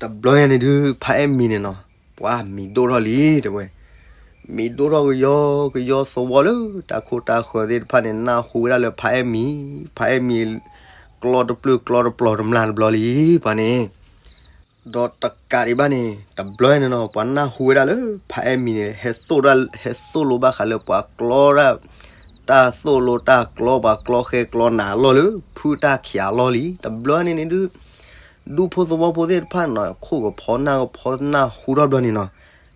တဘျီညါန့ၣ်ဒုး ဖါအဲၣ်မံၤန့ၣ်နီၤ ပှၤမံၤဒိၣ်ထီၣ်လံ တဲဝဲ. မံၤဒိၣ်ထီၣ်ကယီကယီ သဝီလၢတၢ်ခိတၢ်ဃၢၤသ့ၣ်တဖၣ်န့ၣ် နၢ်ဟူဝဲဒၣ်လၢဖါအဲၣ်မံၤ, ဖါအဲၣ်မံၤ ကျီတပျုာ်ကျီတပျီၤတမျၢ်တဘျီလံ ပှၤန့ၣ်. ဒီးတကးဒံးဘၣ်န့ၣ် တဘျီညါန့ၣ်နီၤ ပှၤနၢ်ဟူဝဲဒၣ်လၢ ဖါအဲၣ်မံၤန့ၣ် ဟဲသိၣ်ဒၣ် ဟဲသိၣ်လိဘၣ်ဃးလၢပှၤကျီဒၣ် တၢ်သိၣ်လိတၢ်ကျီ ပှၤကျီဃဲကျီနးအလီၢ်လၢ ဖုတၢ်ခံးအလီၢ်လံ. တဘျီညါန့ၣ်ဒုး ဒူဖိသဝီဖိသ့ၣ်တဖၣ်န့ၣ်နီၤ ခိၣ်ကဖီနၢ်ကဖီနၢ်ဟူထီၣ်ဘျီန့ၣ်နီၤ,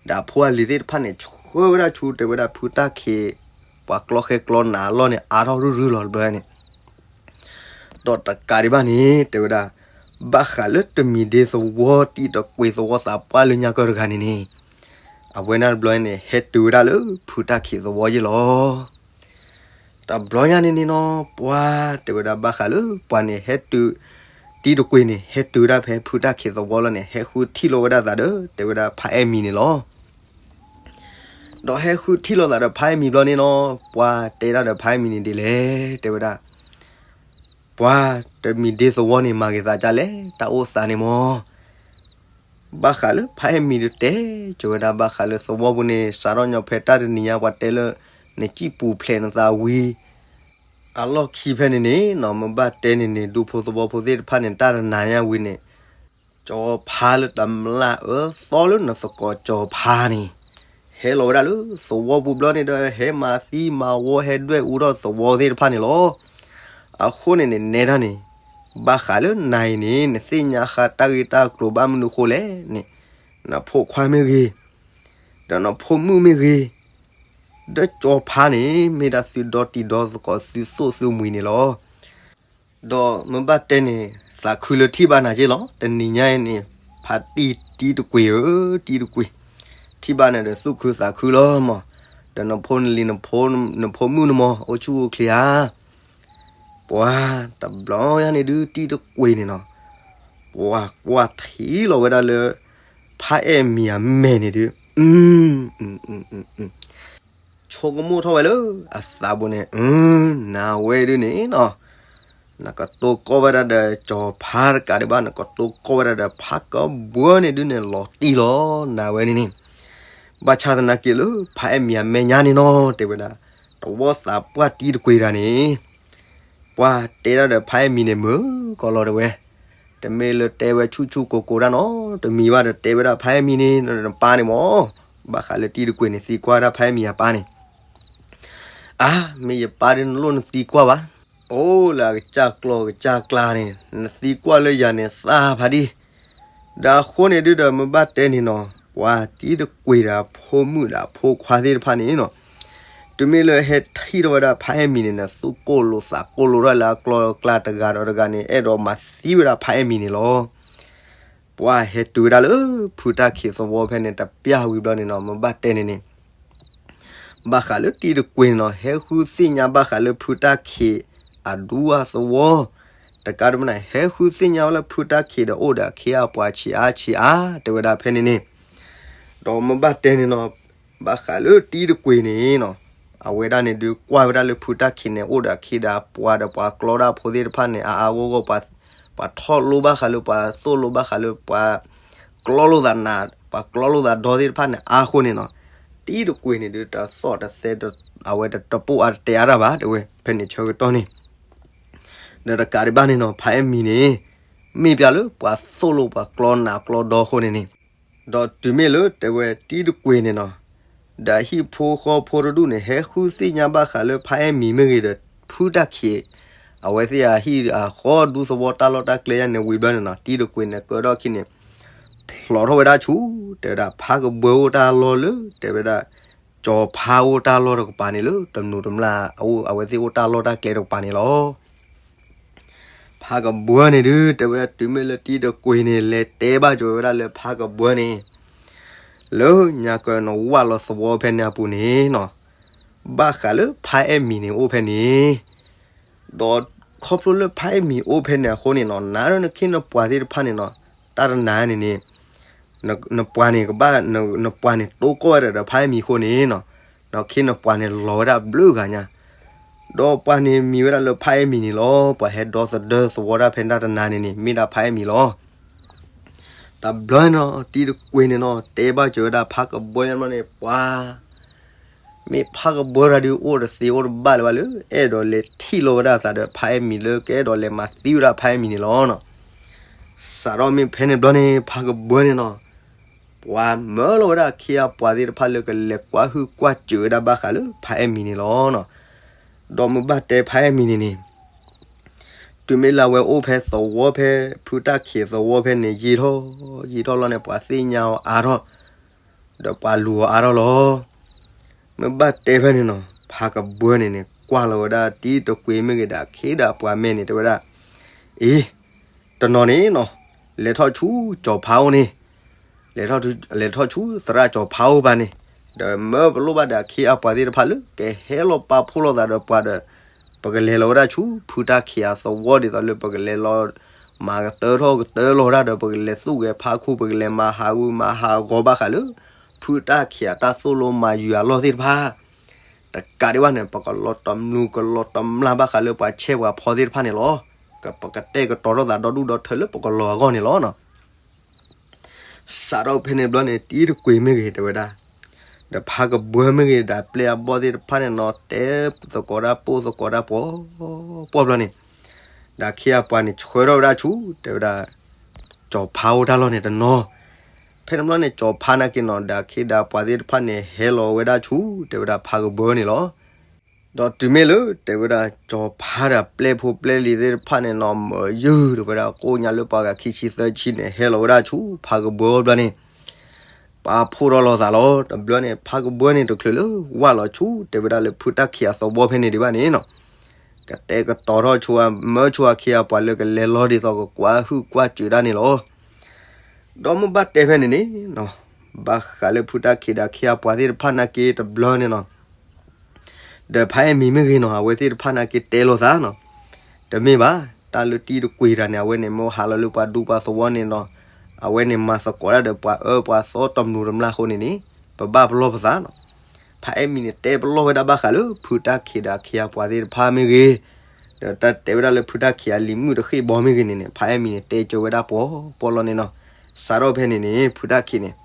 ဒီးအဖိအလံၤသ့ၣ်တဖၣ်န့ၣ် ဆှၢဝဲဒၣ်ဆူတဲဝဲဒၣ်ဖုတၢ်ခံး ပှၤကျီဃဲကျီနးအလီၢ်န့ၣ် အါထီၣ်ရုၢ်ရုၢ်လီၤတဘျီန့ၣ်. ဒီးတကးဒံးဘၣ်န့ၣ် တဲဝဲဒၣ် ဘၣ်ဃးလၢတမံၤဒ့သဝီတံၤတကွ့ၤသဝီသးပှၢ်လၢညါကၢၢ်တဂၤန့ၣ်န့ၣ် အဝဲဒၣ်တဘျီန့ၣ် ဟဲတုၤဝဲဒၣ်လၢဖုတၢ်ခံးသဝီယ့ၢ်လီၤ. တဘျီညါန့ၣ်န့ၣ်နီၤ ပှၤတဲဝဲဒၣ်ဘၣ်ဃးလၢပှၤန့ၣ် ဟဲတုၤ တံၤတကွ့ၤန့ၣ် ဟဲတုၤဝဲဒၣ်ဖဲဖုတၢ်ခံးသဝီလီၤန့ၣ် ဟဲဃုထံၣ်လိာ်ဝဲဒၣ်သးဒီး တဲဝဲဒၣ်ဖါအဲၣ်မံၤန့ၣ်လီၤ. ဒီးဟဲဃုထံၣ်လိာ်သးဒီးဖါအဲၣ်မံၤဘျီန့ၣ်နီၤ ပှၤတဲဒၣ်ဒီးဖါအဲၣ်မံၤန့ၣ်ဒ်လဲၣ် တဲဝဲဒၣ် ပှၤတမံၤဒ့သဝီန့ၣ် မၤဂ့ၤသးဒ်လဲၣ် တၢ်အိၣ်သးန့ၣ်မီၢ်. ဘၣ်ဃးလၢဖါအဲၣ်မံၤဒီးတဲ ကၠီၤဝဲဒၣ်ဘၣ်ဃးလၢသဝီပူၤန့ၣ် စးထီၣ်ညီဖဲတၢ်တနံၤညါ ပှၤတဲလၢ နစံၣ်ပူၤဖျဲးနသးဝံၤ အလီၢ်ခံဖဲန့ၣ်န့ၣ်နီၤ မ့ၢ်ဘၣ်တဲန့ၣ်န့ၣ် ဒူဖိသဝီဖိသ့ၣ်တဖၣ်န့ၣ် တၢ်တနၤညါဝံၤန့ၣ် ကၠီၤဖါလၢတမျၢ်အၢသီလၢနသကိးကၠီၤဖါန့ၣ် ဟဲလီၤဝဲဒၣ်လၢသဝီပူၤဘျီန့ၣ်ဒီး ဟဲမၤသံမၤဝီ ဟဲဒွဲၣ်အူထီၣ်သဝီသ့ၣ်တဖၣ်န့ၣ်လီၤ. အဃိန့ၣ်န့ၣ် နဲဒၣ်န့ၣ် ဘၣ်ဃးလၢနၤအံၤန့ၣ် နသ့ၣ်ညါဃာ်တၢ်ဂ့ၢ်တၢ်ကျိၤဘၣ်မနုၤဃိလဲၣ်န့ၣ် နဖိခွါမ့ၢ်ဂ့ၤ ဒီးနဖိမုၣ်မ့ၢ်ဂ့ၤ ဒီးကၠီၤဖါန့ၣ် မ့ၢ်ဒၣ်သုဒီတံၤဒီသကိး သုသိၣ်သုမှံၤန့ၣ်လီၤ. ဒီးမ့ၢ်ဘၣ်တဲန့ၣ် သးခုလၢထံၣ်ဘၣ်နၤက့လီၤ. တနံၤညါအံၤန့ၣ် ဖါတံၤတံၤတကွ့ၤဧၢ တံၤတကွ့ၤ ထံၣ်ဘၣ်နၤဒီးသူၣ်ခုသးခုလီၤမီၢ်. ဒီးနဖိနလံၤ နဖိမုၣ်န့ၣ်မီၢ် အိၣ်ဆူၣ်အိၣ်ချ့ဧါ. ပှၤတဘျီညါန့ၣ်ဒုး တံၤတကွ့ၤန့ၣ်နီၤ ပှၤကွၢ်ထံလီၤဝဲဒၣ်လၢ ဖါအဲၣ်မံၤအမဲာ်န့ၣ်ဒုး ဆိကမိၣ်ထီၣ်ဝဲလၢအသးပူၤန့ၣ် နၤဝဲဒုးန့ၣ်နီၤ နကတိၤကီၢ်ဝဲဒၣ်ဒီး ကၠီၤဖါတကးဒံးဘၣ် နကတိၤကီၢ်ဝဲဒၣ်ဒီး ဖါကဘှၢန့ၣ်ဒုးန့ၣ် လီၤတံၢ်လီၤ နၤဝဲန့ၣ်န့ၣ် ဘၣ်ဆၣ်သနာ်က့လၢ ဖါအဲၣ်မံၤအမဲာ်ညါန့ၣ်နီၤ တဲဝဲဒၣ် တဝီသးပှၢ်တံၤတကွ့ၤတဂၤန့ၣ် ပှၤတဲဒၣ်ဒီးဖါအဲၣ်မံၤန့ၣ် မုာ်ကီးလီၤတဲဝဲ, တမ့ၢ်လၢတဲဝဲဆူၣ်ဆူၣ်ကိၢ်ကိၢ်ဒၣ်နီၤ, တမံၤဘၣ်ဒီးတဲဝဲဒၣ်ဖါအဲၣ်မံၤန့ၣ် နပၢ်န့ၣ်မီၢ်, ဘၣ်ဃးလၢတံၤတကွ့ၤန့ၣ် သံကွၢ်ဒၣ်ဖါအဲၣ်မံၤအပၢ်န့ၣ်, အါ, မ့ၢ်ယပၢ်ဒ်နလိၣ်နသံကွၢ်ဘၣ်, အိၣ်လၢအကစၢ်ကျီၢ်ကစၢ်ကျါန့ၣ် နသံကွၢ်လၢယၤန့ၣ်သၣ်ဖးဒံၣ်, ဒီးအဃိန့ၣ်ဒုဒီးမ့ၢ်ဘၣ်တဲန့ၣ်နီၤ, ပှၤတံၤတကွ့ၤဒီးအဖိမုၣ်ဒီးအဖိခွါသ့ၣ်တဖၣ်န့ၣ်နီၤ, တုၤမ့ၢ်လၢဟဲထံၣ်ထီၣ်ဝဲဒၣ်ဖါအဲၣ်မံၤန့ၣ် နသူၣ်ကိၢ်လိာ်သးကိၢ်လိာ်ထီၣ်လၢအကျီၢ်အကျါတဂၤဒီးတဂၤန့ၣ် အဲၣ်ဒိးမၤသံဝဲဒၣ်ဖါအဲၣ်မံၤန့ၣ်လီၤ. ပှၤဟဲတုၤဝဲဒၣ်လၢဖုတၢ်ခံးသဝီဖဲန့ၣ် တပျၢ်ဝံၤဘျီန့ၣ်နီၤ, မ့ၢ်ဘၣ်တဲန့ၣ်န့ၣ် ဘၣ်ဃးလၢတံၤတကွ့ၤန့ၣ်နီၤ, ဟဲဃုသ့ၣ်ညါဘၣ်ဃးလၢဖုတၢ်ခံးအဒူအသဝီ, တကးဒံးဘၣ်န့ၣ် ဟဲဃုသ့ၣ်ညါဝဲလၢဖုတၢ်ခံးဒီးအိၣ်ဒီးအခ့အပှၤဆံးအါဆံးအါ တဲဝဲဒၣ်ဖဲန့ၣ်န့ၣ်, ဒီးမ့ၢ်ဘၣ်တဲန့ၣ်နီၤ, ဘၣ်ဃးလၢတံၤတကွ့ၤန့ၣ်နီၤ, အဝဲဒၣ်န့ၣ်ဒုးကွၢ်ဝဲဒၣ်လၢဖုတၢ်ခံးန့ၣ် အိၣ်ဒီးအခ့ဒီးပှၤဒီးပှၤကျီဒၣ်ဖိသ့ၣ်တဖၣ်န့ၣ် အါအါဂီၢ်ဂီၢ် ပှၤထီၣ်လိဘၣ်ဃးလၢပှၤသိၣ်လိဘၣ်ဃးလၢပှၤကျီလိာ်သးနး ပှၤကျီလိာ်သးဒီသ့ၣ်တဖၣ်န့ၣ် အါဃိန့ၣ်နီၤ, တံၤတကွ့ၤန့ၣ်ဒုး တသီၣ်တသဲ အဝဲတပိၢ်အါတတဲအါတၢ်ဘၣ် တဲဝဲ ဖဲန့ၣ်ဆၢကတီၢ်န့ၣ်, ဒီးတကးဒံးဘၣ်န့ၣ်နီၤ, ဖါအဲၣ်မံၤန့ၣ် မ့ၢ်ပျၢလၢပှၤသိၣ်လိပှၤကျီနးကျီဒီအဃိန့ၣ်န့ၣ်, ဒီးတုၤမ့ၢ်လၢတဲဝဲတံၤတကွ့ၤန့ၣ်နီၤ, ဒီးဟံၣ်ဖိဃီဖိတဒူၣ်န့ၣ် ဟဲဃုသ့ၣ်ညါဘၣ်ဃးလၢဖါအဲၣ်မံၤမ့ၢ်ဂ့ၤဒီး ဖုတၢ်ခံး အဝဲသ့ၣ်အဟံၣ်အဃီဒူသဝီတၢ်လီၢ်တၢ်ကျဲယါန့ၣ် ဝံၤဘျီန့ၣ်နီၤ, တံၤတကွ့ၤန့ၣ် ကၢထီၣ်ခံန့ၣ် ဖျိးထီၣ်ဝဲဒၣ်ဆူ တဲဝဲဒၣ်ဖးကဘှၢအိၣ်တၢ်လီၢ်လၢ တဲဝဲဒၣ် ကၠီၤဖါအိၣ်တၢ်လီၢ်တကပၤန့ၣ်လၢ တမျိးတမျာ် အဝဲသ့ၣ်အိၣ်တၢ်လီၢ်တၢ်ကျဲတကပၤန့ၣ်လီၤ. ဖးကဘှၢန့ၣ်ဒုး တဲဝဲဒၣ်တုၤမ့ၢ်လၢတံၤတကွ့ၤန့ၣ် လဲၤတဲဘၣ်ကၠီၤဝဲဒၣ်လၢဖးကဘှၢန့ၣ် လၢညါကၢနီၤ ဝၢ်လီၤသဝီဖဲန့ၣ်အပူၤန့ၣ်နီၤ, ဘၣ်ဃးလၢဖါအဲၣ်မံၤန့ၣ်အိၣ်ဖဲန့ၣ် ဒီးခီဖျိလၢဖါအဲၣ်မံၤအိၣ်ဖဲန့ၣ်အဃိန့ၣ်နီၤ, နၤဒီးနခ့နပှၤသ့ၣ်တဖၣ်န့ၣ်နီၤ, တၢ်တနၤန့ၣ်န့ၣ် နပှၤန့ၣ်ကဘၣ် နပှၤန့ၣ်တိကိၢ်ဝဲဒၣ်ဒီးဖါအဲၣ်မံၤအဃိန့ၣ်နီၤ, နခ့နပှၤန့ၣ်လီၤဝဲဒၣ်ဘျုးဂၤညါ ဒီးပှၤန့ၣ်မံၤဝဲဒၣ်လၢဖါအဲၣ်မံၤန့ၣ်လီၤ. ပှၤဟဲဒီသဒၢသဝီဒၣ်ဖဲဒၣ်တနၤန့ၣ်န့ၣ် မ့ၢ်ဒၣ်ဖါအဲၣ်မံၤလီၤ. တဘျီန့ၣ်နီၤ တံၤတကွ့ၤန့ၣ်နီၤ တဲဘၣ်ကၠီၤဝဲဒၣ်ဖးကဘှၢန့ၣ်ဘျီန့ၣ် ပှၤ မ့ၢ်ဖးကဘှၢတဂၤဒုးအိၣ်တသ့အိၣ်တဘၣ်လၢၤဘၣ်လၢ အဲၣ်ဒိးလဲၤထံၣ်လိာ်ဝဲဒၣ်အသးဒီးဖါအဲၣ်မံၤလၢကအဲၣ်ဒိးလဲၤမၤသံဝဲဒၣ်ဖါအဲၣ်မံၤန့ၣ်လီၤနီၤ. စးထီၣ်မ့ၢ်ဖဲန့ၣ်ဘျီန့ၣ် ဖးကဘှၢန့ၣ်နီၤ ပှၤမၢလီၤဝဲဒၣ်အခ့အပှၤသ့ၣ်တဖၣ်လၢကလဲၤကွၢ်ဟုၣ်ကွၢ်စၢၤဝဲဒၣ်ဘၣ်ဃးလၢဖါအဲၣ်မံၤန့ၣ်လီၤနီၤ. ဒီးမ့ၢ်ဘၣ်တဲဖါအဲၣ်မံၤန့ၣ်န့ၣ် တုၤမ့ၢ်လၢအဝဲအိၣ်ဖဲသဝီဖဲ ဖုတၢ်ခံးသဝီဖဲန့ၣ် ယံာ်ထီၣ်ယံာ်ထီၣ်လီၤန့ၣ် ပှၤသ့ၣ်ညါအီၤအါထီၣ် ဒီးပှၤလူၤအီၤအါထီၣ်လီၤ. မ့ၢ်ဘၣ်တဲဖဲန့ၣ်နီၤ ဖးကဘှၢန့ၣ်န့ၣ် ကွၢ်လီၤဝဲဒၣ်တံၤတကွ့ၤမ့ၢ်ဂ့ၤဒီးအခ့ဒီးအပှၤမဲာ်န့ၣ် တဲဝဲဒၣ် အ့ တနီၤန့ၣ်နီၤ လဲၤထီၣ်ဆူကၠီၤဖါအိၣ်န့ၣ် လဲၤထီၣ် လဲၤထီၣ်ဆူသရၣ်ကၠီၤဖါအိၣ်ဘၣ်န့ၣ် ဒီးမၢပလိၣ်ဘၣ်ဒီးအခ့အပှၤသ့ၣ်တဖၣ်လၢ ကဟဲလီၤပာ်ဖှိၣ်လိာ်သးဒီးပှၤဒီး ပကလဲၤလီၤဝဲဒၣ်ဆူဖုတၢ်ခံးအသဝီဒ်သိးလၢပကလဲၤလီၤ မၤကတၢထီၣ်ကတၢလီၤဝဲဒၣ်ဒီး ပကလဲၤသူၣ်ဂဲၤဖးခိၣ် ပကလဲၤမၤဟးဂူာ်မၤဟးဂီၤဘၣ်ဃးလၢ ဖုတၢ်ခံးအတၢ်သိၣ်လိမၤယုၤအလီၢ်သ့ၣ်တဖၣ် တကးဒံးဘၣ်န့ၣ် ပကလီၤတမျိးကလီၤတမျာ်ဘၣ်ဃးလၢပှၤဆဲးပှၤဖီသ့ၣ်တဖၣ်န့ၣ်လီၤ. ပကတဲာ်ကတီၤထီၣ်သးဒီဒူၣ်ဒီထၢလၢပကလီၤအဂီၢ်န့ၣ်လီၤနီၤ. စးထီၣ်ဖဲန့ၣ်ဘျီန့ၣ် တံၤတကွ့ၤမ့ၢ်ဂ့ၤ တဲဝဲဒၣ် ဒီးဖးကဘှၢမ့ၢ်ဂ့ၤ ဒီးပျဲၢ်အဘီၣ်သ့ၣ်တဖၣ်န့ၣ်နီၤ တဲသကိးတၢ်ပိၢ်သကိးတၢ်ပှီၤပှီၢ်ဘျီန့ၣ် ဒီးအခ့အပှၤန့ၣ်ဆှၢထီၣ်ဝဲဒၣ်ဆူ တဲဝဲဒၣ် ကၠီၤဖါအိၣ်တၢ်လီၢ်န့ၣ်တနီၤ. ဖဲန့ၣ်ဘျီန့ၣ် ကၠီၤဖါနာ်က့နီၤ ဒီးအခ့ဒီးပှၤသ့ၣ်တဖၣ်န့ၣ် ဟဲလီၤဝဲဒၣ်ဆူ တဲဝဲဒၣ်ဖးကဘှၢန့ၣ်လီၤ. ဒီးတုၤမ့ၢ်လၢ တဲဝဲဒၣ် ကၠီၤဖါဒီးပျဲၢ်ဖိပျဲၢ်လံၤသ့ၣ်တဖၣ်န့ၣ်နီၤ မၢယုၢ်ဒီးဝဲဒၣ်ကိၣ်ညါလၢပှၤဂၤခံဆံသၢဆံန့ၣ် ဟဲလီၤဝဲဒၣ်ဆူဖးကဘှၢဘျီန့ၣ် ပာ်ဖှိၣ်ထီၣ်လိာ်သးလီၤ. တဘျီန့ၣ် ဖးကဘှၢန့ၣ်တချုးလၢ ဝၢ်လီၤဆူ တဲဝဲဒၣ်လၢဖုတၢ်ခံးအသဝီဖဲန့ၣ်ဒံးဘၣ်န့ၣ်နီၤ ကတဲာ်ကတီၤထီၣ်ဆူ မၢဆူအခ့အပှၤလၢကလဲၤလီၤဒ်သိးကကွၢ်ဟုၣ်ကွၢ်စၢၤဒၣ်န့ၣ်လီၤ. ဒီးမ့ၢ်ဘၣ်တဲဖဲန့ၣ်န့ၣ်နီၤ ဘၣ်ဃးလၢဖုတၢ်ခံးဒီးအခ့အပှၤသ့ၣ်တဖၣ်နာ်က့တဘျီန့ၣ်နီၤ ဒီးဖါအဲၣ်မံၤမ့ၢ်ဂ့ၤနီၤ အဝဲသ့ၣ်တဖၣ်နာ်က့တဲလိာ်သးနီၤ တမ့ၢ်ဘၣ် တၢ်လၢတံၤတကွ့ၤတၢ်န့ၣ် အဝဲန့ၣ်မ့ၢ်ဟးလီၤလၢပှၤဒူပှၤသဝီန့ၣ်နီၤ အဝဲန့ၣ်မၤသကိးတၢ်ဒီးပှၤအၢပှၤသီတမျိးတမျာ်အဃိန့ၣ်န့ၣ် ပဘၣ်ပလီၢ်ပသးနီၤ. ဖါအဲၣ်မံၤန့ၣ်တဲပလီၢ်ဝဲဒၣ်ဘၣ်ဃးလၢ ဖုတၢ်ခံးဒီးအခ့အပှၤသ့ၣ်တဖၣ်မ့ၢ်ဂ့ၤ, ဒီးတၢ်တဲဝဲဒၣ်လၢဖုတၢ်ခံးအလံၤမုၣ်တဃ့ၢ်ဘီမ့ၢ်ဂ့ၤန့ၣ်န့ၣ် ဖါအဲၣ်မံၤန့ၣ်တဲကၢၤဝဲဒၣ်ပှီၤပှီၢ်လီၤန့ၣ်နီၤ. စးထီၣ်ဖဲန့ၣ်န့ၣ် ဖုတၢ်ခံးန့ၣ်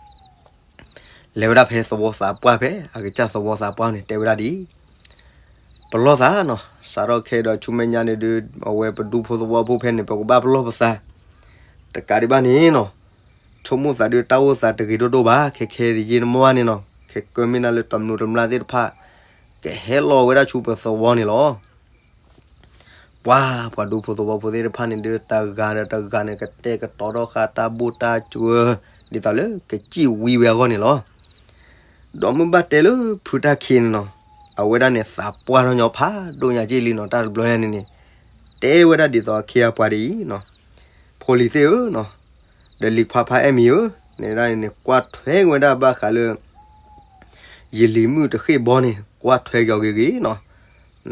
လဲၤဝဲဒၣ်ဖဲသဝီသးပှၢ်ဖဲ အကစၢ်သဝီသးပှၢ်န့ၣ် တဲဝဲဒၣ်ဒ်အံၤ, ပလီၢ်သးနီၤ. စးထီၣ်ခဲဒီးဆူမဲာ်ညါန့ၣ်ဒုး အဝဲပဒူဖိသဝီဖိဖဲန့ၣ် ပကဘၣ်ပလီၢ်ပသး, တကးဒံးဘၣ်န့ၣ်နီၤ, ဆိကမိၣ်သးဒုးတၢ်အိၣ်သးတဂ့ၤဒိၣ်ဒိၣ်ဘၣ်, ခဲခဲဒ်ယ့ၢ်နမိၢ်န့ၣ်နီၤ, ခဲကၢမ့ၢ်နၤလၢတမျိးတမျာ်သ့ၣ်တဖၣ် ကဟဲလီၤဝဲဒၣ်ဆူပသဝီန့ၣ်လီၤ. ပှၤ ပှၤဒူဖိသဝီဖိသ့ၣ်တဖၣ်န့ၣ်ဒုး တဂၤဒီးတဂၤန့ၣ် ကတဲာ်ကတီၤထီၣ်ဃာ်တၢ်ဘိၣ်တၢ်စၢၤ ဒ်သိးလၢကစံၣ်ဝံဝဲအဂီၢ်န့ၣ်လီၤ. ဒီးမ့ၢ်ဘၣ်တဲလၢဖုတၢ်ခံးန့ၣ်နီၤ, အဝဲဒၣ်န့ၣ်သးပှၢ်ထီၣ်ညီဖးဒိၣ်ညါက့လံနီၤ, တၢ်တဘျီညါန့ၣ်န့ၣ် တဲဝဲဒၣ်ဒ်သိးအခ့အပှၤဒ်အံၤနီၤ, ဖိလံၤသ့ၣ်ဧၢနီၤ, ဒီးလံၤခွါဖါအဲၣ်မံၤဧၢ, နဲဒၣ်န့ၣ်န့ၣ် ကွၢ်ထွဲက့ၤဝဲဒၣ်ဘၣ်ဃးလၢ ယလံၤမုၣ်တဃ့ၢ်ဘီန့ၣ် ကွၢ်ထွဲက့ၤအီၤဂ့ၤ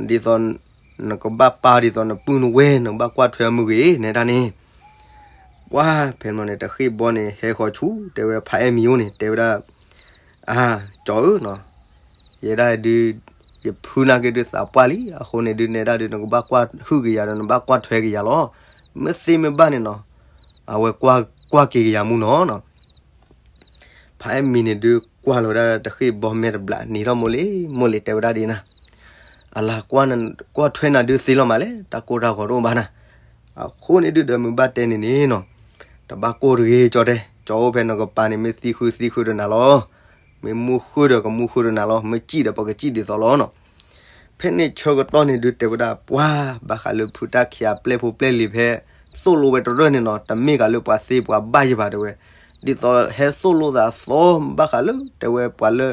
ဂ့ၤနီၤ, ဒ်သိး နကဘၣ်ပာ်ဒ်သိးနပုၢ်နဝဲၢ် နကဘၣ်ကွၢ်ထွဲအမုၢ်ဂ့ၤ နဲဒၣ်န့ၣ်, ပှၤ ဖဲန့ၣ် တဃ့ၢ်ဘီန့ၣ် ဟဲဃီၤဆူ တဲဝဲဖါအဲၣ်မံၤအိၣ်န့ၣ် တဲဝဲဒၣ်, အၢ ကၠီၤဧၢနီၤ, ယဲဒၣ်ဒုး ယဖုနာ်က့ဒုးသးပှၢ်လံ, အဃိန့ၣ်ဒုး နဲဒၣ်ဒုး နကဘၣ်ကွၢ်ဟုၣ်က့ၤယၤဒီး နဘၣ်ကွၢ်ထွဲက့ၤယၤလီၤ, မ့ၢ်သ့မ့ၢ်ဘၣ်န့ၣ်နီၤ, အဝဲကွၢ်က့ၤက့ၤယၤမူနီၤနီၤ. ဖါအဲၣ်မံၤန့ၣ်ဒုးကွၢ်လီၤဝဲဒၣ်တဃ့ၢ်ဘီမဲာ်တဘျီ နံၤထီၣ်မိၢ်လံမိၢ်လံ တဲဝဲဒၣ်ဒ်နၤ, အလၤကွၢ်ထွဲနၤဒုးသ့လီၤမးလဲၣ်, တၢ်ကိၢ်တၢ်ဂီၤတအိၣ်ဘၣ်နၤ, အဃိန့ၣ်ဒုးဒီးမုၢ်ဘၣ်တဲန့ၣ်န့ၣ်နီၤ, တဘၣ်ကိၢ်တဂ့ၤကၠီတဲ, ကၠီအိၣ်ဖဲနကပၤန့ၣ် မ့ၢ်သံဃုသံဃုဒီးနၤလီၤ, မ့ၢ်မူဃုဒီးကမူဃုဒီးနၤလီၤ, မ့ၢ်စံၣ်ဒီးပကစံၣ်ဒ်သိးလီၤနီၤ. ဖဲန့ၣ်ဆၢကတီၢ်န့ၣ်ဒုးတဲဝဲဒၣ် ပှၤဘၣ်ဃးလၢဖုတၢ်ခံးအပျဲၢ်ဖိပျဲၢ်လံၤဖဲ သိၣ်လိဝဲတရၢၢ်န့ၣ်နီၤ, တမ့ၢ်ဃာ်လၢပှၤသ့ပှၤဘၣ်ယဘၣ်တဲဝဲ, ဒ်သိးဟဲသိၣ်လိသးသီ ဘၣ်ဃးလၢတဲဝဲပှၤလၢ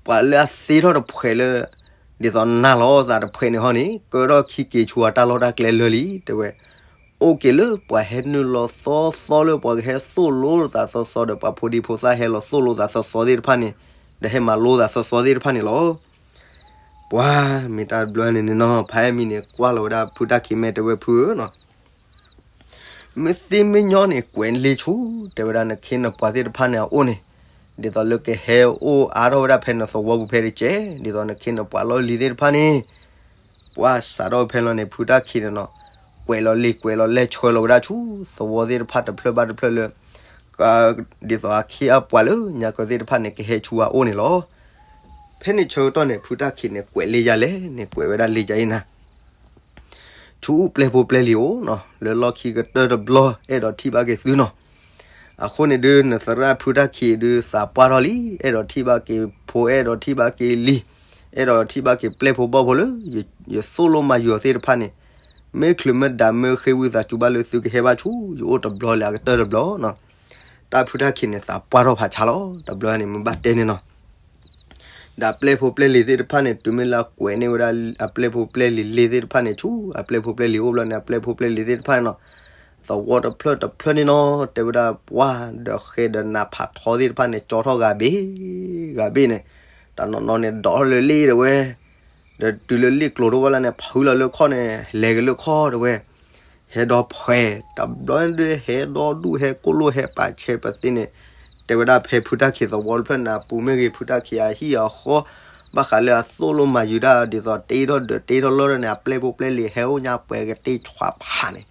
ပှၤလၢအသ့ထီၣ်တဖှဲးလၢ ဒ်သိးနာ်လီၤသးတဖှဲးန့ၣ်ဟီန့ၣ် ကၢထီၣ်ခံက့ၤဆူအတၢ်လီၢ်တၢ်ကျဲလၢာ်လံ တဲဝဲ. အိၣ်က့ၤလၢပှၤဟဲနုာ်လီၤသီသီလၢပှၤကဟဲသိၣ်လိသးသီသီဒီးပှၤဖိဒံဖိသၣ်ဟဲလီၤသိၣ်လိသးသီသီသ့ၣ်တဖၣ်န့ၣ်, ဒီးဟဲမၤလိသးသီသီသ့ၣ်တဖၣ်န့ၣ်လီၤ. ပှၤမ့ၢ်တၢ်တဘျီန့ၣ်န့ၣ်နီၤ ဖးအဲၣ်မံၤန့ၣ် ကွၢ်လီၤဝဲဒၣ်ဖုတၢ်ခံးမဲာ်တဲဝဲဖုဧၢနီၤ မ့ၢ်သ့မ့ၢ်ညီန့ၣ် ကွဲးလ့ဆူ တဲဝဲဒၣ်နခ့နပှၤသ့ၣ်တဖၣ်န့ၣ်အအိၣ်န့ၣ်, ဒ်သိးလၢကဟဲအိၣ်အါထီၣ်ဝဲဒၣ်ဖဲနသဝီပူၤဖဲတကဲး, ဒ်သိးနခ့နပှၤလီၢ်လံၤသ့ၣ်တဖၣ်န့ၣ်, ပှၤစးထီၣ်ဖဲလီၤန့ၣ် ဖုတၢ်ခံးန့ၣ်နီၤ, ကွဲးလီၤလ့ကွဲးလီၤလဲၢ်ဆှၢလီၤဝဲဒၣ်ဆူ သဝီသ့ၣ်တဖၣ်တဖျၢၣ်ဘၣ်တဖျၢၣ်လၢ ဒ်သိးအခ့အပှၤလၢညါကၢသ့ၣ်တဖၣ်န့ၣ် ကဟဲဆူအအိၣ်န့ၣ်လီၤ. ဖဲန့ၣ်ဆၢကတီၢ်န့ၣ် ဖုတၢ်ခံးန့ၣ် ကွဲးလ့ယၤလဲၣ်န့ၣ် ကွဲးဝဲဒၣ်လ့ယၤအံၤနၤ ဆူပျဲၢ်ဖိပျဲၢ်လံၤအိၣ်နီၤ လၢလီၢ်ခံကတၢၢ်တဘျီ အဲၣ်ဒိးထံၣ်ဘၣ်က့ၤသုနီၤ. အဃိန့ၣ်ဒုး နသရၣ်ဖုတၢ်ခံးဒုးသးပှၢ်ထီၣ်လံ, အဲၣ်ဒိးထံၣ်ဘၣ်က့ၤဖိ အဲၣ်ဒိးထံၣ်ဘၣ်က့ၤလံၤ, အဲၣ်ဒိးထံၣ်ဘၣ်က့ၤပျဲၢ်ဖိဘီၣ်ဖိလၢ ယသိၣ်လိမၤယုၤအီၤသ့ၣ်တဖၣ်န့ၣ်, မ့ၢ်ချုးမ့ၢ်ဒၣ်မ့ၢ်ဃ့ဝံသးစူၤဘၣ်လၢသုကဟဲဘၣ်ဆူ ယအိၣ်တဘျီလၢအကတၢၢ်တဘျီနီၤ. တၢ်ဖုတၢ်ခံးန့ၣ် သးပှၢ်ထီၣ်ဖးဆါလီၤ. တဘျီန့ၣ် မ့ၢ်ဘၣ်တဲန့ၣ်နီၤ ဒီးအပျဲၢ်ဖိပျဲၢ်လံၤသ့ၣ်တဖၣ်န့ၣ် တုၤမ့ၢ်လၢအကွဲးန့ၢ်ဝဲဒၣ်အပျဲၢ်ဖိပျဲၢ်လံၤလ့သ့ၣ်တဖၣ်န့ၣ် ဆူအပျဲၢ်ဖိပျဲၢ်လံၤအိၣ်ဘျီန့ၣ် အပျဲၢ်ဖိပျဲၢ်လံၤသ့ၣ်တဖၣ်န့ၣ်နီၤ, သဝီတဖျၢၣ်တဖျၢၣ်န့ၣ်နီၤ တဲဝဲဒၣ် ပှၤဒီးဃဲဒီးနးဖးထီသ့ၣ်တဖၣ်န့ၣ် ကၠီထီၣ်ဂၤဘ့ၣ်ဂၤဘ့ၣ်န့ၣ်, တၢ်နီၢ်နီၢ်န့ၣ် ဒိးထီၣ်လၢလ့ၣ်တဲဝဲ ဒီးတုၤလၢလ့ၣ်ကျိၤထီၣ်ဝဲလၢန့ၣ် ဖုလီၤလၢခီၣ်န့ၣ် လဲၤက့ၤလၢခီၣ်တဲဝဲ, ဟဲဒီဖှဲး တဘျီန့ၣ်ဒုး ဟဲဒီဒူၣ် ဟဲကိၣ်လိၣ် ဟဲပာ်ဆဲးပသ့န့ၣ်, တဲဝဲဒၣ်ဖဲဖုတၢ်ခံးသဝီတဖျၢၣ်န့ၣ် အပူၤမ့ၢ်ဂ့ၤ ဖုတၢ်ခံးအဟံၣ်အဃီ ဘၣ်ဃးလၢအသိၣ်လိမၤယုၤတၢ်ဒ်သိးတ့ထီၣ်ဒီးတ့ထီၣ်လီၢ်န့ၣ် အပျဲၢ်ဖိပျဲၢ်လံၤဟဲအိၣ်ညါပှဲၤကတ့ၢ်ဆွးဖးန့ၣ်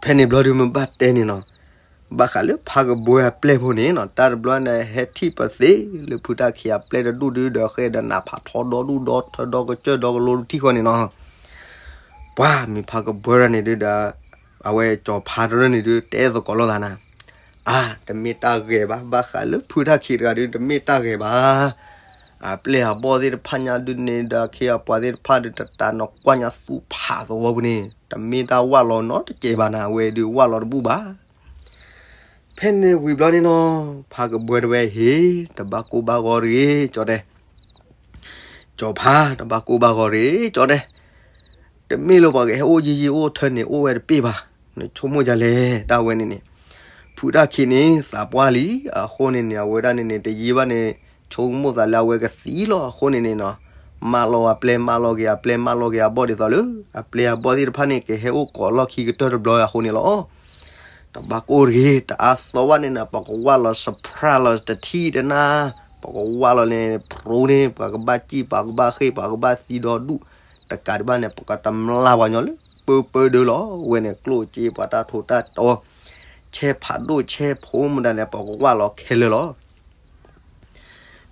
ဖဲန့ၣ်ဘျီဒုးမ့ၢ်ဘၣ်တဲန့ၣ်နီၤ, ဘၣ်ဃးလၢဖးကဘှဲအပျဲၢ်ဖိန့ၣ်နီၤ တၢ်တဘျီန့ၣ် ဟဲထံၣ်ပသ့လၢဖုတၢ်ခံးအပျဲၢ်တဒူၣ်ဒုးဒီးဃဲဒီးနးဖးထီဒီဒူၣ်ဒီထၢဒီကစၢၢ်ဒီကလိထံဃီန့ၣ်နီၤ, ပှၤမ့ၢ်ဖးကဘှဲတၢ်န့ၣ်ဒုးဒီး အဝဲကၠီၤဖါတရၢၢ်န့ၣ်ဒုး တဲသကိးလိာ်သးနၤ, အါ တမ့ၢ်တၢ်ဂဲၤဘၣ် ဘၣ်ဃးလၢဖုတၢ်ခံးတဂၤဒုး တမ့ၢ်တၢ်ဂဲၤဘၣ် အပျဲၢ်အဘီၣ်သ့ၣ်တဖၣ်ညါဒုးန့ၣ်ဒီး အခ့အပှၤသ့ၣ်တဖၣ်ဒုး တတးနီၤကွၢ်ညါသူဖးသဝီပူၤန့ၣ် တမ့ၢ်တၢ်ဝၢ်လီၤနီတစဲးဘၣ်နၤ အဝဲဒုးဝၢ်လီၤတဘူၣ်ဘၣ်. ဖဲန့ၣ်ဝံၤဘျီန့ၣ်နီၤ ဖးကဘှဲတဝဲ ဟ့ၣ် တဘၣ်ကိၢ်ဘၣ်ဂီၤတဂ့ၤ ကၠီတဲ ကၠီၤဖါ တဘၣ်ကိၢ်ဘၣ်ဂီၤတဂ့ၤ ကၠီတဲ တမ့ၢ်လၢပှၤကဟဲအိၣ်ယံာ်ယံာ်အိၣ်ထၢန့ၣ် အိၣ်ဝဲတပ့ၢ်ဘၣ်, နဆိကမိၣ်ဒ်လဲၣ် တၢ်ဝဲန့ၣ်န့ၣ်, ဖုတၢ်ခံးန့ၣ် သးပှၢ်လံ, အဃိန့ၣ်န့ၣ် အဝဲဒၣ်န့ၣ်န့ၣ် တယံာ်ဘၣ်န့ၣ် ဆိကမိၣ်သးလၢအဝဲကသံလီၤ အဃိန့ၣ်န့ၣ်နီၤ, မၢလီၤအပျဲၢ် မၢလီၤက့ၤအပျဲၢ် မၢလီၤက့ၤအဘီၣ်ဒ်သိးလၢ အပျဲၢ်အဘီၣ်သ့ၣ်တဖၣ်န့ၣ် ကဟဲအိၣ်ကိးလီၢ်ခံကတၢၢ်တဘျီအဃိန့ၣ်လီၤ. တဘၣ်ကိၢ်တဂ့ၤ တအါသီဘၣ်န့ၣ်န့ၣ် ပကဝၢ်လီၤ surprise လီၤတထံၣ်တနၤ, ပကဝၢ်လီၤန့ၣ် ဖျိန့ၣ် ပှၤကဘၣ်စံၣ် ပှၤကဘၣ်ဃ့ၢ် ပှၤကဘၣ်သံဒီဒူၣ်, တကးဒံးဘၣ်န့ၣ် ပကတမျၢ်ပှၤညီလၢ ပၢပၢဒၢလီၤ, ဝဲန့ၣ်ကျိၣ်စ့ပှၤတၢ်ထူးတၢ်တီၤ, ဆဲးဖးဒိၣ်ဆဲးဖိမတၤလဲၣ် ပကဝၢ်လီၤခဲလၢာ်လီၤ.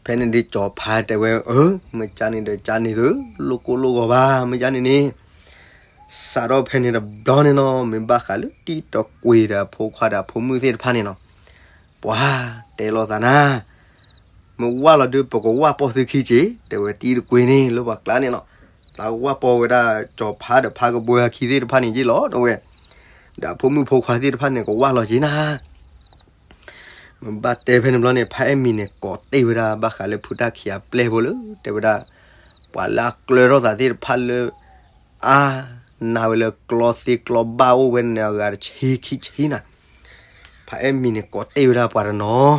ဖဲန့ၣ်ဒ်ကၠီၤဖါတဲဝဲ အၢ မ့ၢ်ကန့ၣ်ဒီးကန့ၣ်သု လိၣ်ကိၢ်လိၣ်ဂီၤဘၣ် မ့ၢ်ကန့ၣ်န့ၣ်, စးထီၣ်ဖဲန့ၣ်တဘျီန့ၣ်နီၤ မ့ၢ်ဘၣ်ဃးလၢတံၤတကွ့ၤဒီးအဖိခွါဒီးအဖိမုၣ်သ့ၣ်တဖၣ်န့ၣ်နီၤ, ပှၤတဲလိာ်သးနၤ, မ့ၢ်ဝၢ်လီၤဒုး ပကဝၢ်ပိာ်သုခံက့ၤ တဲဝဲတံၤတကွ့ၤန့ၣ် လၢပှၤကျါန့ၣ်နီၤ, သးဝၢ်ပိာ်ဝဲဒၣ်ကၠီၤဖါဒီးဖါကဘှဲအခံသ့ၣ်တဖၣ်န့ၣ်ယ့ၢ်လီၤ တဲဝဲ, ဒီးအဖိမုၣ်ဖိခွါသ့ၣ်တဖၣ်န့ၣ် ကဝၢ်လီၤက့ၤနၤ မ့ၢ်ဘၣ်တဲဖဲန့ၣ်ဘျီန့ၣ် ဖါအဲၣ်မံၤန့ၣ် ကိးတ့ၢ်ဝဲဒၣ် ဘၣ်ဃးလၢဖုတၢ်ခံးအပျဲၢ်ဖိလၢ တဲဝဲဒၣ် ပှၤလၢအကျၢၤထီၣ်သးသ့ၣ်တဖၣ်လၢ အါ နာ်ဝဲလၢကျီသ့ကျီဘၣ်အိၣ်ဝဲန့ၣ် အဂၤတဆံခံဆံနၤ, ဖါအဲၣ်မံၤန့ၣ် ကိးတ့ၢ်ဝဲဒၣ်ပှၤတနီၤ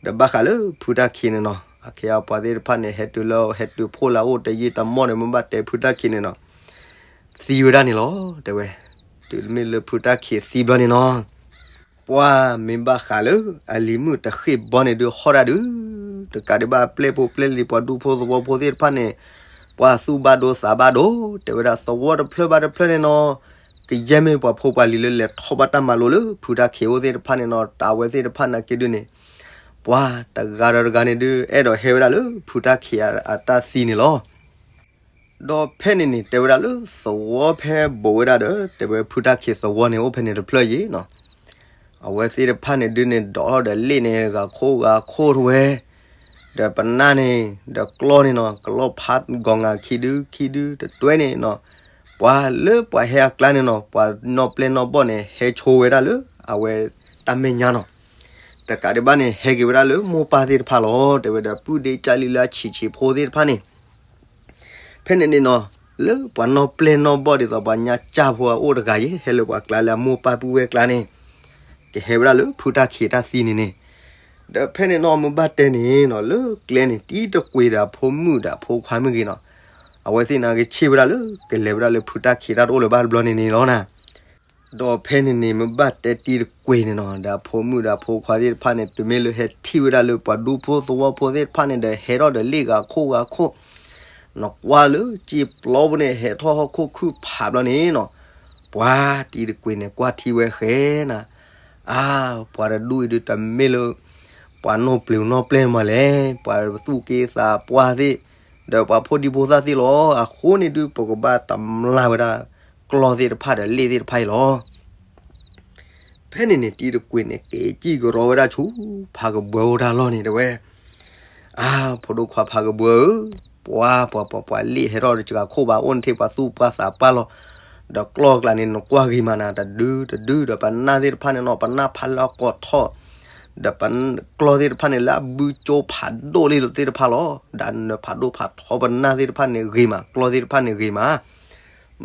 ဒီးဘၣ်ဃးလၢဖုတၢ်ခံးန့ၣ်နီၤ အခ့အပှၤသ့ၣ်တဖၣ်န့ၣ် ဟဲတုၤလၢဟဲတုၤဖှိၣ်လၢအအိၣ်တယံာ်တမီၢ်န့ၣ် မ့ၢ်ဘၣ်တဲဖုတၢ်ခံးန့ၣ်နီၤ သံဝဲဒၣ်န့ၣ်လီၤ တဲဝဲ, တုၤမ့ၢ်လၢဖုတၢ်ခံးသံဘျီန့ၣ်နီၤ ပှၤမ့ၢ်ဘၣ်ဃးလၢ အလံၤမုၣ်တဃ့ၢ်ဘီန့ၣ်ဒုးဟီၣ်ဒၣ်ဒုး, တကးဒံးဘၣ်အပျဲၢ်ဖိပျဲၢ်လံၤပှၤဒူဖိသဝီဖိသ့ၣ်တဖၣ်န့ၣ်, ပှၤသူၣ်ဘၣ်ဒိသးဘၣ်ဒိ, တဲဝဲဒၣ်သဝီတဖျၢၣ်ဘၣ်တဖျၢၣ်န့ၣ်နီၤ, ကယဲၢ်မ့ၢ်ပှၤဖိပှၤလံၤလၢလဲၤထီၣ်ဘၣ်တၢ်မၤလိလၢ ဖုတၢ်ခံးအိၣ်သ့ၣ်တဖၣ်န့ၣ်နီၤ, တၢ်ဝဲသ့ၣ်တဖၣ်နာ်က့ဒုးန့ၣ်, ပှၤတဂၤဒီးတဂၤန့ၣ်ဒုး အဲၣ်ဒိးဟဲဝဲဒၣ်လၢ ဖုတၢ်ခံးအတၢ်သံန့ၣ်လီၤ. ဒီးဖဲန့ၣ်န့ၣ် တဲဝဲဒၣ်လၢသဝီဖဲဘူးဝဲဒၣ်ဒီး တဲဝဲဖုတၢ်ခံးသဝီန့ၣ် အိၣ်ဖဲန့ၣ်တဖျၢၣ်ယံၤနီၤ. အဝဲသ့ၣ်တဖၣ်န့ၣ်ဒုးန့ၣ် ဒိးထီၣ်ဒီးလ့ၣ်န့ၣ် ဂၤခိၣ်ဂၤခိၣ်တဝဲ, ဒီးပနၢ်န့ၣ် ဒီးကျီၢ်န့ၣ်နီၤ ကလီၢ်ဖးဂီၤငၤခံဒုခံဒုတတွဲန့ၣ်နီၤ, ပှၤလၢပှၤဟဲအကျါန့ၣ်နီၤ ပှၤနီၣ်ပျဲၢ်နီၣ်ဘီၣ်န့ၣ် ဟဲဆိဝဲဒၣ်လၢ အဝဲတၢ်မဲာ်ညါနီၤ. တကးဒံးဘၣ်န့ၣ် ဟဲက့ၤဝဲဒၣ်လၢမိၢ်ပၢ်သ့ၣ်တဖၣ်လီၤ. တဲဝဲဒီးပုၢ်ဒ့ကၢ်လံလၢအဆံးဆံးဖိသ့ၣ်တဖၣ်န့ၣ် ဖဲန့ၣ်န့ၣ်နီၤ လၢပှၤနီၣ်ပျဲၢ်နီၣ်ဘီၣ်ဒ်သိးပှၤညါကၢ်ဖိအအိၣ်တဂၤယဲ ဟဲလၢပှၤကျါလၢအမိၢ်ပၢ်ပုၢ်ဝဲၢ်ကျါန့ၣ် ကဟဲဝဲဒၣ်လၢဖုတၢ်ခံးတၢ်သံန့ၣ်န့ၣ်, ဒီးဖဲန့ၣ်နီၤ မ့ၢ်ဘၣ်တဲန့ၣ်နီၤ လၢကျဲန့ၣ် တံၤတကွ့ၤဒီးအဖိမုၣ်ဒီးအဖိခွါမ့ၢ်ဂ့ၤနီၤ, အဝဲသ့ၣ်န့ၣ်ကဆ့ၣ်ဝဲဒၣ်လၢ ကလဲၤဝဲဒၣ်လၢဖုတၢ်ခံးတၢ်တအိၣ်လၢၤဘၣ်တဘျီန့ၣ်န့ၣ်လီၤနၤ. ဒီးဖဲန့ၣ်န့ၣ် မ့ၢ်ဘၣ်တဲတံၤတကွ့ၤန့ၣ်နီၤ ဒီးအဖိမုၣ်ဒီးအဖိခွါသ့ၣ်တဖၣ်န့ၣ် တုၤမ့ၢ်လၢဟဲထံၣ်ဝဲဒၣ်လၢပှၤဒူဖိသဝီဖိသ့ၣ်တဖၣ်န့ၣ်ဒီး ဟဲထီၣ်ဒီးလ့ၣ်ဂၤခိၣ်ဂၤခိၣ်, နကွၢ်လၢစ့ပျီပူၤန့ၣ် ဟဲထီၣ်ဟီၣ်ခိၣ်ခုၣ်ဖးဘျီန့ၣ်နီၤ, ပှၤတံၤတကွ့ၤန့ၣ် ကွၢ်ထံဝဲဃဲနၤ, အါ, ပှၤတဒူအံၤဒုးတမ့ၢ်လၢ ပှၤနီၣ်ပျဲၢ်နီၣ်ပျဲၢ်မးလဲၣ်, ပှၤသူၣ်က့သးပှၢ်သ့ၣ်, ဒီးပှၤဖိဒံဖိသၣ်သ့ၣ်လီၤ. အဃိန့ၣ်ဒုး ပကဘၣ်တမျၢ်ဝဲဒၣ် ကျီၢ်သ့ၣ်တဖၣ်ဒီးလ့ၣ်သ့ၣ်တဖၣ်အံၤလီၤ. ဖဲန့ၣ်န့ၣ် တံၤတကွ့ၤန့ၣ် က့ၤစံၣ်ကရီဝဲဒၣ်ဆူ ဖးကဘှၢအိၣ်တၢ်လီၢ်န့ၣ်တဲဝဲ, အါ, ဖိဒိၣ်ခွါဖးကဘှၢဧၢ, ပှၤ ပှၤ ပှၤ ပှၤလ့ၣ်ဟဲထီၣ်ဒီးစှၤခိၣ်ဘၣ် အိၣ်နထံၣ်ပှၤသူၣ်ပှၢ်သးပှၢ်လီၤ. ဒီးကျီၢ်ကျါန့ၣ် နကွၢ်ဂ့ၤမးနၤ တဒုတဒု ဒီးပနၢ်သ့ၣ်တဖၣ်န့ၣ်နီၤ ပနၢ်ဖးလၢအကိးထီၣ်, ဒီးပကျီၢ်သ့ၣ်တဖၣ်န့ၣ် လၢအဘုကၠိဖးဒိၣ်လံသ့ၣ်တဖၣ်လီၤ. ဒီးနဖးဒိၣ်ဖးထီပနၢ်သ့ၣ်တဖၣ်န့ၣ်ဂ့ၤမး ကျီၢ်သ့ၣ်တဖၣ်န့ၣ်ဂ့ၤမး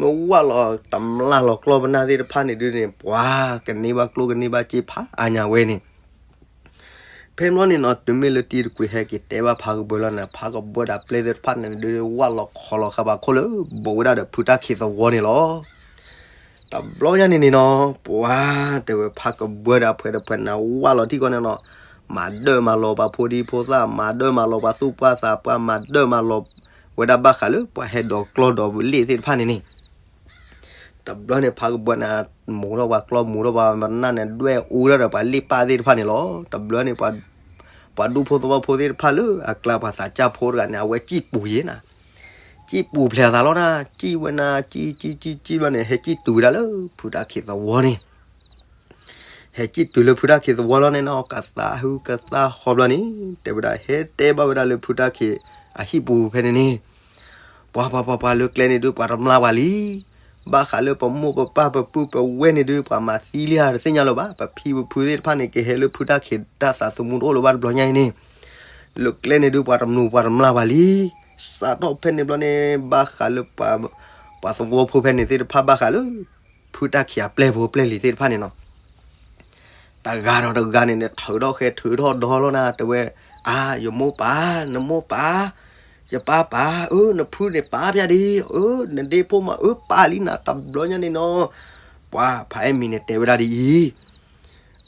မ့ၢ်ဝၢ်လီၤတမျၢ်လီၤကျီၢ်ပနၢ်သ့ၣ်တဖၣ်န့ၣ်ဒုးန့ၣ် ပှၤကန့ၢ်ဘၣ်ကျိၣ်ကန့ၢ်ဘၣ်စ့ဖးအါညါဝဲန့ၣ်, ဖဲမ့ၢ်န့ၣ်နီၤ တုၤမ့ၢ်လၢတံၤတကွ့ၤဟဲက့ၤတဲဘၣ်ဖးကဘှၢလီၤန့ၣ် ဖးကဘှၢဒီးပျဲၢ်သ့ၣ်တဖၣ်န့ၣ်ဒုး ဝၢ်လီၤခီလီၤဃာ်ဘၣ်ခိၣ်လၢ ဘူးဝဲဒၣ်ဒီးဖုတၢ်ခံးသဝီန့ၣ်လီၤ. တဘျီညါန့ၣ်န့ၣ်နီၤ ပှၤတဲဝဲဖးကဘှၢဒီးအဖှဲးတဖှဲးန့ၣ် ဝၢ်လီၤထံကီၢ်န့ၣ်နီၤ, မၤဒၢၣ်မၤလီၤပှၤဖိဒံဖိသၣ် မၤဒၢၣ်မၤလီၤပှၤသူၣ်ပှၢ်သးပှၢ် မၤဒၢၣ်မၤလီၤဝဲဒၣ်ဘၣ်ဃးလၢပှၤဟဲဒိးကျီၢ်ဒိးလ့ၣ်သ့ၣ်တဖၣ်န့ၣ်န့ၣ် တဘျီန့ၣ် ဖးကဘှၢန့ၣ် မူၤထီၣ်ပှၤကျီၢ် မူၤထီၣ်ပှၤပနၢ်န့ၣ် ဒွဲၣ်အူထီၣ်ဒီးပှၤလ့ၣ်ပၢ်သ့ၣ်တဖၣ်န့ၣ်လီၤ. တဘျီန့ၣ် ပှၤဒူဖိသဝီဖိသ့ၣ်တဖၣ်လၢအကျါ ပှၤသးစၢ်ဖိတဂၤန့ၣ် အဝဲစံၣ်ပူၤယဲနၤ, စံၣ်ပူၤဖျဲးအသးလီၤနၤ, စံၣ်ဝဲနၤ စံၣ်စံၣ်စံၣ်စံၣ်ဘျီန့ၣ် ဟဲစံၣ်တုၤဝဲဒၣ်လၢဖုတၢ်ခံးသဝီန့ၣ် ဟဲစံၣ်တုၤလၢဖုတၢ်ခံးသဝီလီၤန့ၣ်နီၤ ကသးဟုကသးဃီဘျီန့ၣ် တဲဝဲဒၣ် ဟဲတဲဘၣ်ဝဲဒၣ်လၢဖုတၢ်ခံးအဟံၣ်ပူၤဖဲန့ၣ်န့ၣ်, ပှၤပှၤပှၤပှၤလၢကျဲန့ၣ်ဒုး ပှၤတမျၢ်ပှၤလံ. ဘၣ်ဃးလၢပမိၢ်ပပၢ်ပပုၢ်ပဝဲၢ်န့ၣ်ဒုး ပှၤမၤသံလံဧါတသ့ၣ်ညါလၢၤဘၣ်. ပဖံပဖုသ့ၣ်တဖၣ်န့ၣ် ကဟဲလၢဖုတၢ်ခံးတၢ်သးသမူတအိၣ်လၢၤဘၣ်တဘျီညါအံၤန့ၣ်, လၢကျဲန့ၣ်ဒုး ပှၤတမူၤပှၤတမျၢ်ပှၤလံ. စးထီၣ်ဖဲန့ၣ်ဘျီန့ၣ် ဘၣ်ဃးလၢ ပှၤသဝီဖိဖဲန့ၣ်သ့ၣ်တဖၣ် ဘၣ်ဃးလၢ ဖုတၢ်ခံးအပျဲၢ်ဖိပျဲၢ်လံၤသ့ၣ်တဖၣ်န့ၣ်နီၤ တဂၤဒီးတဂၤန့ၣ် ထုးထီၣ်ဃဲထုးထီၣ်ဒီလီၤနၤ တဲဝဲ, အါ ယမိၢ်ပၢ် နမိၢ်ပၢ် ယပၢ်ပၢ် အၢ နဖုန့ၣ်ပၢ်ဖျါဒံး အၢ နဒ့ဖိမး အၢ ပၢ်လံနၤ တဘျီညါန့ၣ်နီၤ, ပှၤဖးအဲၣ်မံၤန့ၣ် တဲဝဲဒၣ်ဒ်အံၤ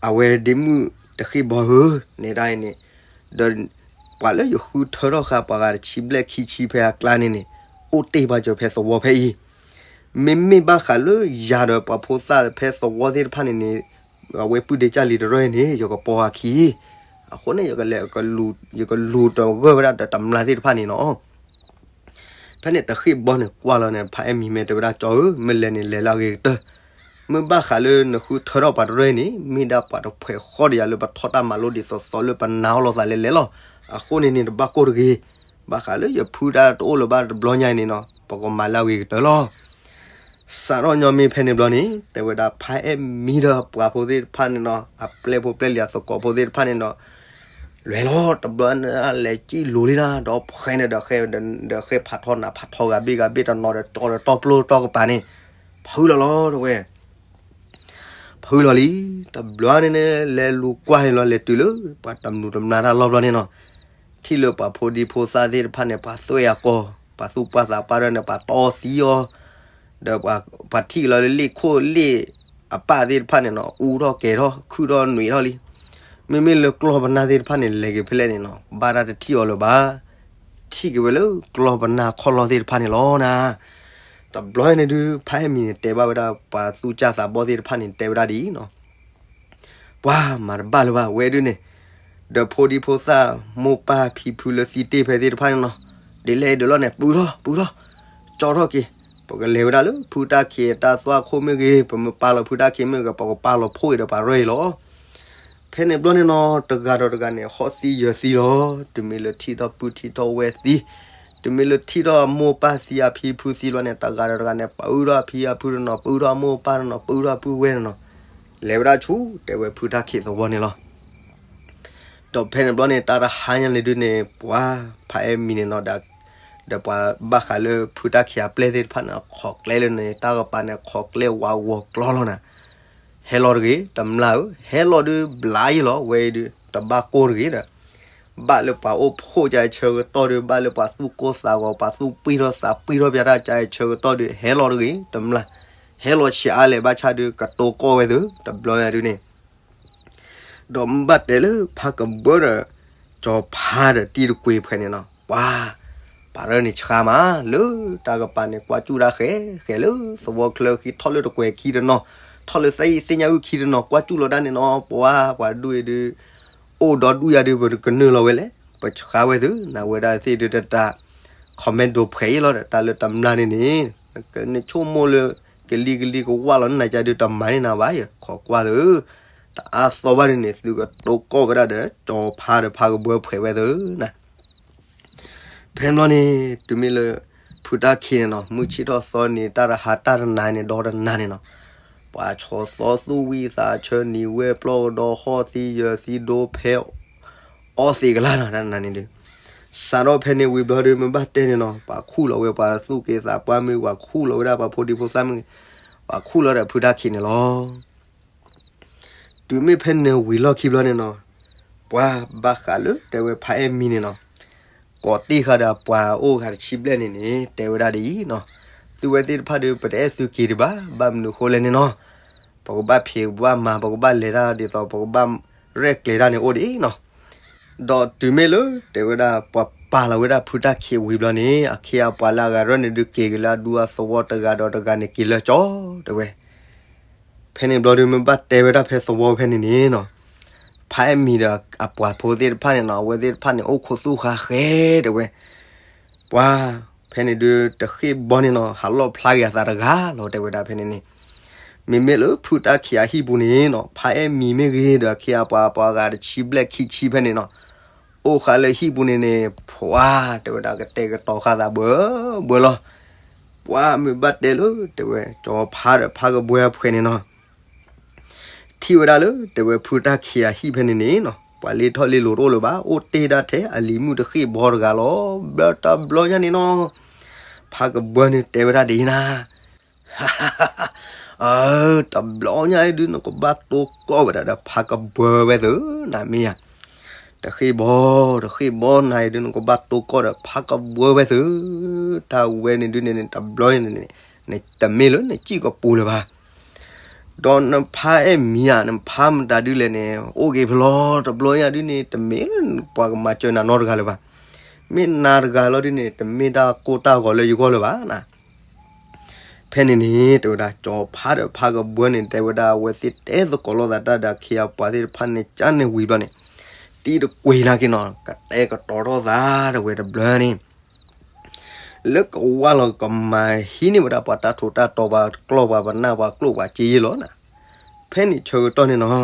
အဝဲဒ့မုၣ်တဃ့ၢ်ဘီဧၢ, နဲဒၣ်အံၤန့ၣ်, ဒီးပှၤလၢယဃုထၢထီၣ်ဃာ်ပှၤဂၤတဆံဘျဲၣ်ခံဆံဖဲအကျါန့ၣ်န့ၣ်, အိၣ်တ့ၢ်ဘၣ်စၢၤဖဲသဝီဖဲအံၤ, မ့မ့ၢ်ဘၣ်ဃးလၢယၤဒီးပှၤဖိသၣ်ဖဲသဝီသ့ၣ်တဖၣ်န့ၣ်န့ၣ်, အဝဲပုၢ်ဒ့ကၢ်လံၤတရၢၢ်န့ၣ် ယကပိာ်အခံ, အဃိန့ၣ် ယကလူၤတဂၢၢ်ဝဲဒၣ်ဒီးတမျၢ်သ့ၣ်တဖၣ်န့ၣ်နီၤ ဖဲန့ၣ်တဃ့ၢ်ဘီန့ၣ်ကွၢ်လီၤန့ၣ် ဖးအဲၣ်မံၤမ့ၢ်တဲဝဲဒၣ် ကၠီဧၢ, မ့ၢ်လဲၤန့ၣ်လဲၤလၢအဂ့ၤကတၢၢ်, မ့ၢ်ဘၣ်ဃးလၢနဃုထၢထီၣ်ပှၤတရၢၢ်အံၤန့ၣ် မ့ၢ်ဒၣ်ပှၤတဖှဲးဃီဒီးယၤလၢပထီၣ်တၢ်မၤလိဒ်သိးသိးလၢပနာ်အီၤလိာ်သးလဲၤလဲၤလီၤ, အဃိန့ၣ်န့ၣ်တဘၣ်ကိၢ်တဂ့ၤ, ဘၣ်ဃးလၢယဖုတၢ်တအိၣ်လၢၤဘၣ်တဘျီညါအံၤန့ၣ်နီၤ ပကမၤလၢအဂ့ၤကတၢၢ်လီၤ. စးထီၣ်ညီမ့ၢ်ဖဲန့ၣ်ဘျီန့ၣ် တဲဝဲဒၣ်ဖးအဲၣ်မံၤဒီးပှၤဖိသ့ၣ်တဖၣ်န့ၣ်နီၤ အပျဲၢ်ဖိပျဲၢ်လံၤအသကိးဖိသ့ၣ်တဖၣ်န့ၣ်နီၤ လဲၤလီၤတဘျီန့ၣ် လဲၤစံၣ်လိၤလံနၤ ဒီးဖှဲန့ၣ်ဒီးဃဲဖးထီနးဖးထီဂၤဘ့ၣ်ဂၤဘ့ၣ်တနီၤဒီးကၠီဒီးတီပျိတီကပၤန့ၣ် ဖုလီၤလီၤတဝဲ ဖုလီၤလံ, တဘျီန့ၣ်န့ၣ် လဲၤလူၤကွၢ်န့ၣ်လီၤ လဲၤတုၤလၢ ပှၤတမုၤတမျၢ်တၢ်လီၢ်ဘျီန့ၣ်နီၤ, ထံၣ်လၢပှၤဖိဒံဖိသၣ်သ့ၣ်တဖၣ်န့ၣ် ပှၤသွဲၣ်အကီၢ်, ပှၤသူၣ်ပှၢ်သးပှၢ်ဒီးန့ၣ် ပှၤတီသံအီၤ, ဒီးပှၤထံၣ်လီၤလၢလ့ၣ်ခိၣ်လ့ၣ်အပၢ်သ့ၣ်တဖၣ်န့ၣ်နီၤ အူထီၣ်ကဲၤထီၣ် ခုၣ်ထီၣ်နွံးထီၣ်လံ, မ့မ့ၢ်လၢကျီၢ်ပနၢ်သ့ၣ်တဖၣ်န့ၣ် လဲၤက့ၤဖဲလဲၣ်န့ၣ်နီၤ ဘၣ်တၢ်တထံၣ်အီၤလၢၤဘၣ်, ထံၣ်က့ၤဝဲလၢကျီၢ်ပနၢ်ခီၣ်လီၢ်သ့ၣ်တဖၣ်န့ၣ်လီၤနၤ တဘျီန့ၣ်ဒုး ဖးအဲၣ်မံၤန့ၣ် တဲဘၣ်ဝဲဒၣ် ပှၤသူၣ်စၢ်သးဘီၣ်သ့ၣ်တဖၣ်န့ၣ် တဲဝဲဒၣ်ဒ်အံၤနီၤ, ပှၤမၤတဘၣ်လၢၤဘၣ် ဝဲဒုးန့ၣ်, ဒီးဖိဒံဖိသၣ် မိၢ်ပၢ်ဖံဖုလၢသံတ့ၢ်ဖဲသ့ၣ်တဖၣ်န့ၣ်နီၤ, ဒ်လဲၣ်ဒ်လဲၣ်န့ၣ် ပုၢ်ထီၣ် ပုၢ်ထီၣ်, ကၠီထီၣ်က့ၤ, ပကလဲၤဝဲဒၣ်လၢဖုတၢ်ခံးတၢ်သွၣ်ခိၣ်မ့ၢ်ဂ့ၤ, ပမ့ၢ်ပာ်လီၤဖုတၢ်ခံးမ့ၢ်ဂ့ၤ, ပကပာ်လီၤဖှိၣ်အံၤဒီးပှၤရၢအံၤလီၤ. ဖဲန့ၣ်ဘျီန့ၣ်နီၤ တဂၤဒီးတဂၤန့ၣ် ဟီၣ်သံယၢၤသံလီၤ. တုၤမ့ၢ်လၢထံၣ်ထီၣ်ပုၢ်ထံၣ်ထီၣ်ဝဲၢ်သံ, တုၤမ့ၢ်လၢထံၣ်ထီၣ်အမိၢ်ပၢ်သံအဖံဖုသံဘျီန့ၣ် တဂၤဒီးတဂၤန့ၣ် ပုၢ်ထီၣ်အဖံအဖုတနီၤ, ပုၢ်ထီၣ်အမိၢ်ပၢ်တနီၤ, ပုၢ်ထီၣ်အပုၢ်ဝဲၢ်တနီၤ, လဲၤဝဲဒၣ်ဆူ တဲဝဲဖုတၢ်ခံးသဝီန့ၣ်လီၤ. ဒီးဖဲန့ၣ်ဘျီန့ၣ် တၢ်တဟါညါန့ၣ်ဒုန့ၣ် ပှၤဖါအဲၣ်မံၤန့ၣ်နီၤ ဒီး ဒီးပှၤဘၣ်ဃးလၢဖုတၢ်ခံးအပျဲၢ်သ့ၣ်တဖၣ်န့ၣ် ခိးကျဲလၢန့ၣ် တၢ်ကပၤန့ၣ် ခိးကျဲဝးဂီၤကျီလီၤနၤ. ဟဲလီၤတဂ့ၤ တမျာ်ဧၢ, ဟဲလီၤဒုဘျါယံလီၤ, ဝဲအံၤဒု တဘၣ်ကိၢ်တဂ့ၤဒီး ဘၣ်လၢပှၤအိၣ်ဖှိၣ်ကါအဆၢကတီၢ်ဒု ဘၣ်လၢပှၤသူၣ်ကိၢ်သးဂီၤ ပှၤသူၣ်ပှံၢ်ထီၣ်သးပှံၢ်ထီၣ်ပျၢတၢ်ကါအဆၢကတီၢ်ဒု ဟဲလီၤတဂ့ၤ တမျာ်, ဟဲလီၤဆံးအါလဲၣ် ဘၣ်ဆၣ်ဒု ကတိၤကိးဝဲသု တဘျီညါဒုန့ၣ် ဒီးမ့ၢ်ဘၣ်တဲလၢဖးကဘၢဒီး ကၠီၤဖါဒီးတံၤတကွ့ၤဖဲန့ၣ်နီၤ ပှၤ ပှၤရၢန့ၣ်ဆှါမး လၢတၢ်ကပၤန့ၣ် ကွၢ်စူၣ်တၢ်ဃဲဃဲလၢသဝီချၢခံ ထီၣ်လၢတကွဲၤခံတနီၤ, ထီၣ်လၢသ့ၣ်ညါအုၣ်ခံတနီၤ ကွၢ်စူၣ်လီၤဒၣ်န့ၣ်နီၤ ပှၤ ပှၤဒူၣ်အံၤဒု အိၣ်ဒီဒူၣ်ယၤဒု ပကနုာ်လီၤဝဲလဲၣ် ပဆှါဝဲသု နဝဲဒၣ်သ့ၣ်ဒုတတး comment ဒိဖှဲးအံၤလီၤဒီး တၢ်လၢတမျာ်န့ၣ်န့ၣ် နဆိကမိၣ်လၢ ကလံၤကလံၤကဝၢ်လီၤနၤကါဒု တမၤန့ၢ်နၤဘၣ်ယဲ ခိးကွၢ်သု တအါသီဘၣ်ဒုန့ၣ် သုကတိၤကိးဝဲဒၣ်ဒီး ကၠီၤဖါဒီးဖးကဘၢဖှဲးဝဲသုနၤ ဖဲန့ၣ်ဘျီန့ၣ် တုၤမ့ၢ်လၢ ဖုတၢ်ခံးန့ၣ်နီၤ မုၢ်ဆ့ၣ်ထီၣ်သီန့ၣ် တၢ်တဟါတၢ်တနၤန့ၣ် ဒီတနၤန့ၣ်နီၤ ပှၤဆီၣ်သီသူၣ်ဝံၣ်သးဆၢနံၤဝဲပျီၢ်ကဒီး ဟီၣ်သံယၢၤသံဒိဖဲ အီသံးကလါနီၤ တၢ်တနၤန့ၣ်ဒု စးထီၣ်ဖဲန့ၣ်ဝံၤဘျီဒု မ့ၢ်ဘၣ်တဲန့ၣ်နီၤ ပှၤခူၣ်လီၤဝဲပှၤသူၣ်က့သးပှၢ်မ့ၢ် ပှၤခူၣ်လီၤဝဲဒၣ်ပှၤဖိဒံဖိသၣ်မ့ၢ်ဂ့ၤ ပှၤခူၣ်လီၤဒီးဖုတၢ်ခံးန့ၣ်လီၤ. တုၤမ့ၢ်ဖဲန့ၣ်ဝံၤလီၢ်ခံဘျီန့ၣ်နီၤ ပှၤဘၣ်ဃးလၢတဲဝဲဖါအဲၣ်မံၤန့ၣ်နီၤ ကိးတ့ၢ်ဃာ်ဒီးပှၤအိၣ်ဃာ်တဆံဘျဲၣ်န့ၣ်န့ၣ် တဲဝဲဒၣ်ဒ်အံၤနီၤ သုဝဲသ့ၣ်တဖၣ်ဒီး ပတအဲၣ်သုက့ၤဒံးဘၣ် ဘၣ်မနုၤဃိလဲၣ်န့ၣ်နီၤ ပကဘၣ်ဖံးပကဘၣ်မၤ ပကဘၣ်လဲၤတၢ်ဒ်သိး ပကဘၣ်ရဲၣ်ကျဲၤတၢ်န့ၣ်အိၣ်ဒ်အံၤနီၤ ဒီးတုၤမ့ၢ်လၢတဲဝဲဒၣ် ပှၤပာ်လီၤဝဲဒၣ်ဖုတၢ်ခံးဝံၤဘျီန့ၣ် အခ့အပှၤလၢအဂၤရၢၢ်န့ၣ်ဒုးက့ၤက့ၤလၢအဒူအသဝီတဂၤဒီးတဂၤန့ၣ်က့ၤလၢကၠီတဲဝဲ ဖဲန့ၣ်ဘျီဒုးမ့ၢ်ဘၣ်တဲဝဲဒၣ်ဖဲသဝီဖဲန့ၣ်န့ၣ်နီၤ ဖါအဲၣ်မံၤဒီးအပှၤဖိသ့ၣ်တဖၣ်န့ၣ်နီၤ အဝဲသ့ၣ်တဖၣ်န့ၣ် အိၣ်ခိးသူၣ်ဃာ်ဃဲတဲဝဲ ပှၤ ဖဲန့ၣ်ဒုးတဃ့ၢ်ဘီန့ၣ်နီၤ ဟးလီၣ်ဖျါက့ၤအသးတဂၤလီၤ တဲဝဲဒၣ်ဖဲန့ၣ်န့ၣ် မ့မ့ၢ်လၢဖုတၢ်ခံးအဟံၣ်ပူၤန့ၣ်နီၤ ဖါအဲၣ်မံၤမ့ၢ်ဂ့ၤဒီးအခ့အပှၤ ပှၤဂၤတဆံဘျဲၣ်ခံဆံဖဲန့ၣ်နီၤ အိၣ်ဃာ်လၢဟံၣ်ပူၤန့ၣ်န့ၣ် ပှၤ တဲဝဲဒၣ်ကတဲာ်ကတီၤဃာ်သးဘၢဘၢလီၤ ပှၤမ့ၢ်ဘၣ်တဲလၢ တဲဝဲ ကၠီၤဖါဒီးဖးကဘှဲအဖှဲးန့ၣ်နီၤ ထံၣ်ဝဲဒၣ်လၢ တဲဝဲဖုတၢ်ခံးအဟံၣ်ဖဲန့ၣ်န့ၣ်နီၤ ပှၤလ့ထီၣ်လ့လိၤတအိၣ်လၢၤဘၣ် အိၣ်တ့ၢ်ဒၣ်ထဲအလံၤမုၣ်တဃ့ၢ်ဘီတဂၤလီၤ ဘျၢတဘျီညါန့ၣ်နီၤ ဖးကဘှဲန့ၣ်တဲဝဲဒၣ်ဒ်အံၤနၤ တဘျီညါအံၤဒုး နကဘၣ်တိၢ်ကီၢ်ဝဲဒၣ်ဒီးဖးကဘှဲဝဲသု နမ့ၢ်ယၤ တဃ့ၢ်ဘီ တဃ့ၢ်ဘီနၤအံၤဒုး နကဘၣ်တိၢ်ကီၢ်ဒီးဖးကဘှဲဝဲသု တၢ်ဝဲန့ၣ်ဒုးန့ၣ် တဘျီန့ၣ် နတမ့ၢ်လၢနစံၣ်ကပူၤလၢၤဘၣ် ဒီးနဖါအဲၣ်မံၤဧါ နဖါမတၤဒုးလဲၣ်န့ၣ် အိၣ်က့ၤဖဲလီၤ တဘျီညါဒုးန့ၣ် တမ့ၢ်လၢပှၤကမၤစၢၤနၤနီတဂၤလၢၤဘၣ် မ့ၢ်နၤတဂၤလီၤဒုးန့ၣ် တမ့ၢ်တၢ်ကိၢ်တၢ်ဂီၤလၢယဂီၢ်လၢၤဘၣ်နၤ ဖဲန့ၣ်န့ၣ် တဲဝဲဒၣ် ကၠီၤဖါဒီးဖးကဘှဲန့ၣ် တဲဝဲဒၣ် အဝဲသ့ၣ်တဲသကိးလိာ်သးတၢ်ဒီးအခ့အပှၤသ့ၣ်တဖၣ်န့ၣ် ကၠါန့ၣ်ဝံၤဘျီန့ၣ် တံၤတကွံာ်နာ်က့ၤနီၤ ကတဲာ်ကတီၤထီၣ်သးတဝဲတဘျီန့ၣ် လၢကဝၢ်လီၤကမၤဟံးန့ၢ်ဝဲဒၣ်ပှၤတၢ်ထူးတၢ်တီၤ ပှၤကျီၢ်ပှၤပနၢ်ပှၤကျိၣ်ပှၤစ့ယဲလီၤနၤ ဖဲန့ၣ်ဆၢကတီၢ်န့ၣ်နီၤ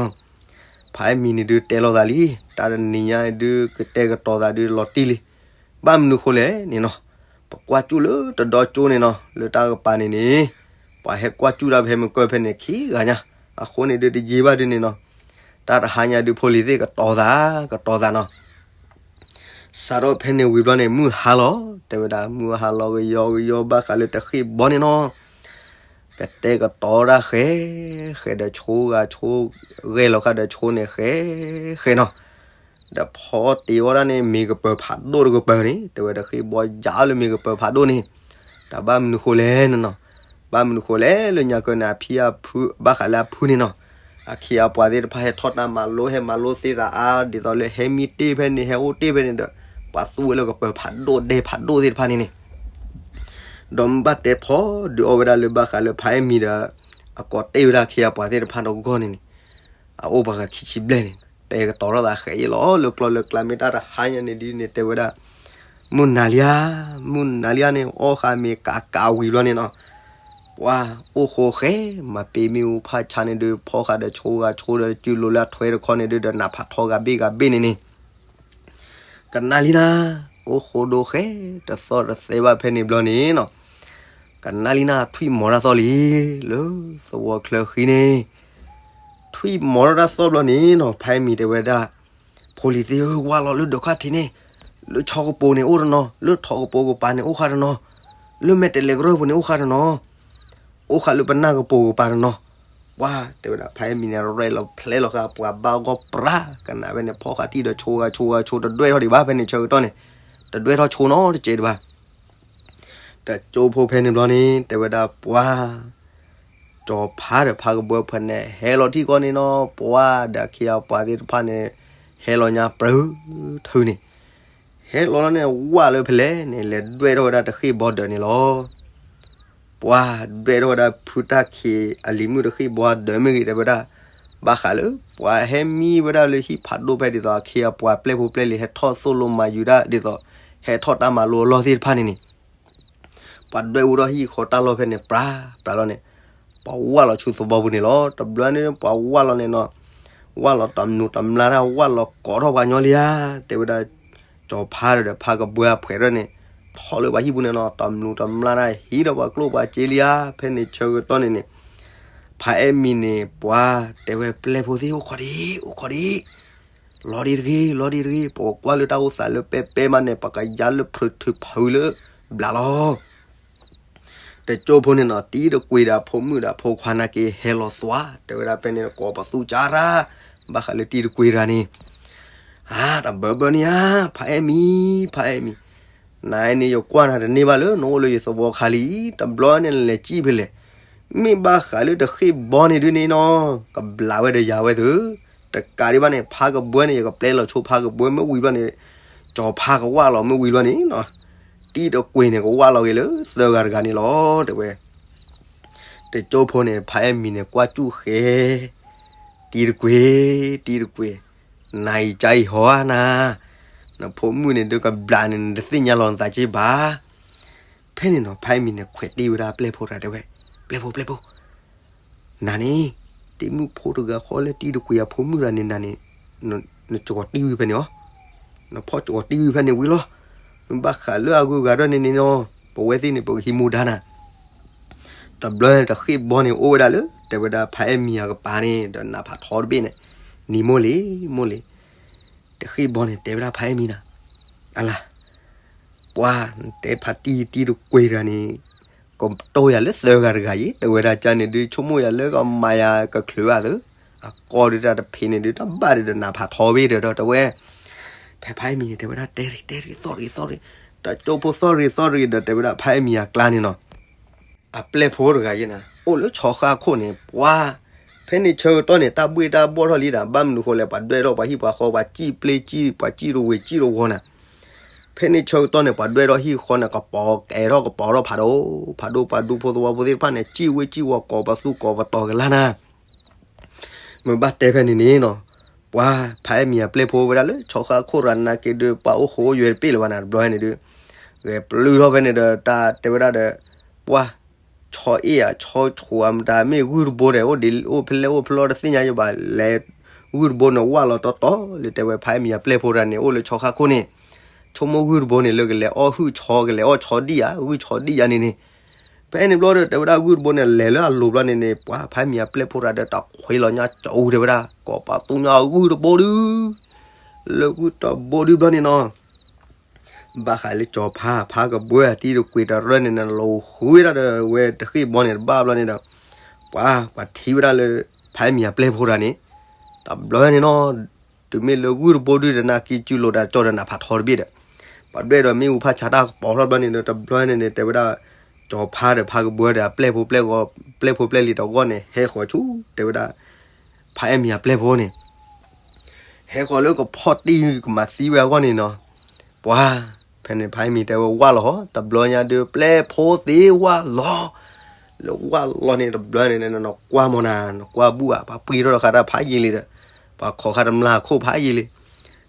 ဖါအဲၣ်မံၤန့ၣ်ဒုးတဲလိာ်သးလံ တၢ်တနံၤညါဒုးကတဲာ်ကတီၤသးဒုးလီၤတံၢ်လံ ဘၣ်မနုၤဃိလဲၣ်န့ၣ်နီၤ ပကွၢ်စူၣ်လၢတဒီကၠိန့ၣ်နီၤ လၢတၢ်ကပၤန့ၣ်န့ၣ် ပှၤဟဲကွၢ်စူၣ်တၢ်ဖဲမုၢ်ကၢၢ်ဖဲန့ၣ်ခံဂၤညါ အဃိန့ၣ်ဒုးတယံာ်ဘၣ်ဒုးန့ၣ်နီၤ တၢ်တဟါညါဒုးဖိလံၤသ့ၣ်ကတီၤသး ကတီၤသးနီၤ စးထီၣ်ဖဲန့ၣ်ဝံၤဘျီန့ၣ် မုၢ်ဟါလီၤ တဲဝဲဒၣ် မုၢ်ဟါလီၤကယီကယီဘၣ်ဃးလၢတဃ့ၢ်ဘီန့ၣ်နီၤ ကတဲာ်ကတီၤဒၣ်ဃဲ ဃဲဒီးဆိဂၤဆိ ဂဲၤလီၤဃာ်ဒီးဆိန့ၣ်ဃဲ ဃဲနီၤ ဒီးဖီတ့ၢ်အီၣ်ဒၣ်န့ၣ် မ့ၤကပၢၤဖးဒိၣ်တကပၢၤန့ၣ် တဲဝဲတဃ့ၢ်ဘီယါလၢမ့ၤကပၢၤဖးဒိၣ်န့ၣ် တၢ်ဘၣ်မနုၤဃိလဲၣ်န့ၣ်နီၤ ဘၣ်မနုၤဃိလဲၣ်လၢညါကၢန့ၣ် အဖံအဖု ဘၣ်ဃးလၢအဖုန့ၣ်နီၤ အခ့အပှၤသ့ၣ်တဖၣ်ဟဲထီၣ်တၢ်မၤလိ ဟဲမၤလိသ့သးအါ ဒ်သိးလၢဟဲမံတ့ၢ်ဖဲန့ၣ် ဟဲအိၣ်တ့ၢ်ဖဲန့ၣ်ဒီး ပှၤသူဝဲလၢကပၢၤဖးဒိၣ်ဒဲဖးဒိၣ်သ့ၣ်တဖၣ်န့ၣ်န့ၣ် ဒီးမ့ၢ်ဘၣ်တဲဖီဒုးအီၣ်ဝဲဒၣ်လၢဘၣ်ဃးလၢဖါအဲၣ်မံၤဒီး အကိးတ့ၢ်ဝဲဒၣ်အခ့အပှၤသ့ၣ်တဖၣ်တဂီၢ်န့ၣ်န့ၣ် အအိၣ်ပှၤဂၤခံဆံဘျဲၣ်န့ၣ် တဲာ်ကတီၤထီၣ်သးဃဲအံၤလီၤ လၢကျီၢ်လၢကျါမ့ၢ်တၢ်တဟါညါန့ၣ်ဒ်န့ၣ် တဲဝဲဒၣ် မုၢ်နၤလံဧါ, မုၢ်နၤလံဧါန့ၣ် အီၣ်ဃာ်မ့ၤကးကးဝံၤဘျီန့ၣ်နီၤ, ပှၤအိၣ်ဃိဃဲ မၤပ့ၤမ့ၣ်အူဖးဆါန့ၣ်ဒုး ဖီဃာ်ဒီးဆိဂၤဆိဒီး စုလိၤလၢအထွဲတခီန့ၣ်ဒုး ဒီးနးဖးထီဂၤဘ့ၣ်ဂၤဘ့ၣ်န့ၣ်န့ၣ် ကနၣ်လံနၤ, အိၣ်ဃိဒိဃဲ တသီၣ်တသဲဘၣ်ဖဲန့ၣ်ဘျီန့ၣ်နီၤ, ကနၣ်လံနၤ ထွံၣ်မီၤတၢ်သီၣ်လံ, လၢသဝီချၢဃံန့ၣ် ထွံၣ်မီၤထီၣ်တၢ်သီၣ်ဘျီန့ၣ်နီၤ ဖဲမံၤတဲဝဲဒၣ်, ဖိလံၤသ့ၣ်ဧၢ ဝၢ်လီၤလၢဒၢးခါထံးန့ၣ်, လၢဆီကပိၤန့ၣ်အိၣ်တနီၤ, လၢထိးကပိၤကပၤန့ၣ်အိၣ်ဃာ်တနီၤ, လၢမဲာ်တဲးလဲးကရၢၢ်ပူၤန့ၣ်အိၣ်ဃာ်တနီၤ, အိၣ်ဃာ်လၢပနၢ်ကပိၤကပၤတနီၤ, ပှၤတဲဝဲဒၣ် ဖဲမံၤန့ၣ် ရဲၣ်လီၤဖျဲလီၤဃာ်ပှၤဘၣ်ဂီၢ်ပြး ကနၣ်ဝဲန့ၣ် ဖီဃာ်တံၢ်ဒီးဆိဂၤဆိဂၤဆိ တဒွဲၣ်ထီၣ်ဒံးဘၣ် ဖဲန့ၣ်ဆၢကတီၢ်န့ၣ်, တဒွဲၣ်ထီၣ်ဆိနီတစဲးဒံးဘၣ် တကၠိဖိဖဲန့ၣ်ဘျီန့ၣ် တဲဝဲဒၣ်ပှၤ, ကၠီၤဖါဒီးဖါကဘှၢဖဲန့ၣ် ဟဲလီၤထံၣ်ကီးန့ၣ်နီၤ, ပှၤဒီးအခ့အပှၤသ့ၣ်တဖၣ်န့ၣ် ဟဲလီၤညါပြၢထၢန့ၣ်, ဟဲလီၤလီၤန့ၣ် ဝၢ်လၢဖဲလဲၣ်န့ၣ် လဲၤဒွဲၣ်ထီၣ်ဝဲဒၣ်တဃ့ၢ်ဘီဒၢးန့ၣ်လီၤ. ပှၤဒွဲၣ်ထီၣ်ဝဲဒၣ်ဖုတၢ်ခံးအလံၤမုၣ်တဃ့ၢ်ဘီဒၢးမ့ၢ်ဂ့ၤ တဲဝဲဒၣ်, ဘၣ်ဃးလၢ ပှၤဟဲမံဝဲဒၣ်လၢဟံၣ်ဖးဒိၣ်ဖဲဒ်သိး အခ့အပှၤပျဲၢ်ဖိပျဲၢ်လံၤ ဟဲထီၣ်သိၣ်လိမၤယူၤဒၣ်ဒ်သိး ဟဲထီၣ်တၢ်မၤလိအလီၢ်သ့ၣ်တဖၣ်န့ၣ်န့ၣ် ပှၤဒွဲၣ်အူထီၣ်ဟံၣ်ဃီတၢ်လီၢ်ဖဲန့ၣ် ပြးပြးလီၤန့ၣ်, ပှၤဝၢ်လီၤဆူသဝီပူၤန့ၣ်လီၤ. တဘျီန့ၣ် ပှၤဝၢ်လီၤန့ၣ်နီၤ, ဝၢ်လီၤတမျိးတမျာ်တၢ် ဝၢ်လီၤကိးထီၣ်ပှၤညီလံဧါ, တဲဝဲဒၣ်, ကၠီၤဖါဒီးဖါကဘှၢအဖှဲးထၢၣ်န့ၣ် ထီၣ်လၢပှၤဟံၣ်ပူၤန့ၣ်နီၤ, တမျိးတမျာ်တၢ် ဟံးဒီးပှၤကျိၣ်ပှၤစ့လံဧါ. ဖဲန့ၣ်ဆၢကတီၢ်န့ၣ်န့ၣ် ဖါအဲၣ်မံၤန့ၣ် ပှၤတဲဝဲပျဲၢ်ဖိသ့ၣ် အိၣ်ခိးဒံး အိၣ်ခိးဒံး လီၤဒံးတဂ့ၤ လီၤဒံးတဂ့ၤ, ပကကွၢ်လၢတၢ်အိၣ်သးလၢပဲပဲမးန့ၣ် ပကယါလၢဖုးထုးဖုးလၢဘျးလီၤ. တကၠိဖိန့ၣ်နီၤ တံၤတကွ့ၤဒီးအဖိမုၣ်ဒီးအဖိခွါနာ်က့ ဟဲလီၤသွါ တဲဝဲဒၣ်ဖဲန့ၣ် ကိးပသူကၢ်ရၢ်, ဘၣ်ဃးလၢတံၤတကွ့ၤတဂၤန့ၣ်, အါ တဘၢဘၢန့ၣ်ဧါ, ဖါအဲၣ်မံၤ ဖါအဲၣ်မံၤ, နၤန့ၣ် ယကွၢ်နၤတန့ၢ်ဘၣ်လၢ နအိၣ်လၢယသဝီခါလံ, တဘျီန့ၣ်နလဲၤစံၣ်ဖဲလဲၣ်, မ့ၢ်ဘၣ်ဃးလၢတဃ့ၢ်ဘီန့ၣ်ဒုးန့ၣ်နီၤ, ကဘျးဝဲဒီးယၤဝဲသု, တကးဒံးဘၣ်န့ၣ် ဖါကဘှၢန့ၣ် ယကပျဲလီၤဆိဖါကဘှၢမ့ၢ်ဝံၤဘျီန့ၣ်, ကၠီၤဖါကဝၢ်လီၤမ့ၢ်ဝံၤဘျီန့ၣ်နီၤ, တံၤတကွ့ၤန့ၣ် ကဝၢ်လီၤက့ၤလၢသၢဂၤတဂၤန့ၣ်လီၤ တဲဝဲ. တကၠိဖိန့ၣ် ဖါအဲၣ်မံၤန့ၣ် ကွၢ်စူၣ်ဃဲ, တံၤတကွ့ၤ, တံၤတကွ့ၤ, နၤအံၤကါအံၤဟီဧါနၤ, နဖိမုၣ်န့ၣ်ဒုးကဘျးန့ၣ် နတသ့ၣ်ညါလီၤနသးက့ဘၣ်. ဖဲန့ၣ်နီၤ ဖါအဲၣ်မံၤန့ၣ် ခွဲးတ့ၢ်ဝဲဒၣ်ပျဲၢ်ဖိတဂၤတဲဝဲ, ပျဲၢ်ဖိ ပျဲၢ်ဖိ နၤန့ၣ် တံၤမုၣ်ဖိတဂၤဃီလၢတံၤတကွ့ၤအဖိမုၣ်တဂၤန့ၣ် နၤန့ၣ်, နကီၤတံၢ်ဝံၤဖဲန့ၣ်အီၤ, နဖီၣ်ကီၤတံၢ်ဝံၤဖဲန့ၣ်ဝံၤလီၤ. မ့ၢ်ဘၣ်ဃးလၢအဂုၤအဂၤဒၣ်န့ၣ်န့ၣ်နီၤ, ပဝဲသ့ၣ်န့ၣ် ပကဟံးမူဒါနၤ. တဘျီန့ၣ် တဃ့ၢ်ဘီန့ၣ် အိၣ်ဝဲဒၣ်လၢ တဲဝဲဒၣ်ဖါအဲၣ်မံၤအကပၤန့ၣ် ဒီးနးဖးထီတဘ့ၣ်န့ၣ်, နံၤမိၢ်လံၤ မိၢ်လံၤ, တဃ့ၢ်ဘီန့ၣ် တဲဝဲဒၣ်ဖါအဲၣ်မံၤနၤ, အလၤ ပှၤတဲဖါတံၤတံၤတကွ့ၤတဂၤန့ၣ်, ကတိၢ်ယၤလၢသၢဂၤတဂၤအံၤ, တဲဝဲဒၣ်ကန့ၣ်ဒုး ဆိကမိၣ်ယၤလၢကမၤယၤကချုးဘၣ်သု, အကီၢ်ဒုးတၢ်တဖံးန့ၣ်ဒုး တၢ်ဘၣ်ဒုးဒီးနးဖးထီဘ့ၣ်ဒီး တဲဝဲ, ဖဲဖါအဲၣ်မံၤန့ၣ် တဲဝဲဒၣ်တဲရံၤတဲရံၤသီၣ်ရံၤသီၣ်ရံၤ, တကၠိဖိသီၣ်ရံၤသီၣ်ရံၤဒီး တဲဝဲဒၣ်ဖါအဲၣ်မံၤအကျါန့ၣ်နီၤ အပျဲၢ်ဖိတဂၤယဲနၤ အိၣ်လၢဆီဃါခိၣ်န့ၣ် ပှၤ, ဖဲန့ၣ်ဆၢကတီၢ်န့ၣ် တၢ်ဘှ့ၣ်တၢ်ဘှီၣ်ထီၣ်လံဒီး ဘၣ်မနုၤဃိလဲၣ် ပှၤဒွဲၣ်ထီၣ်ပှၤဟံၣ်ပှၤဃီ ပှၤစံၣ်ပျ့စံၣ် ပှၤစံၣ်တဝ့ၤစံၣ်တဝီၤနၤ, ဖဲန့ၣ်ဆၢကတီၢ်န့ၣ် ပှၤဒွဲၣ်ထီၣ်ဟံၣ်ဃီန့ၣ် ကပီၤကဲထီၣ်ကပီၤထီၣ်ဖးဒိၣ်, ဖးဒိၣ်ပှၤဒူဖိသဝီဖိသ့ၣ်တဖၣ်န့ၣ် စံၣ်ဝ့စံၣ်ဝီၤကိးပသူကိးပတီၤကလါနၤ မ့ၢ်ဘၣ်တဲဖဲန့ၣ်န့ၣ်နီၤ, ပှၤဖါအဲၣ်မံၤအပျဲၢ်ဖိဝဲဒၣ်လၢ ဆီဃါခိၣ်ရၤနာ်က့ဒုး ပှၤအိၣ်ဃိယွဲတပ့ၣ်လၢၤဘၣ်နၤ တဘျီန့ၣ်ဒုး, ဂဲၤပျုၢ်ထီၣ်ဖဲန့ၣ်ဒီး တၢ်တဲဝဲဒၣ်ဒီး, ပှၤ, ဆီအ့ၣ်ဧါ ဆီဆှိးဧါ မတၤမ့ၢ်ဂုၢ်တဘိန့ၣ် အိၣ်ဒ်အိၣ်ဖဲလဲၣ်အိၣ်ဖဲလဲၣ်တသ့ၣ်ညါယဘၣ်လဲၣ်, ဂုၢ်တဘိန့ၣ်ဝၢ်လီၤတီတီလၢ တဲဝဲဖါအဲၣ်မံၤအပျဲၢ်ဖိတဂၤန့ၣ် အိၣ်လၢဆီဃါခိၣ်န့ၣ်, ဆိကမိၣ်ဂုၢ်တဘိန့ၣ်လၢကလဲၤအီၣ်ဟုၣ်ဆီ ကလဲၤအီၣ်ဆီဒံၣ်ဧါ ဂုၢ်ဆီဒံၣ်ဧါန့ၣ်န့ၣ် ဖဲန့ၣ်ဘျီဒီး တဲဝဲဒၣ်ဂုၢ်တဘိန့ၣ် လဲၤလၢအလိၤဘျီန့ၣ်န့ၣ် ပှၤဖါမံၤအပျဲၢ်ဖိတဂၤဒီး တၢ်ခွဲးလီၤညါကၠိ တဲဝဲဒၣ် ကိးပသူညါဂုၢ်တဘိဒုး, လၢဂုၢ်တဘိဒုးဘျီန့ၣ်နီၤ, ဘၣ်ဃးလၢကၠီၤဖါ ဖါကဘှၢအတံၤတကွ့ၤတရၢန့ၣ် နလိၤဃုဝဲဒၣ်ဒီး ဝဲတဃ့ၢ်ဘီန့ၣ် တဘၣ်ဘျီန့ၣ်ဒီး ပှၤ ပှၤထံၣ်ဝဲဒၣ်လၢ ဖါမံၤအပျဲၢ်ဖိတဂၤန့ၣ် တဘျီန့ၣ်နီၤ တုၤမ့ၢ်လၢဂုၢ်တဘိဒုးဒီး နာ်က့စုလိာ်တၢ်ကၠီၣ်ဒီးနးဖးထီတဘ့ၣ်ဒီး ပှၤဒွဲၣ်ဒီးမ့ၣ်အူဖးဆါတၢ်ကပီၤထီၣ်ဘျီန့ၣ်ဒီး တဘျီန့ၣ်န့ၣ် တဲဝဲဒၣ် ကၠီၤဖါဒီးဖါကဘှၢဒီးအပျဲၢ်ဖိပျဲၢ်ဂီၤ ပျဲၢ်ဖိပျဲၢ်လံၤတဂီၢ်န့ၣ် ဟဲဃီၤဆူ တဲဝဲဒၣ် ဖါအဲၣ်မံၤအပျဲၢ်ဖိန့ၣ် ဟဲဃီၤလၢကဖီၣ်တံၢ်ကမၤသံဝဲအဂီၢ်န့ၣ်နီၤ ပှၤ ဖဲန့ၣ်ဖါအဲၣ်မံၤတဲဝဲဝၢ်လီၤ တဘျီညါဒုး ပျဲၢ်ဖိသ့ဝၢ်လီၤ လၢဝၢ်လီၤန့ၣ် တဘျီန့ၣ် နကွၢ်မီၤနၤ နကွၢ်ဘူၣ်ဧါ ပှၤပှ့ၤထီၣ်တခါတၢ်ဖးယံာ်လံဒီး ပှၤခိးခါတမျၢ်ခိၣ်ဖးယံာ်လံ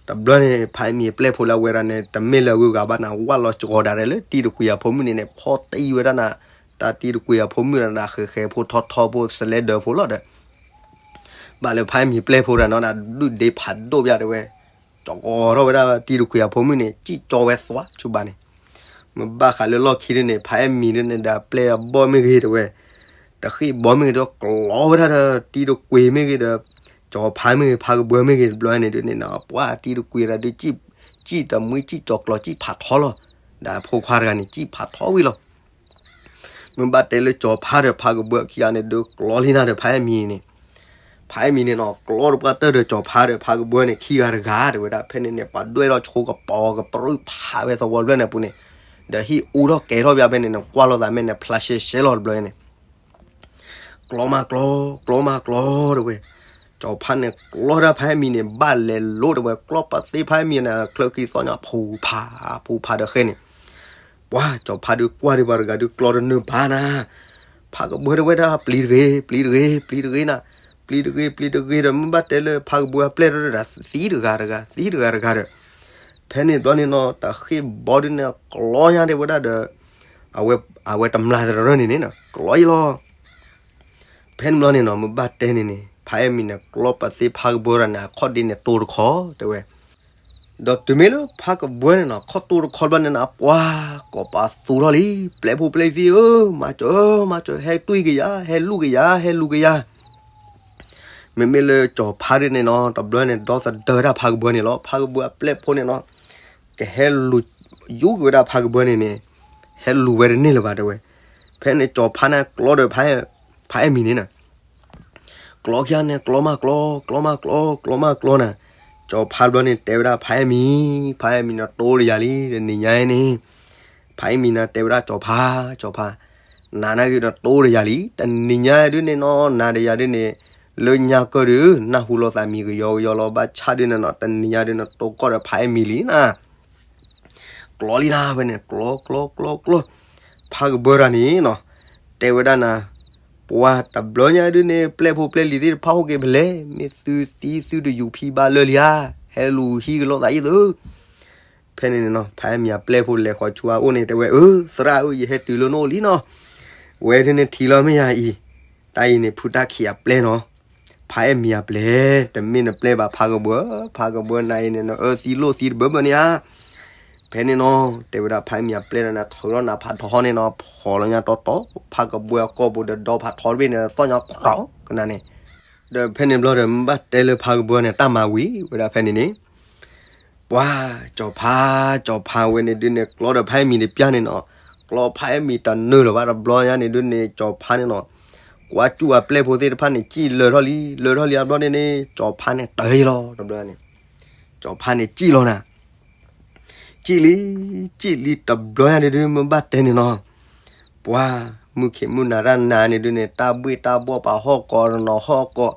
တ တဘျီန့ၣ် ဖးအမံၤအပျဲၢ်ဖိလၢအဝဲဒၣ်န့ၣ် တမ့ၢ်လၢအဂုၤအဂၤဘၣ်န့ၣ် ဝၢ်လီၤစှီၤဒၣ်ရဲၣ်လၢတံၤတကွံာ်အဖိမုၣ်န့ၣ်န့ၣ် ဖီတံၢ်ဝဲဒၣ်နၤ, တၢ်တံၤတကွံာ်အဖိမုၣ်န့ၣ် နၤဃဲၤဃဲၤဖိထီထီဖိစလဲဒၢးဖိလီၤဒီး ဘၣ်လၢဖးအမံၤပျဲၢ်ဖိတဂၤနီၤ ဒုၣ်ဒ့ဖးဒိၣ်ပျၢ်တဲဝဲ, ကၠီကီၤထီၣ်ဝဲဒၣ်တံၤတကွံာ်အဖိမုၣ်န့ၣ် စံၣ်ကၠီဝဲသွါဆူဘၣ်န့ၣ်, မ့ၢ်ဘၣ်ဃးလၢလီၢ်ခံဒ်န့ၣ် ဖးအမံၤဒ်န့ၣ်ဒီးအပျဲၢ်အဘီၣ်မ့ၢ်ဂ့ၤတဲဝဲ, တဃ့ၢ်ဘီမ့ၢ်ဂ့ၤဒီးကျီဝဲဒၣ်ဒီးတံၤတကွံာ်မ့ၢ်ဂ့ၤဒီး ကၠီဖါမ့ၢ်ဂ့ၤ ဖါကဘှၢမ့ၢ်ဂ့ၤ တဘျီန့ၣ်ဒ်န့ၣ်နီၤ ပှၤတံၤတကွံာ်တဂၤဒုး စံၣ်တမှံစံၣ်ကၠီၤကျီၤစံၣ်ဖးထီလီၤ, ဒီးအဖိခွါတဂၤန့ၣ် စံၣ်ဖးထီဝံၤလီၤ. မ့ၢ်ဘၣ်တဲလၢကၠီဖါဒီးဖါကဘှၢခံဂၤန့ၣ် ဒုးကျီလံနၤဒီးဖးအမံၤန့ၣ်, ဖးအမံၤန့ၣ်နီၤ ကျီတပှၢ်တၢၢ်ဒီးကၠီဖါဒီးဖါကဘှၢန့ၣ် ခံဂၤတဂၤတဲဝဲဒၣ် ဖဲန့ၣ်န့ၣ် ပှၤဒွဲၣ်ထီၣ်ဆိကပီၤကပြုၢ်ဖးဝဲသဝီတဖျၢၣ်န့ၣ်အပူၤန့ၣ်, ဒီးဟံၣ်အူထီၣ်ကဲထီၣ်ဘၣ်ဖဲန့ၣ်န့ၣ် ကွၢ်လိာ်သးမ့ၢ်န့ၣ် ဖျါရှဲရှဲလီၤတဘျီန့ၣ် ကျီမးကျီ, ကျီမးကျီတဲဝဲ, ကၠီဖါန့ၣ်ကျီဒၣ်ဖးအမံၤန့ၣ် ဘၣ်လဲၤလိၤတဲဝဲ ကျီပသ့ဖးအမံၤန့ၣ် ချၢခံသီၣ်ညါ ဖူးဖး ဖူးဖးဒီးဃဲန့ၣ်, ပှၤကၠီဖါဒုးကွၢ်ဒံးပှၤတဂၤဒုးကျီတနုာ်ဘၣ်နၤ, ဖါကဘှၢတဲဝဲဒၣ် ပျံၤတဂ့ၤ ပျံၤတဂ့ၤ ပျံၤတဂ့ၤနၤ, ပျံၤတဂ့ၤ ပျံၤတဂ့ၤဒီး မ့ၢ်ဘၣ်တဲလၢဖါကဘှၢအပျဲၢ်ဒီး သံတဂၤတဂၤ သံတဂၤတဂၤဒီး, ဖဲန့ၣ်တဘျီန့ၣ်နီၤ တဃ့ၢ်ဘီဒုးန့ၣ် ကျီညါတဲဝဲဒၣ်ဒီး အဝဲတမျၢ်တရၢန့ၣ်န့ၣ် ကျီယံလီၤ. ဖဲန့ၣ်ဘျီန့ၣ်နီၤ မ့ၢ်ဘၣ်တဲန့ၣ်န့ၣ် ဖးအမံၤန့ၣ် ကျီပသ့ဖါကဘှၢဒီးန့ၣ် အခီၣ်ဒ့န့ၣ်တိၢ်တခီ တဲဝဲ, ဒီးတုၤမ့ၢ်လၢဖါကဘှၢန့ၣ်နီၤ ခီၣ်တိၢ်တခီဘျီန့ၣ်နီၤ ပှၤကိးပသူထီၣ်လံ, ပျဲၢ်ဖိပျဲၢ်သံၣ်ဧၢ, မၤစၢၤဧၢ မၤစၢၤ ဟဲတွံၢ်ကယၤ ဟဲလူၢ်ကယၤ ဟဲလူၢ်ကယၤ မ့မ့ၢ်လၢကၠီၤဖါဒ်န့ၣ်နီၤ တဘျီန့ၣ် ဒီသဒၢဝဲဒၣ်ဖါကဘှၢန့ၣ်လီၤ. ဖါကဘှၢအပျဲၢ်ဖိန့ၣ်နီၤ ကဟဲလူၤယူၤက့ၤဝဲဒၣ်ဖါကဘှၢန့ၣ်န့ၣ် ဟဲလူၤဝဲတန့ၢ်လၢၤဘၣ်တဲဝဲ. ဖဲန့ၣ်ကၠီၤဖါန့ၣ်ကျီဒီး ဖါအဲၣ်မံၤန့ၣ်နီၤ ကျီခံဂၤန့ၣ် ကျီမးကျီ ကျီမးကျီ ကျီမးကျီနၤ, ကၠီၤဖါတဘျီန့ၣ် တဲဝဲဒၣ်ဖါအဲၣ်မံၤ, ဖါအဲၣ်မံၤန့ၣ် တိၢ်တယၤလံ တနံၤညါအံၤန့ၣ်, ဖါအဲၣ်မံၤန့ၣ် တဲဝဲဒၣ်ကၠီၤဖါ, ကၠီၤဖါ, နၤနာ်က့ဒီးတိၢ်တယၤလံ တနံၤညါဒုးန့ၣ်နီၤ နၤတယၤဒုးန့ၣ် လၢညါကၢၢ်ဒုး နၢ်ဟူလိာ်သးမံၤကယီကယီလီၤ ဘၣ်ဆၣ်ဒုးန့ၣ်နီၤ တနံၤညါဒုးန့ၣ် တိၢ်ကီၢ်ဒီးဖါအဲၣ်မံၤလံနၤ ကျီလံနၤဖဲန့ၣ် ကျီ ကျီ ကျီ ကျီ, ဖါကဘှၢတၢ်န့ၣ်နီၤ တဲဝဲဒၣ်နၤ, ပှၤတဘျီညါဒုးန့ၣ် ပျဲၢ်ဖိပျဲၢ်လံၤသ့ၣ်တဖၣ်ဟိၣ်က့ၤဖဲလဲၣ် မ့ၢ်သုသံသုတယူၤဖံဘၣ်လၢာ်လံဧါ, ဟဲလူၤဟံးကလိာ်သးယံၤသု ဖဲန့ၣ်န့ၣ်နီၤ ဖါအဲၣ်မံၤအပျဲၢ်ဖိလဲၤဃီၤဆူအအိၣ်န့ၣ် တဲဝဲ အၢ သရၣ်ဧၢ ယဟဲတုၤလၢနအိၣ်လံနီၤ, ဝဲဒုးန့ၣ်ထံၣ်လီၤမ့ၢ်ယၤအံၤ, တၢ်အံၤန့ၣ် ဖုတၢ်ခံးအပျဲၢ်နီၤ, ဖါအဲၣ်မံၤအပျဲၢ် တမ့ၢ်နပျဲၢ်ဘၣ်ဖါကဘှၢ, ဖါကဘှၢနၤအံၤန့ၣ် နအၢသံလိာ်သံတဘၢဘၢန့ၣ်ဧါ ဖဲန့ၣ်နီၤ တဲဝဲဒၣ်ဖါအဲၣ်မံၤအပျဲၢ်ဒီး နၤထုးထီၣ်နၤဖးထီန့ၣ်နီၤ ဖီၣ်လီၤညါတီတီ ဖါကဘှၢအကိာ်ပူၤဒီး ဒီဖးထီတဘ့ၣ်န့ၣ် သီၣ်ညါကြီကနၤန့ၣ်, ဒီးဖဲန့ၣ်ဘျီဒီး မ့ၢ်ဘၣ်တဲလၢဖါကဘှၢန့ၣ် တၢ်မၤဝံၤဝဲဒၣ်ဖဲန့ၣ်န့ၣ် ပှၤ ကၠီၤဖါ ကၠီၤဖါဝဲန့ၣ်ဒုးန့ၣ် ကျီဒီးဖါအဲၣ်မံၤတပျၢ်န့ၣ်နီၤ, ကျီဖါအဲၣ်မံၤတနၢၤလၢၤဘၣ်တဘျီညါန့ၣ်ဒုးန့ၣ် ကၠီၤဖါန့ၣ်နီၤ, ကွၢ်စူၣ်အပျဲၢ်ဖိသ့ၣ်တဖၣ်န့ၣ် စံၣ်လၢာ်ထီၣ်လံ လၢာ်ထီၣ်လံအဘျီန့ၣ်န့ၣ် ကၠီၤဖါန့ၣ်တၢၢ်ယံၤလီၤတဘျီန့ၣ်, ကၠီၤဖါန့ၣ်စံၣ်လီၤနၤ စံၣ်လံ စံၣ်လံတဘျီညါန့ၣ်ဒုးမ့ၢ်ဘၣ်တဲန့ၣ်နီၤ, ပှၤ မုၢ်ခ့မုၢ်နၤတၢ်နၤန့ၣ်ဒုးန့ၣ် တၢ်ဘှ့ၣ်တၢ်ဘှီၣ်ပာ်ဟီၣ်ကိးတနီၤဟီၣ်ကိး,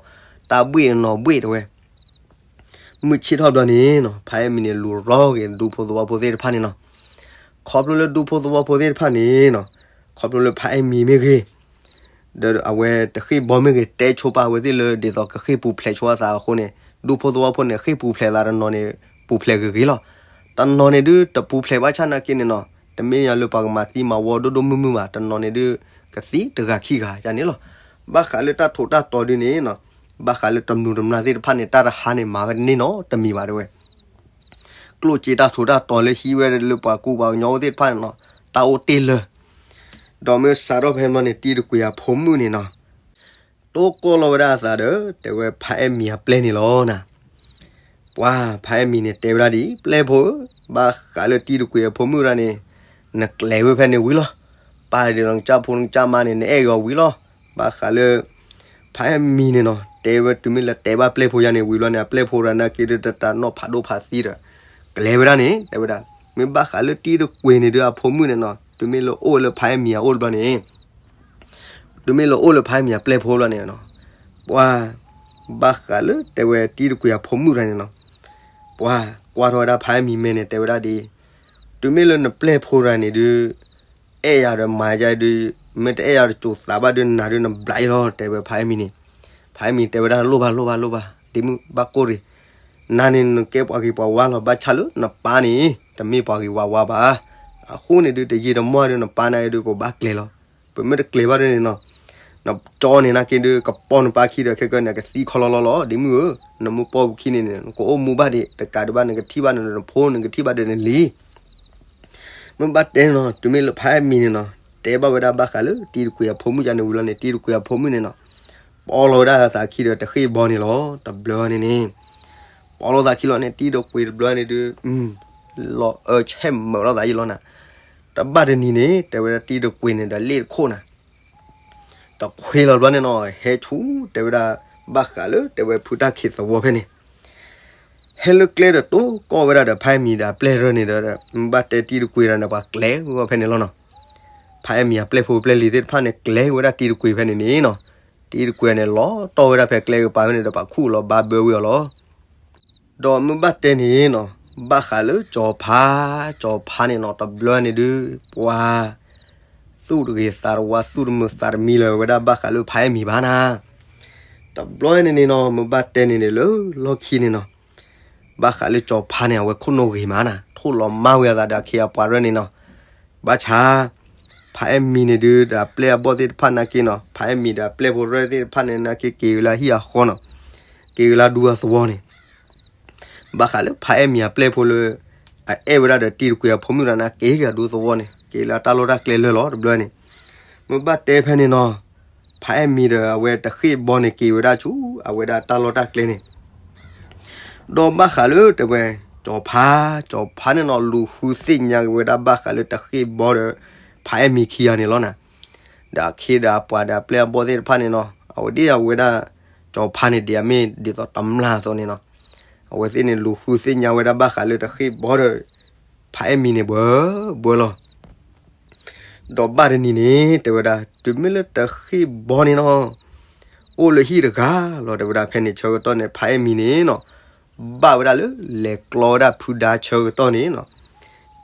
တၢ်ဘှ့ၣ်တနီၤဘှ့ၣ်တဲဝဲ, မုၢ်ဆ့ၣ်ထီၣ်ဘျီန့ၣ်နီၤ ဖါအဲၣ်မံၤန့ၣ် လူၤရီဂ့ၤဒူဖိသဝီဖိသ့ၣ်တဖၣ်န့ၣ်နီၤ, ခီဖျိလၢဒူဖိသဝီဖိသ့ၣ်တဖၣ်န့ၣ်နီၤ, ခီဖျိလၢဖါအဲၣ်မံၤမ့ၢ်ဂ့ၤ ဒီးအဝဲတဃ့ၢ်ဘီမ့ၢ်ဂ့ၤ တဲဆိပာ်ဝဲသ့ၣ်လၢ ဒ်သိးကဃ့ၢ်ပူၤဖျဲးဆိအသးအဃိန့ၣ် ဒူဖိသဝီဖိန့ၣ် ဃ့ၢ်ပူၤဖျဲးသးတနီၤန့ၣ် ပူၤဖျဲးဂ့ၤဂ့ၤလီၤ. တနီၤန့ၣ်ဒုး တပူၤဖျဲးဘၣ်ဆၣ်နာ်က့န့ၣ်နီၤ တမ့ၢ်ယၤလၢပှၤကမၤသံမၤဝီဒိၣ်ဒိၣ်မုၢ်မုၢ်ဘၣ် တနီၤန့ၣ်ဒုး ကသံတဂၤခံဂၤယါန့ၣ်လီၤ. ဘၣ်ဃးလၢတၢ်ထူးတၢ်တီၤဒုးန့ၣ်နီၤ ဘၣ်ဃးလၢတမုာ်တမျၢ်သ့ၣ်တဖၣ်န့ၣ် တၢ်တဟါန့ၣ် မၤဝဲတန့ၢ်နီတမံၤဘၣ်တဲဝဲ ကျိၣ်စ့တၢ်ထူးတၢ်တီၤလၢဟံးဝဲလၢပှၤကူပှၤကညီအိၣ်သ့ၣ်တဖၣ်န့ၣ်နီၤ တၢ်အိၣ်တ့ၢ်လၢာ်, ဒီးမ့ၢ်စးထီၣ်ဖဲန့ၣ်န့ၣ် တံၤတကွံာ်အဖိမုၣ်န့ၣ်နီၤ တိၢ်ကီၢ်လီၤဝဲဒၣ်အသးဒီး တဲဝဲဖါအဲၣ်မံၤအပျဲၢ်န့ၣ်လီၤနၤ. ပှၤဖါအဲၣ်မံၤန့ၣ် တဲဝဲဒၣ်ဒ် ပျဲၢ်ဖိဧၢ, ဘၣ်ဃးလၢတံၤတကွံာ်အဖိမုၣ်တဂၤန့ၣ် နကျဲၤဝဲဖဲန့ၣ်ဝံၤလီၤ. ပာ်ဒ်သိးနကစၢ်ဖိနကစၢ်မါန့ၣ် နအဲၣ်ဂ့ၤအီၤဝံၤလီၤ. ဘၣ်ဃးလၢ ဖါအဲၣ်မံၤန့ၣ်နီၤ တဲဝဲတုၤမ့ၢ်လၢတဲဘၣ်ပျဲၢ်ဖိယါန့ၣ်ဝံၤဘျီန့ၣ် အပျဲၢ်ဖိတဂၤနာ်က့ဒုးတတၢ်နီၣ်ဖးဒိၣ်ဖးသံဒီး ကျဲၤဝဲဒၣ်န့ၣ် တဲဝဲဒၣ် မ့ၢ်ဘၣ်ဃးလၢတံၤတကွံာ်န့ၣ်ဒုးအဖိမုၣ်န့ၣ်နီၤ တုၤမ့ၢ်လၢအိၣ်လၢဖါအဲၣ်မံၤအအိၣ်တဘျီန့ၣ် တုၤမ့ၢ်လၢအိၣ်လၢဖါအဲၣ်မံၤအပျဲၢ်ဖိလီၤန့ၣ်နီၤ ပှၤ ဘၣ်ဃးလၢတဲဝဲတံၤတကွံာ်အဖိမုၣ်တဂၤန့ၣ်နီၤ ပှၤကွၢ်ထီၣ်ဝဲဒၣ်ဖါအဲၣ်မံၤမဲာ်န့ၣ် တဲဝဲဒၣ်ဒ် တုၤမ့ၢ်လၢနပျဲၢ်ဖိတဂၤန့ၣ်ဒုး အဲၣ်ယၤဒီးမၤယၤဒုး မ့ၢ်တအဲၣ်ယၤတစိၤသးဘၣ်ဒုးနၤဒုးနဘျးအံၤလီၤ တဲဝဲဖါအဲၣ်မံၤန့ၣ် ဖါအဲၣ်မံၤတဲဝဲဒၣ်လိၣ်ဘၣ်လိၣ်ဘၣ်လိၣ်ဘၣ် ဒ့မုၣ်ဘၣ်ကိၢ်ရံၤ နၤန့ၣ်နကဲပှၤဂ့ၤပှၤဝါလီၤ ဘၣ်ဆၣ်လၢနပၢ်န့ၣ် တမ့ၢ်ပှၤဂ့ၤပှၤဝါဘၣ်. အဃိန့ၣ်ဒုး တယံာ်တမီၢ်ဒုး နပၢ်န့ၣ်ဒုး ပဘၣ်ကျဲၤလီၤ. ပမ့ၢ်တကျဲၤဘၣ်ဒ်န့ၣ်နီၤ, နကၠီန့ၣ်နာ်က့ဒုး ကပီၢ်နပၢ်ခံဒီး ခဲကနံၣ်ကသံခီလီလီလီၤ ဒ်မုၣ်ဧၢ, နမ့ၢ်ပီၢ်ပူၤခံန့ၣ်န့ၣ် နကအိၣ်မူဘၣ်ဒံး တကးဒံးဘၣ် နကထံၣ်ဘၣ်နဖိ နကထံၣ်ဘၣ်ဒီးနလံၤ မ့ၢ်ဘၣ်တဲနီၤ, တုၤမ့ၢ်လၢဖးအဲၣ်မံၤန့ၣ်နီၤ, တဲဘၣ်ဝဲဒၣ်ဘၣ်ဃးလၢတံၤတကွံာ်အဖိမုၣ်ယါန့ၣ်ဝံၤလီၤန့ၣ်, တံၤတကွံာ်အဖိမုၣ်န့ၣ်နီၤ, ပီၣ်လီၤဝဲဒၣ်အသးခံဒီးတဃ့ၢ်ဘီန့ၣ်လီၤ. တဘျီန့ၣ်န့ၣ်, ပီၣ်လီၤသးခံလီၤန့ၣ် တံၤတကွံာ်တဘျီန့ၣ်ဒုး, လီၤအၢဆဲးမုာ်လီၤသးယံလီၤနၤ. တဘၣ်တနံၤန့ၣ် တဲဝဲဒၣ်တံၤတကွံာ်န့ၣ်ဒီးလ့ၣ်တခိၣ်နၤ တခွ့လီၤဘျီန့ၣ်နီၤ, ဟဲဆူတဲဝဲဒၣ်, ဘၣ်ဃးလၢတဲဝဲဖုတၢ်ခံးသဝီဖဲန့ၣ်, ဟဲလၢကျဲဒီးတိၢ်ကီၢ်ဝဲဒၣ်ဒီးဖးအဲၣ်မံၤဒီးအပျဲၢ်ရၢန့ၣ်ဒီး, မ့ၢ်ဘၣ်တဲတံၤတကွံာ်ဒီးန့ၣ် ပှၤကျဲၤဝဲဖဲန့ၣ်လီၤနီၤ. ဖးအဲၣ်မံၤအပျဲၢ်ဖိပျဲၢ်လံၤသ့ၣ်တဖၣ်န့ၣ် ကျဲၤဝဲဒၣ်တံၤတကွံာ်ဖဲန့ၣ်န့ၣ်နီၤ. တံၤတကွံာ်န့ၣ် လီၤတီၢ်ဝဲဒၣ်ဖဲကျဲကပၤဖဲန့ၣ်ဒီး ပှၤခူၣ်လီၤဘါဘၢဝံၤအီၤလီၤ. ဒီးမ့ၢ်ဘၣ်တဲန့ၣ်နီၤ, ဘၣ်ဃးလၢကၠီၤဖါ, ကၠီၤဖါန့ၣ်နီၤ တဘျီန့ၣ်ဒုး, ပှၤသူၣ်တဂ့ၤသးတဝါ သူၣ်တမုာ်သးတမံလၢၤဝဲဒၣ်ဘၣ်ဃးလၢဖးအဲၣ်မံၤဘၣ်နၤ. တဘျီန့ၣ်န့ၣ်နီၤ, မ့ၢ်ဘၣ်တဲန့ၣ်န့ၣ်လၢလီၢ်ခံန့ၣ်နီၤ, ဘၣ်ဃးလၢကၠီၤဖါန့ၣ် အဝဲခိၣ်နူာ်ဂ့ၤမးနၤ, ထိၣ်လီၤမၢ်ဝဲအသးဒီးအခ့အပှၤရၢန့ၣ်နီၤ. ဘၣ်ဆၣ် ဖးအဲၣ်မံၤန့ၣ်ဒုး ဒီးအပျဲၢ်အဘီၣ်သ့ၣ်တဖၣ်နာ်က့နီၤ, ဖးအဲၣ်မံၤဒီးအပျဲၢ်ဖိရၢသ့ၣ်တဖၣ်န့ၣ် နာ်က့က့ၤဝဲလၢဟံၣ်အဃီနီၤ, က့ၤဝဲလၢဒူအသဝီန့ၣ် ဘၣ်ဃးလၢဖးအဲၣ်မံၤအပျဲၢ်ဖိလၢ အအဲၣ်ဝဲဒၣ်ဒီးတံၤတကွံာ်အဖိမုၣ်ဒီးန့ၣ် က့ၤက့ၤအဒူသဝီန့ၣ် က့ၤလၢတၢ်လီၢ်တၢ်ကျဲလၢာ်လီၤ တဘျီန့ၣ်. မ့ၢ်ဘၣ်တဲဖဲန့ၣ်နီၤ, ဖးအဲၣ်မံၤဒီးအဝဲတဃ့ၢ်ဘီန့ၣ် က့ၤဝဲဒၣ်ဆူ အဝဲဒၣ်တၢ်လီၢ်တၢ်ကျဲန့ၣ် ဒီးဘၣ်ဃးလၢတဲဝဲ ကၠီၤဖါ, ကၠီၤဖါန့ၣ်နီၤ လူၤဃုသ့ၣ်ညါက့ၤဝဲဒၣ်ဘၣ်ဃးလၢတဃ့ၢ်ဘီဒီး ဖးအဲၣ်မံၤခံဂၤန့ၣ်လီၤနၤ. ဒီးအခ့ဒီးအပှၤဒီးအပျဲၢ်အဘီၣ်သ့ၣ်တဖၣ်န့ၣ်နီၤ, အဝဲဒ်အဝဲဒၣ် ကၠီၤဖါန့ၣ်ဒ်အမ့ၢ်ဒ်သိးတမျၢ်အသိးန့ၣ်နီၤ, အဝဲသ့ၣ်န့ၣ် လူၤဃုသ့ၣ်ညါဝဲဒၣ်ဘၣ်ဃးလၢတဃ့ၢ်ဘီဒီး ဖးအဲၣ်မံၤန့ၣ် ဘှၢဘှၢလီၤ. ဒီးဘၣ်တနံၤန့ၣ် တဲဝဲဒၣ် တုၤမ့ၢ်လၢတဃ့ၢ်ဘီန့ၣ်နီၤ, အိၣ်လၢဟံၣ်တဂၤလီၤ တဲဝဲဒၣ် ဖဲန့ၣ်ဆၢကတီၢ်န့ၣ် ဖးအဲၣ်မံၤန့ၣ်နီၤ, ဘၣ်ဝဲဒၣ်လၢလဲၤကျီဝဲဒၣ်ဖုဒါဆၢကတီၢ်န့ၣ်နီၤ,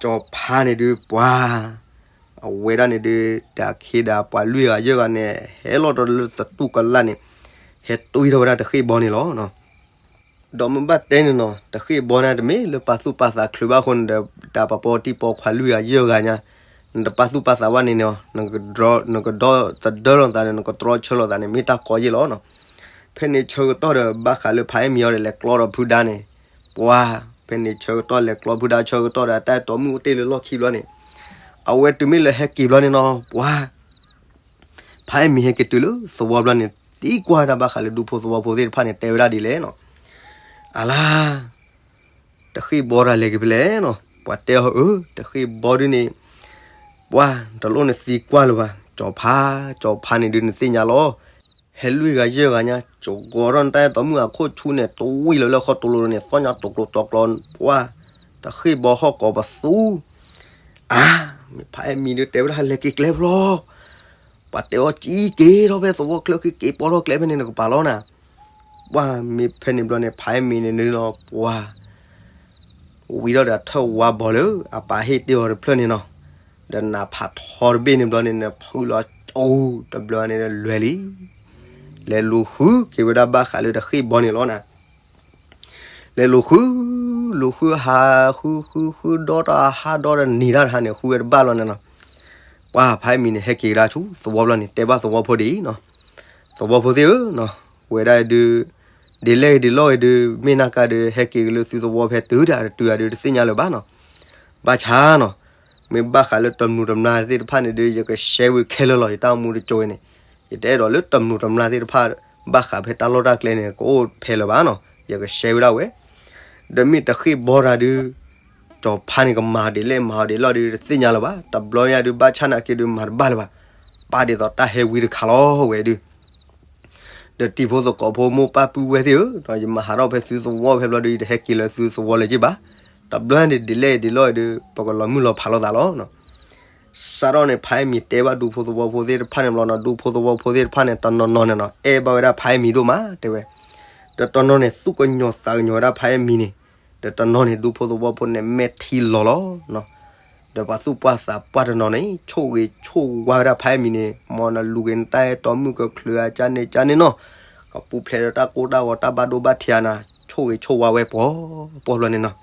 ကၠီၤဖါန့ၣ်ဒုးပှၤ အဝဲဒၣ်န့ၣ်ဒုး ဒီးအခ့ဒီးပှၤလွံၢ်ဂၤယဲၢ်ဂၤန့ၣ် ဟဲလီၤဒီးလၢသတူၢ်ကလာ်န့ၣ် ဟဲတွံထီၣ်ဝဲဒၣ်တဃ့ၢ်ဘီန့ၣ်လီၤ. ဒီးမ့ၢ်ဘၣ်တဲန့ၣ်နီၤ, တဃ့ၢ်ဘီန့ၣ် တမ့ၢ်လၢပာ်သူၣ်ပာ်သးချုးဘၣ်အဃိန့ၣ်ဒီး တၢ်ပှၤပိာ်တံၢ်ပိာ်ခွါလွံၢ်ဂၤယဲၢ်ဂၤညါ, နတပာ်သူၣ်ပာ်သးဘၣ်န့ၣ်နီၤ, နကဒၢလီၤသးဒီး နကတြီဆၢလိာ်သးန့ၣ် မ့ၢ်တၢ်ကီယဲၢ်လီၤနီၤ. ဖဲန့ၣ်ဆၢကတီၢ်ဒီး ဘၣ်ဃးလၢဖးအဲၣ်မံၤအီၤဒီး လဲၤကျီဒီးဖုဒါန့ၣ်, ပှၤ ဖဲန့ၣ်ဆၢကတီၢ်လဲၤကျီဖုဒါဆၢကတီၢ်ဒီး အတၢ်အဲၣ်တီမုၣ်အိၣ်တ့ၢ်လၢလီၢ်ခံဘျီန့ၣ်, အဝဲတုၤမ့ၢ်လၢဟဲက့ၤဘျီန့ၣ်နီၤ, ပှၤ ဖးအဲၣ်မံၤဟဲက့ၤတုၤလၢသဝီဘျီန့ၣ် သံကွၢ်ဝဲဒၣ်ဘၣ်ဃးလၢဒူဖိသဝီဖိသ့ၣ်တဖၣ်န့ၣ် တဲဝဲဒၣ်ဒ်လဲၣ်နီၤ, အလါ တဃ့ၢ်ဘီတၢ်လဲၤက့ၤဖဲလဲၣ်နီၤ. ပှၤတဲအီၤ အၢ တဃ့ၢ်ဘီဒုန့ၣ် ပှၤတလိၣ်နသံကွၢ်လၢၤဘၣ်, ကၠီၤဖါ, ကၠီၤဖါန့ၣ်ဒုး နသ့ၣ်ညါလီၤ. ဟဲလွံၢ်ဂၤယဲၢ်ဂၤညါ ကဂီၤထီၣ်နတၢ်အဲၣ်တီမုၣ်အခိၣ်ဆူန့ၣ် တဝံၣ်လၢလၢဃီတိၤလိၤန့ၣ် သီၣ်ညါတိၤကျိၤတီၤကျိၤ, ပှၤ တဃ့ၢ်ဘီဟီၣ်ကိးပသူ အါ မ့ၢ်ဖးအဲၣ်မံၤဒုး တဲဝဲဒၣ် လဲၤက့ၤကျဲဖျီ, ပှၤတဲအီၤ ကံက့ၤထီၣ်ဖဲသဝီချၢ က့ၤက့ၤပိာ်ထီၣ်ကျဲဖဲန့ၣ် နကပာ်လီၤနၤ. ပှၤမ့ၢ်ဖဲန့ၣ်ဘျီန့ၣ် ဖးအဲၣ်မံၤန့ၣ်န့ၣ်နီၤ ပှၤ ဝံၤဒီးဒီးထၢၣ်ဝါဘီလၢအပၢ်ဟ့ၣ်တ့ၢ်အီၤတဖျၢၣ်န့ၣ်နီၤ, ဒီးနးဖးထီတဘ့ၣ်န့ၣ်ဘျီန့ၣ် နဖုလီၤကၠိတဘျီန့ၣ် လဲၤလံ, လဲၤလူၤဃုက့ၤဝဲဒၣ်ဘၣ်ဃးလၢတဃ့ၢ်ဘီန့ၣ်လီၤနၤ. လဲၤလူၤဃု လူၤဃုဟး ဃုဃုဃုဒီတၢ်ဟါဒီတနံၤတၢ်တဟါန့ၣ် ဃုဝဲတဘၣ်လီၤန့ၣ်နီၤ. ပှၤဖးအဲၣ်မံၤန့ၣ် ဟဲက့ၤကဒါဆူသဝီဘျီန့ၣ် တဲဘၣ်သဝီဖိဒ်အံၤနီၤ, သဝီဖိသ့ၣ်ဧၢနီၤ, ဝဲဒၣ်ဒုး ဒ်လဲၣ်ဂ့ၤဒ်လဲၣ်ဂ့ၤဒုး မ့ၢ်နၤကါဒုး ဟဲက့ၤက့ၤလၢသုသဝီဖဲတုၤဒၣ်တတုၤဂၤဒုး တသ့ၣ်ညါလၢၤဘၣ်နီၤ. ဘၣ်ဆၣ်နီၤ, မ့ၢ်ဘၣ်ဃးလၢတမျူးတမျၢ်သ့ၣ်တဖၣ်န့ၣ်ဒုး ယကရှဲဝံၤခဲလၢာ်လီၤ ယတၢ်အိၣ်မူတစိၤအံၤန့ၣ်, ယတအဲၣ်ဒိးလၢတမျူးတမျၢ်သ့ၣ်တဖၣ် ဘၣ်ဃးဖဲတၢ်လီၢ်တၢ်ကျဲန့ၣ် ကအိၣ်ဖဲလၢၤဘၣ်နီၤ, ယကရှဲဝဲဒၣ်ဝဲ ဒီးမ့ၢ်တဃ့ၢ်ဘီတၢ်ဒုး ကၠီၤဖါန့ၣ် ကမၤဒ်လဲၣ်မၤဒ်လဲၣ်ဒုး တသ့ၣ်ညါလၢၤဘၣ်, တဘျီညါဒုး ဘၣ်ဆၣ်နာ်က့ဒုး မၤတဘၣ်လၢၤဘၣ်, ပာ်ဒ်သိးတၢ်ဟဲဝံတခါလီၤဝဲဒုး ဒီးတံၤဖိသကိးဖိမိၢ်ပၢ်ပုၢ်ဝဲၢ်သ့ၣ်ဧၢ, ယမၤဟးထီၣ်ဖဲသုသဝီဖဲဘျီဒုး ယတဟဲက့ၤလၢသုသဝီလၢၤက့ဘၣ်, တဘျီန့ၣ်ဒ်လဲၣ်ဒ်လဲၣ်ဒုး ပကလီၤမုၢ်လီၤဖးလိာ်သးလီၤ. စးထီၣ်န့ၣ် ဖးအဲၣ်မံၤတဲဘၣ်ဒူဖိသဝီဖိသ့ၣ်တဖၣ်န့ၣ်ဘျီနီၤ, ဒူဖိသဝီဖိသ့ၣ်တဖၣ်န့ၣ် တနီၤနီၤန့ၣ်နီၤ အဲၣ်ဘၣ်ဝဲဒၣ်ဖးအဲၣ်မံၤဒိၣ်မး တဲဝဲ, ဒီးတနီၤန့ၣ် သူၣ်ကညီၤသးကညီၤဝဲဒၣ်ဖးအဲၣ်မံၤန့ၣ်, ဒီးတနီၤန့ၣ် ဒူဖိသဝီဖိန့ၣ် မဲာ်ထံလီၤလီၤ ဒီးပှၤသူၣ်ပှၢ်သးပှၢ်တနီၤန့ၣ် ဆိၣ်ဂ့ၤဆိၣ်ဝါဝဲဒၣ်ဖးအဲၣ်မံၤန့ၣ်, မ်နလူၤက့ၤနတၢ်အဲၣ်တီမုၣ်ကချုးအကၢန့ၣ်ကၢန့ၣ်နီၤ, ကပူၤဖျဲးဒီးတၢ်ကိၢ်တၢ်ဂီၤတၢ်ဘၣ်ဒိဘၣ်ထံးနၤ, ဆိၣ်ဂ့ၤဆိၣ်ဝါဝဲပှီၤပှီၤဘျီန့ၣ်နီၤ.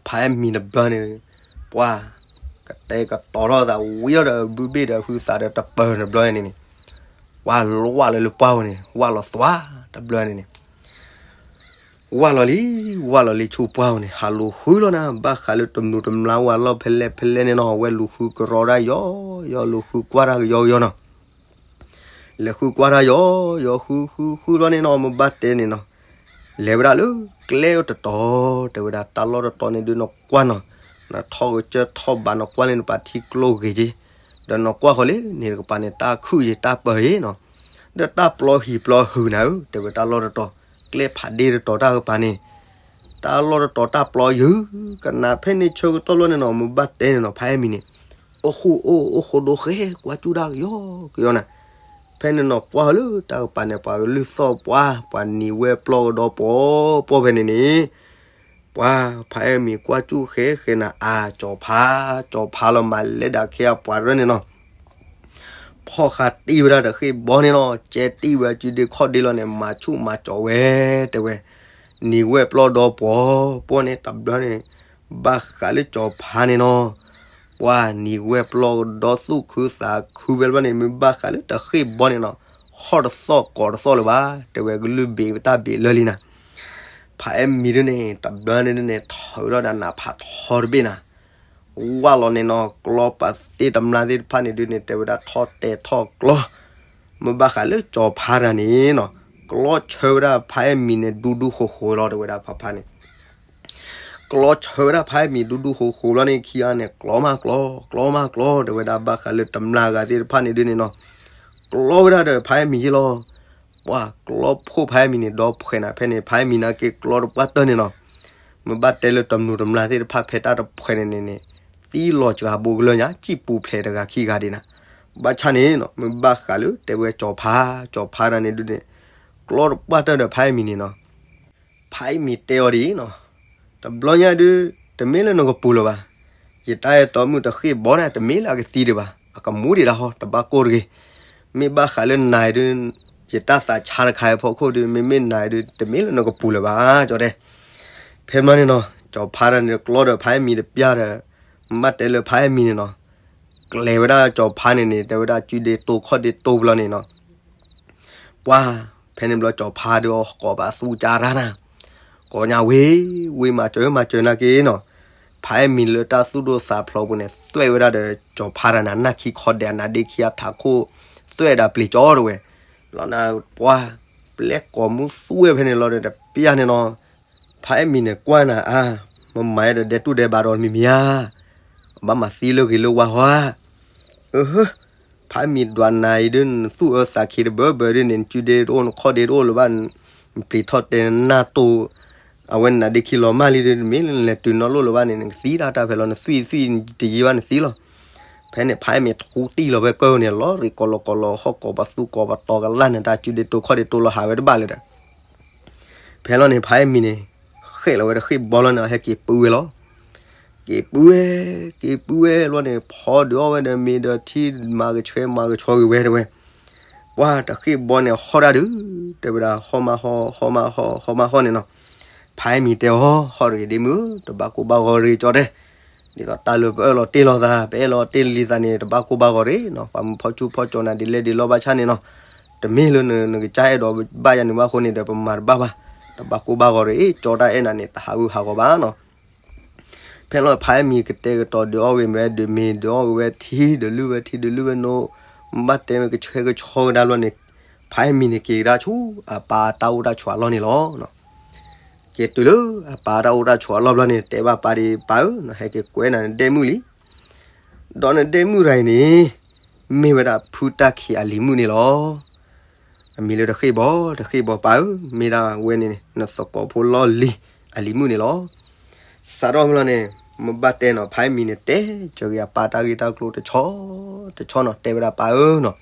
ဖးအဲၣ်မံၤတဘျီန့ၣ် ပှၤ ကတဲာ်ကတီၤထီၣ်သးဝံၤလီၤဒီး ဘုဘ့ၣ်ဒီးဟုသးဒီးတပၢၤတဘျီန့ၣ်န့ၣ် ပှၤဝၢ်လီၤလၢပှၢ်ဝဲန့ၣ် ဝၢ်လီၤသွါတဘျီန့ၣ်န့ၣ် ဝၢ်လီၤလံ ဝၢ်လီၤလံဆူပှၢ်ဝဲန့ၣ် ဟးလူၤဃုလီၤနၤ ဘၣ်ဃးလၢတမုာ်တမျၢ်ဝၢ်လီၤဖဲလဲၣ်ဖဲလဲၣ်န့ၣ်နီၤ ဝဲလူၤဃုကရီတၢ်ယီၤယီၤ လူၤဃုကွၢ်တၢ်ကယီၤကယီၤနီၤ. လဲၤဃုကွၢ်တၢ်ယီၤယီၤ ဃုဃုဃုလီၤန့ၣ်နီၤ မ့ၢ်ဘၣ်တဲန့ၣ်နီၤ လဲၤဝဲဒၣ်လၢကျဲအိၣ်တတီၤ တဲဝဲဒၣ်တၢ်လီၢ်တတီၤန့ၣ်ဒုးနကွၢ်နီၤ, နထီၣ်ကစၢၢ်ထီၣ်ဘးနကွၢ်လၢနပာ်ထံကျိဂ့ၤက့ၤ, ဒီးနကွၢ်ဃီလံ န့ၣ်တကပၤန့ၣ် တၢ်ခုၣ်ယံၤတၢ်ပၢၤယံၤနီၤ, ဒီးတၢ်ပျီဟံၣ်ပျီဟုၣ်နၤဧၢ တဲဝဲတၢ်လီၢ်တတီၤ, ကျဲဖးဒ့တတီၤတၢ်ကပၤန့ၣ် တၢ်လီၢ်တတီၤတၢ်ပျီယုၢ်, ကနၣ်ဖဲန့ၣ်ဆၢကတီၢ်လီၤန့ၣ်နီၤ မ့ၢ်ဘၣ်တဲန့ၣ်နီၤ ဖးအဲၣ်မံၤန့ၣ် အိၣ်ဃိအိၣ် အိၣ်ဃိဒိဃဲ ကွၢ်စူၣ်တၢ်ကယီကယီနၤ, ဖဲန့ၣ်နီၤကွၢ်လၢတၢ်ကပၤန့ၣ် ပှၤကလုၢ်သီၣ်ပှၢ် ပှၤနံၤဝဲပျီကဒီပှီၤပှီၢ်ဖဲန့ၣ်န့ၣ် ပှၤဖးအဲၣ်မံၤကွၢ်စူၣ်ဃဲဃဲနၤ အါ ကၠီၤဖါ, ကၠီၤဖါလီၤမၤလဲၤဒၣ်ခဲအပှၤရဲန့ၣ်နီၤ ဖီၣ်ဃာ်တံၢ်ဝဲဒၣ်တဃ့ၢ်ဘီန့ၣ်လီၤ, ကဲတံၢ်ဝဲစုဒ့ခီၣ်ဒ့လီၤန့ၣ် မၤဆူၣ်မၤကၠီၤဝဲ တဲဝဲ, နံၤဝဲပျီဒီပှီၤပှီၢ်န့ၣ် တဘျီန့ၣ် ဘၣ်ဃးလၢကၠီၤဖါန့ၣ်နီၤ, ပှၤနံၤဝဲပျီဒီသူၣ်ခုသးခုဝဲဘျီန့ၣ် မ့ၢ်ဘၣ်ဃးလၢတဃ့ၢ်ဘီန့ၣ်နီၤ, ဟီၣ်တသီၣ်ကီးတသီၣ်လၢၤဘၣ်, တဲဝဲကလုၢ်ဘ့ၣ်တၢ်ဘ့ၣ်လၢလံနၤ, ဖးအဲၣ်မံၤဒုန့ၣ် တဘျီန့ၣ်ဒုန့ၣ် ထီၣ်ဝဲဒၣ်ဒီးနးဖးထီတဘ့ၣ်နၤ ဝၢ်လီၤန့ၣ်နီၤ ကျီပာ်သ့တမျၢ်သ့ၣ်တဖၣ်န့ၣ်ဒုန့ၣ် တဲဝဲဒၣ်ထီၣ်တဲာ်ထီၣ်ကျီ, မ့ၢ်ဘၣ်ဃးလၢကၠီၤဖါတၢ်န့ၣ်နီၤ, ကျီဆၢဝဲဒၣ်ဖးအဲၣ်မံၤန့ၣ် ဒူဒူဃိၤဃိၤလီၤ တဲဝဲဒၣ်ဖးဖါန့ၣ်, ကျီဆၢဝဲဒၣ်ဖးအဲၣ်မံၤဒူဒူဃိၤဃိၤလီၤန့ၣ် ခံဂၤန့ၣ် ကျီမးကျီ, ကျီမးကျီ တဲဝဲဒၣ်ဘၣ်ဃးလၢတမျၢ်ဂၤသ့ၣ်တဖၣ်န့ၣ်ဒုန့ၣ်နီၤ, ကျီဝဲဒၣ်ဒီးဖးအဲၣ်မံၤယ့လီၤ ပှၤကျီဖှိၣ်ဖးအဲၣ်မံၤန့ၣ် ဒီဖှဲးနၤဖဲန့ၣ် ဖးအဲၣ်မံၤနာ်က့ကျီတပှၢ်တၢၢ်န့ၣ်နီၤ, မ့ၢ်ဘၣ်တဲလၢတမုာ်တမျၢ်သ့ၣ်တဖၣ်ဖဲတၢ်တဖှဲးန့ၣ်န့ၣ်န့ၣ်, သံလီၤစှၤဘိကလၢညါ စံၣ်ပူၤဖျဲးတဂၤခံဂၤဒံးနၤ, ဘၣ်ဆၣ်န့ၣ်နီၤ မ့ၢ်ဘၣ်ဃးလၢတဲဝဲကၠီၤဖါ, ကၠီၤဖါတၢ်န့ၣ်ဒုန့ၣ်, ကျီတပှၢ်တၢၢ်ဒီးဖးအဲၣ်မံၤန့ၣ်နီၤ ဖးအဲၣ်မံၤတဲအီၤဒ်အံၤနီၤ, တဘျီညါဒု တမ့ၢ်လၢနကပူၤလၢၤဘၣ်, ယတၢ်အဲၣ်တီမုၣ်တဃ့ၢ်ဘီန့ၣ် တမ့ၢ်လၢအကသံဒံးဘၣ်, အကမူဒံးဒၣ်ဟီ တဘၣ်ကိၢ်တဂ့ၤ, မ့ၢ်ဘၣ်ဃးလၢနၤအံၤဒု ယတၢ်သးဆါတခါအဖီခိၣ်ဒု မ့မ့ၢ်နၤအံၤဒု တမ့ၢ်လၢနကပူၤလၢၤဘၣ် ကၠီတဲ, ဖဲမးန့ၣ်နီၤ ကၠီၤဖါတၢ်န့ၣ်ကျီဒီးဖးအဲၣ်မံၤတပျၢ်ဒီး, မ့ၢ်ဘၣ်တဲလၢဖးအဲၣ်မံၤန့ၣ်နီၤ ကျဲၤဝဲဒၣ်ကၠီၤဖါန့ၣ်န့ၣ် တဲဝဲဒၣ်စုဒ့တိခီၣ်ဒ့တိဘျီန့ၣ်နီၤ, ပှၤ, ဖဲန့ၣ်ဘျီကၠီၤဖါဒီးကိးပသူကၢ်တၢ်နၤ, ကိးညါဝ့ၢ်, ဝ့ၢ်မၤစၢၤမၤစၢၤနာ်က့နီၤ, ဖးအဲၣ်မံၤလၢတၢ်သူၣ်ဒိၣ်သးဖျိးပူၤန့ၣ် သွဲၣ်ဝဲဒၣ်ဒီးကၠီၤဖါတၢ်နၤ နၢ်ခံခီဒဲးအနါဒ့ခံအထးခိၣ်, သွဲၣ်ဒၣ်ပျံၤကၠီတဲဝဲ, လီၤနၤပှၤ, ပျဲၢ်ကိးမူသူၣ်ဝဲဖဲန့ၣ်လီၤဒီးတပျၢ်န့ၣ်နီၤ, ဖးအဲၣ်မံၤန့ၣ်ကွၢ်နၤအါ, မ့ၢ်မၤအဲၣ်ဒိးဒဲးတူၢ်ဒဲးဘးဒီးမံၤမံၤဧါ, ဘၣ်မၤသံလၢဂ့ၤလၢဝါဟီဧါ ဖးမံၤဒွးနၤအံၤဒု နသူၣ်အၢသးခံတဘၢဘၢဒုန့ၣ် နစုဒ့တအိၣ် နခီၣ်ဒ့တအိၣ်လၢၤဘၣ်, နပျံၤထီၣ်တဲနၢ်တိၢ်, အဝဲနနါဒ့ခံလီၤမၢ်လံဒု မ့ၢ်လၢနလဲၤတုၤနီၣ်လိၣ်လၢၤဘၣ်န့ၣ် နကသံတၢ်တၢ်ဖဲလီၤ နသွံၣ်သွံၣ်တယံာ်ဘၣ်နသံလီၤ. ဖဲန့ၣ် ဖးမံၤထူတံၢ်လီၤဝဲကၢၢ်န့ၣ် လီၤရံၣ်ကီးလီၤကီးလီၤ ဟီၣ်ကိးပသူကိးပတီၤကလၢ်န့ၣ် တၢ်စုဒ့တိခီၣ်ဒ့တိလီၤဟးဝဲတဘၣ်လၢၤဒီး ဖဲလီၤန့ၣ် ဖးအဲၣ်မံၤန့ၣ် ဃဲၣ်လီၤဝဲဒီးဃ့ၢ်ဘီလီၤန့ၣ် ဟဲက့ၤပုၢ်ဝဲလီၤ. က့ၤပုၢ်ဝဲ, က့ၤပုၢ်ဝဲလီၤန့ၣ် ဖီဒုးအီၣ်ဝဲဒီးမ့ၤဒီးထံ မၤကဆှဲမၤကဆှီဂ့ၤဝဲတဲဝဲ. ပှၤတဃ့ၢ်ဘီန့ၣ် ဟီၣ်တၢ်ဒုး, တဲဝဲဒၣ် ဟီၣ်မးဟီၣ်, ဟီၣ်မးဟီၣ်, ဟီၣ်မးဟီၣ်န့ၣ်နီၤ. ဖးအဲၣ်မံၤတဲအီၤ ဟီၣ်တဂ့ၤဒ့မုၣ်, တဘၣ်ကိၢ်ဘၣ်ဂီၤရ့ၣ်ကၠီတဲ ဒ်သိးတၢ်လၢပအၢၣ်လီၤတ့ၢ်လီၤသး ပအဲၣ်လီၤတ့ၢ်လံသးန့ၣ် တဘၣ်ကိၢ်ဘၣ်ဂီၤရ့ၣ်နီၤ. ပှၤမုၢ်ဖီဆူၣ်ဖီကၠီၤနၤဒ်လဲၣ်ဒ်လဲၣ်ဘၣ်ဆၣ်န့ၣ်နီၤ, တမ့ၢ်လၢနကစၢ်အဲၣ်ဒိးဘၣ်ယၤန့ၣ်ဘၣ်အဃိန့ၣ်ဒီး ပမၤတဘၣ်ဘၣ်, တဘၣ်ကိၢ်ဘၣ်ဂီၤရ့ၣ် ကၠီတၢ်အဲၣ်နၤန့ၣ် တဟးဂူာ်ဟးဂီၤဘၣ်နီၤ. ဖဲလီၤဖးအဲၣ်မံၤကတဲာ်ကတီၤဒုးအီၣ်ဂ့ၤမ့ၤဒုးမ့ၤ ဒုးအီၣ်ဂ့ၤဝဲထံ ဒုးလုၢ်ဝဲထံ ဒုးလုၢ်ဝဲနိ, ဘၣ်တဲမ့ၢ်ကဆှဲကဆှီကဒါဘျီန့ၣ်, ဖးအဲၣ်မံၤန့ၣ်က့ၤကဒါဆူအပၢ်တၢ်အိၣ်တၢ်ဆိးအလီၢ်န့ၣ်လီၤ. က့ၤတုၤလၢအပၢ်တၢ်အိၣ်တၢ်ဆိးအလီၢ်ဘျီန့ၣ် တဲဘၣ်ပၢ်ဒ်ပၢ်ဧၢ, ဟဲက့ၤကွဲးနၤနဒဲမုၣ်လံ. ဒီးနဒဲမုၣ်တဂၤအံၤန့ၣ် မ့ၢ်ဝဲဒၣ်ဖုတၢ်ခံးအလံၤမုၣ်န့ၣ်လီၤ. အမံၤလၢတဃ့ၢ်ဘီ, တဃ့ၢ်ဘီပၢ်ဧၢ, မ့ၢ်ဒၣ်ဝဲန့ၣ် နသကိးဖိလီၢ်လံၤအလံၤမုၣ်န့ၣ်လီၤ. စးထီၣ်မ့ၢ်လီၤန့ၣ် မ့ၢ်ဘၣ်တဲနီၤ ဖးအဲၣ်မံၤန့ၣ် တဲကၢၤက့ၤအပၢ်တၢ်ဂ့ၢ်တၢ်ကျိၤတဆီတဆီနီၤ တဲဝဲဒၣ်ပၢ်ဧၢနီၤ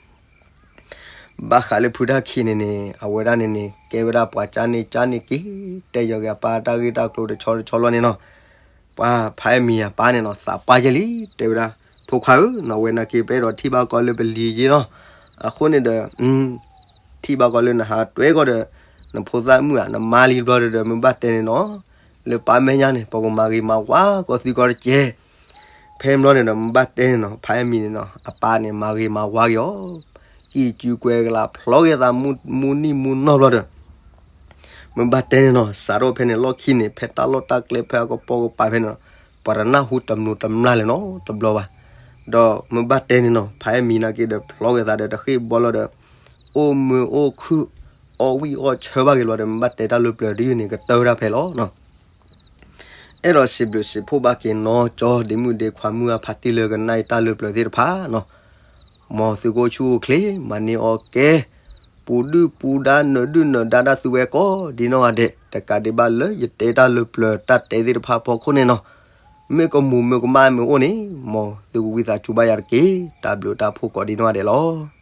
ဘၣ်ဃးလၢဖုတၢ်ခံးန့ၣ်န့ၣ် အဝဲဒၣ်န့ၣ်န့ၣ် ကဲဝဲဒၣ်ပှၤကၢ်န့ၢ်ကၢ်န့ၢ်က့ၤ တဲယီၤက့ၤအပၢ်တၢ်ဂ့ၢ်တၢ်ကျိၤတဆီတဆီလီၤန့ၣ်နီၤ. ပှၤဖးအဲၣ်မံၤအပၢ်န့ၣ်နီၤ သးပှၢ်ယဲၢ်လံ တဲဝဲဒၣ် ဖိခွါဧၢ, နီၢ်ဝဲနာ်က့ ပအဲၣ်ဒိးထံၣ်ဘၣ်ကီးလၢပလံၤယ့နီၤ. အဃိန့ၣ်ဒီး ထံၣ်ဘၣ်ကီးလၢနဟးတွဲကီးဒီး နဖိသၣ်မုၣ်ဧၢ, နမါလံဘျီဒီး မ့ၢ်ဘၣ်တဲန့ၣ်နီၤ, လၢပၢ်မဲာ်ညါန့ၣ် ပကမၤဂ့ၤမၤဝါကီးသုကီးတက့ၢ်. ဖဲဘျီန့ၣ်ဒီး မ့ၢ်ဘၣ်တဲန့ၣ်နီၤ, ဖါအမံၤန့ၣ်နီၤ အပၢ်န့ၣ် မၤဂ့ၤမၤဝါက့ၤအီၤ, ကံၢ်စုကွဲကလး ဖျီက့ၤသး မူနံၣ်မူနီၢ်ဘျီဒီး မ့ၢ်ဘၣ်တဲန့ၣ်နီၤ, စးထီၣ်ဖဲန့ၣ်လီၢ်ခံန့ၣ် ဖဲတၢ်လီၢ်တၢ်ကျဲ ဖဲအကပိာ်ကပၤဖဲန့ၣ်နီၤ, ပှၤတနၢ်ဟူတမျိးတမျာ်လဲၣ်နီတဘျီဘၣ်. ဒီးမ့ၢ်ဘၣ်တဲန့ၣ်နီၤ, ဖါအမံၤနာ်က့ဒီး ဖျီက့ၤသးဒီး တဃ့ၢ်ဘီလီၤဒီး အိၣ်မုာ်အိၣ်ခုၣ် အီၣ်ဝံၣ်အီၣ်ဆၢဘၣ်က့ၤလီၤဒီး မ့ၢ်ဘၣ်တဲတၢ်လၢပျၢၤတယုၢ်န့ၣ် ကတၢၢ်ဝဲဒၣ်ဖဲလီၤ. အဲၣ်ဒိးစံးဘျုးစံးဖှိၣ်ဘၣ်က့ၤနီၤကၠီ ဒ့မုၣ်ဒ့ခွါမုၢ်အဖးတံၢ်လၢကနၣ်အံၤတၢ်လၢပျၢၤသ့ၣ်တဖၣ်နီၤ, မ်သုကအိၣ်ဆူၣ်အိၣ်ချ့ မၤန့ၢ်အီၣ်ကဲ ပူၤဒုၣ်ပူၤဒါ နၢၤဒုၣ်နၢၤဒါဒၣ်သုဝဲကိးဒံနီၢ်ဂၤဒဲး, တကးဒံးဘၣ်လၢ ယတဲတၢ်လၢပျၢၤတၢ်တဲသ့ၣ်တဖၣ်အဖီခိၣ်န့ၣ်နီၤ, မ့ၢ်ကမူးမ့ၢ်ကမၣ်မ့ၢ်အိၣ်န့ၣ် မ်သုကဝံသးစူၤဘၣ်ယၤတက့ၢ်. တၢ်ဘျုးတၢ်ဖှိၣ်ကိးဒံနီၢ်ဂၤဒဲးလီၤ.